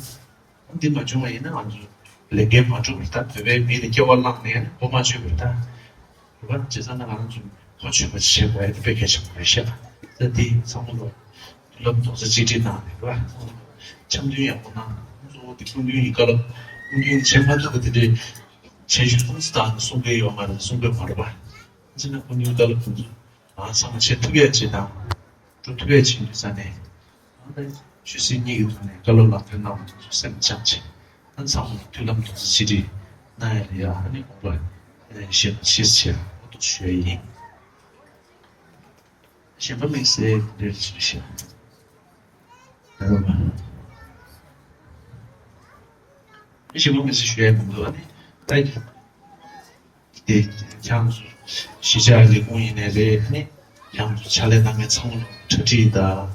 འདི་མ་བྱུང་བ་ཡིན་ན་ང་ཚོ་ལས་འགན་མ་འགྲུབ་པར་ད། བོད་པའི་མི་ལ་སྐྱེ་བ་བླངས་ནས་མགོ་མ་ཆོད་པར་ད། རེད་བ། བྱས་ཙང་ན་ང་རང་ཚོ་གོ་ཆོད་པ་བྱེད་དགོས་ཡ་དེ་དཔེ་གལ་ཆེན་པོ་རེད་ཤག་ད་འདི་ཚང་མ་ལ་མཐུན་ལམ་རྡོག་རྩ་གཅིག་སྒྲིལ་གནང་ནས། རེད་བ། འཆམ་མཐུན་ཡག་པོ་གནང་། གཙོ་བོ་དེ་སྐུ་མདུན་གྱི་བཀའ་སློབ། སྐུ་མདུན་གྱིས་བྱེད་མ་ཐུབ་པ་དེ་འདྲའི་བྱེད་ཤུགས་ཏོག་ཙམ་བཏང་ནས་གསུང་གི་ཡོད་མ་རེད། གསུང་གི་མ་རེད་བ། བྱས་ན་སྐུ་མདུན་བཀའ་སློབ་དེ་ཚོ། ང་ཚང་མ་བྱེད་ཐུབ་ཡ་བྱེད་དང་། འགྲོ་ཐུབ་ཡ་བྱེད་འདུག་ས་ནས། ང་ཚོ་ཆོས་སྲིད་གཉིས་ཀྱི་ཐོག་ནས་བཀའ་སློབ་ལམ་སྟོན་གནང་བ་དེ་ཚོ་སེམས་བཅངས་བྱས། ང་ཚང་མ་མཐུན་ལམ་རྡོག་རྩ་གཅིག་སྒྲིལ་གནང་ཡ་ལ་ཡ་ཨ་ནི་དགོངས་པ་བཞེས་པ་ཞེས་བྱས་འོ་འདུག་ཞུ་ཡ་ཡིན། གཞན་པ་དམིགས་བསལ་འདིར་ཞུ་ཞུ། ད་རུང་མ་གཞན་པ་དམིགས་བསལ་ཞུ་ཡ་མི་འདུག་ཨ་ནི་ད། དེ་ཁྱེད་རང་ཚོ་གཞིས་ཆགས་ལས་ཁུངས་ཡིན་ནའི་རེད། ཨ་ནི་ཁྱེད་རང་ཚོ་ཕྱག་ལས་གནང་མཁན་ཚང་མ་ལ་གྲ་སྒྲིག་དང་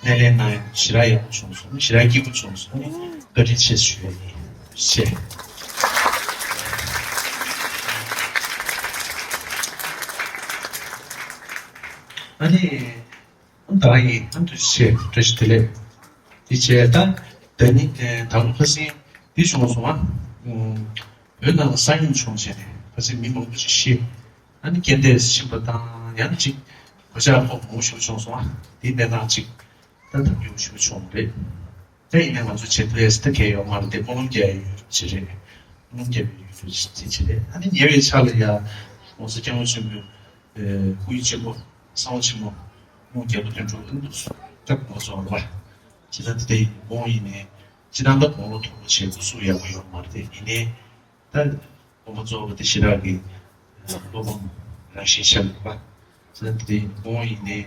སྣེ་ལེན་གནང་ཡ་ཞེ་དྲག་ཡག་པོ་བྱུང་སོང་། ཞེ་དྲག་སྐྱིད་པོ་བྱུང་སོང་། ཨ་ནི་བཀའ་དྲིན་ཆེ་ཞུ་ཡ་ཡིན། ཞེས། ཨ་ནི། ད་ཡིན་ཨ་འདུག་ཆེ་བཀྲ་ཤིས་བདེ་ལེགས། དེ་བྱས་ད་ད་ནི་ད་ལོ་ཁ་སང་འདི་བྱུང་སོང་ཨ། བོད་ནང་ལ་ས་ཡོམ་བྱུང་བྱས་ནས་ཁ་སང་མི་མང་པོ་ཞིག་ཤི། ཨ་ནི་རྐྱེན་འདས་ཕྱིན་པ་དང་ཡང་ཅིག་གོད་ཆག་ཕོག་མང་པོ་ཞིག་བྱུང་སོང་ཨ། དེའི་གནས་སྟངས་ཅིག་ད་ཐབས་སྐྱོ་ཞིག་བྱུང་རེད། དེ་ཡིན་ན་ང་ཚོ་བྱེད་ཐུབ་ཡས་ད་གལ་ཡོད་མ་རེད་དེ། སྨོན་ལམ་རྒྱག་ཡས་ཡོད་ཅི་རེད། སྨོན་ལམ་རྒྱབ་ཡས་ཡོད་ཅི་ཅི་རེད། ཨ་ནི་ཉེ་བའི་ཆར་ལ་ཡ་༸གོང་ས་༸སྐྱབས་མགོན་ཆེན་པོའི་སྐུ་ཡོན་ཆེན་པོ་གསང་བ་ཆེན་མོ་རྒྱལ་བ་དོན་གྲུབ་ཀྱི་སྐུ་གཟུགས་ཀྱི་ངོ་ཚ་བ་རེད་བ། ཇི་ལྟར་དེ་ཡིན་དགོངས་ཡིན་ནའི་ཇི་ལྟར་ད་དགུང་ལོ་མཐོ་པོ་བྱས་སྐུ་གཟུགས་ཡག་པོ་ཡོད་མ་རེད་དེ། ཡིན་ནའི་ད་དགོངས་པ་རྫོགས་པ་དེ་ཞེ་དྲག་གི་བློ་ཕམ་རང་བཞིན་ཤར་འདུག་པ། ཇི་ལྟར་དེ་ཡིན་དགོངས་ཡིན་ནའི་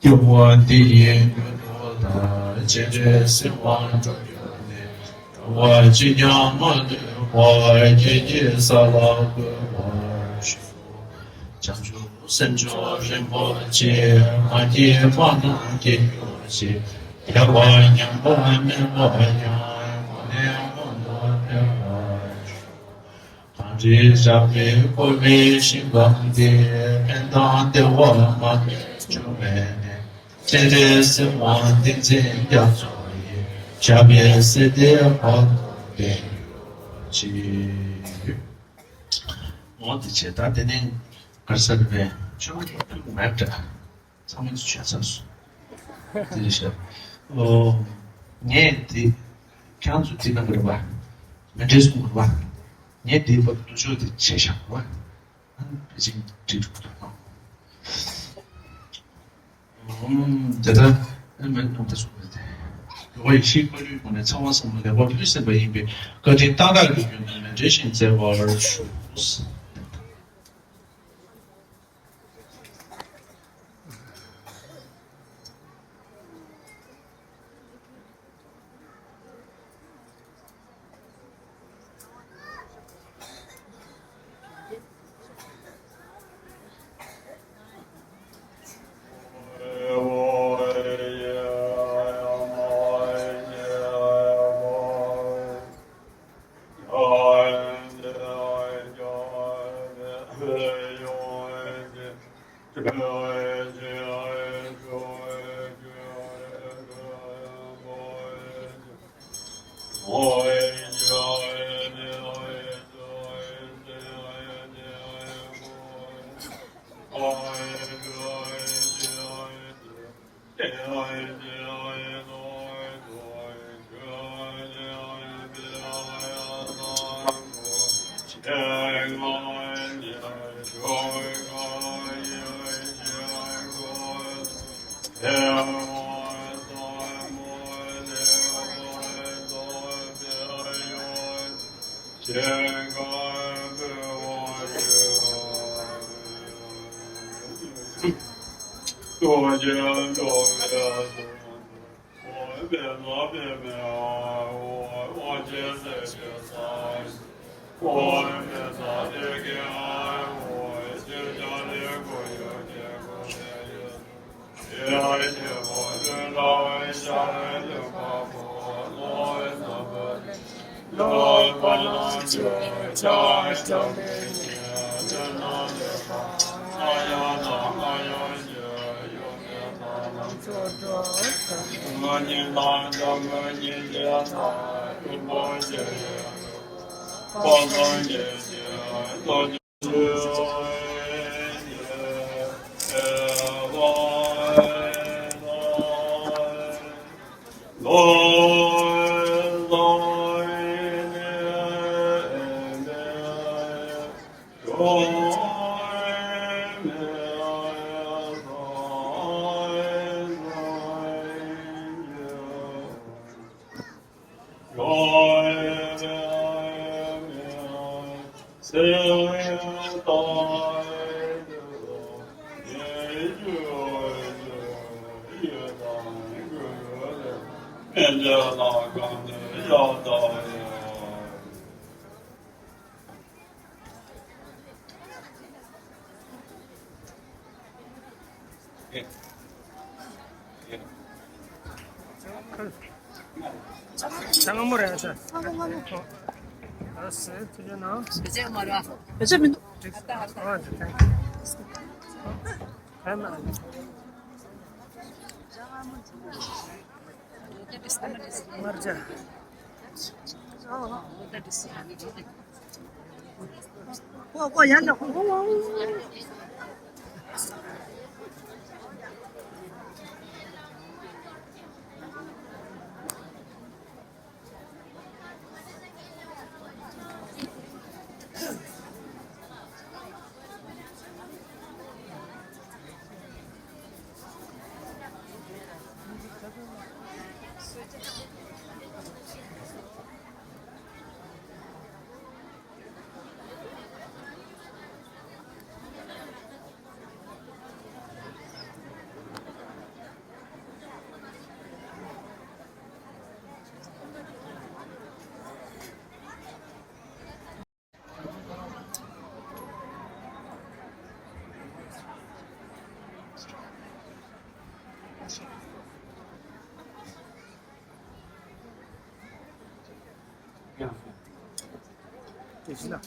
སྐྱོབ་པ་འདི་ཡི་མདུན་དུ་བདག་སྤྱན་རས་གཟིགས་དབང་འགྲོ་གྱུར་ནས། འགྲོ་བ་གཅིག་ཀྱང་མ་ལུས་པར་སྐྱེ་འཆི་ས་ལ་འགོད་པར་ཤོག། བྱང་ཆུབ་སེམས་མཆོག་རིན་པོ་ཆེ། མ་སྐྱེས་པ་རྣམས་སྐྱེ་གྱུར་ཅིག། ཐེག་པ་ཉམས་པ་མེད་པ་ཡང་། ངོ་ནས་མངོན་དུ་ཕེབས་པར་ཤོག། གངས་རིའི་བྱ་བས་བསྐོར་བའི་ཞིང་ཁམས་འདིར། ཕན་དང་བདེ་བ་མ་ལུས་འབྱུང་བའི་གནས། སྤྱན་རས་གཟིགས་དབང་ཏིང་འཛིན་རྒྱ་མཚོ་ཡི། ཞབས་པད་སྲིད་མཐའི་བར་དུ་བརྟན་གྱུར་ཅིག། འོ་དེ་བྱས་ད་དེ་ནས་ག་རེ་ཟེར་བས་ཆོས་ཐུགས་མེད་འདྲ། ཚང་མས་ཆོས་ཚར་སོང་། དེ་རེད་ཤག། ཨོ། ངས་དེ་ ཁྱེད་རང་ཚོ་འདི་གནང་གི་རེད་པ། མེ་འདྲེ་གསུང་གི་རེད་པ། ངས་འདིའི་བར་དུ་འདུག་ཆོག་དེ་བྱས་བཞག་རེད་པ། ཨ་ནི་ཕལ་ཆེར་འགྲིག་འགྲོ་གི་འདུག་ཨང་། ཨུམ། དེ་ལྟར་ཨེ་མེད་རྣམ་ཐར་གསུངས་པ་སྟེ། འགྲོ་བ་ཡེ་ཤེས་མཁའ་འགྲོའི་སྒོ་ནས་ཚངས་པ་སངས་རྒྱས་ལེགས་པར་ལུས་ཟིན་པ་ཡིན་པས་བཀའ་དྲིན་གཏན་དག་གི་རྒྱུ་ནི་མེ་འདྲེ་བཞིན་མཛད་པར་ཞུ། ཚང་མ་རེད་ཤག་ཨ་སེ་ཐུགས་རྗེ་གནང་། བེད་སྤྱོད་མ་རེད། བེད་སྤྱོད་མི་འདུག་འགྲིག་ཨ་ཐེང་ཨ་མ། མར་བྱ།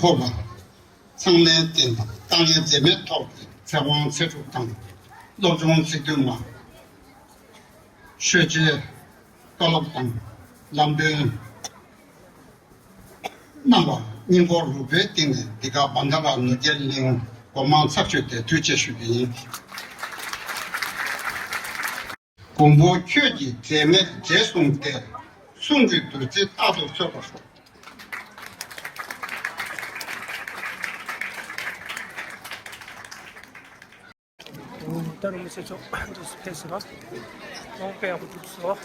འཁོར་བ་ཚང་ལས་བསྟན་པ་ཏཱ་ལའི་མཛད་པའི་ཐོག་ཏུ་ཚེ་དབང་ཚེ་སྒྲུབ་དང་སློབ་སྦྱོང་ཚེ་བདུན་མ། ཆོས་རྗེ་བཀའ་སློབ་དང་ལམ་སྟོན་གནང་བ་སྙིང་ཁོང་རུས་པའི་གཏིང་ནས་འདི་ག་བྷན་དྷ་ར་ནུས་རྒྱལ་གླིང་སྒོ་མང་ཚར་གཅོད་དེ་ཐུགས་རྗེ་ཆེ་ཞུ་རྒྱུ་ཡིན། མགོན་པོ་ཁྱོད་ཀྱི་འབྲལ་མེད་རྗེས་བཟུང་སྟེ། གསུང་གི་བདུད་རྩི་རྟག་ཏུ་འཚོལ་བར་ཤོག། ད་རུང་མི་སེར་ཚོ་འདུག་སེ་ཕེབས་སོང་། དབང་པོ་ཡག་པོ་འདུག་སོ།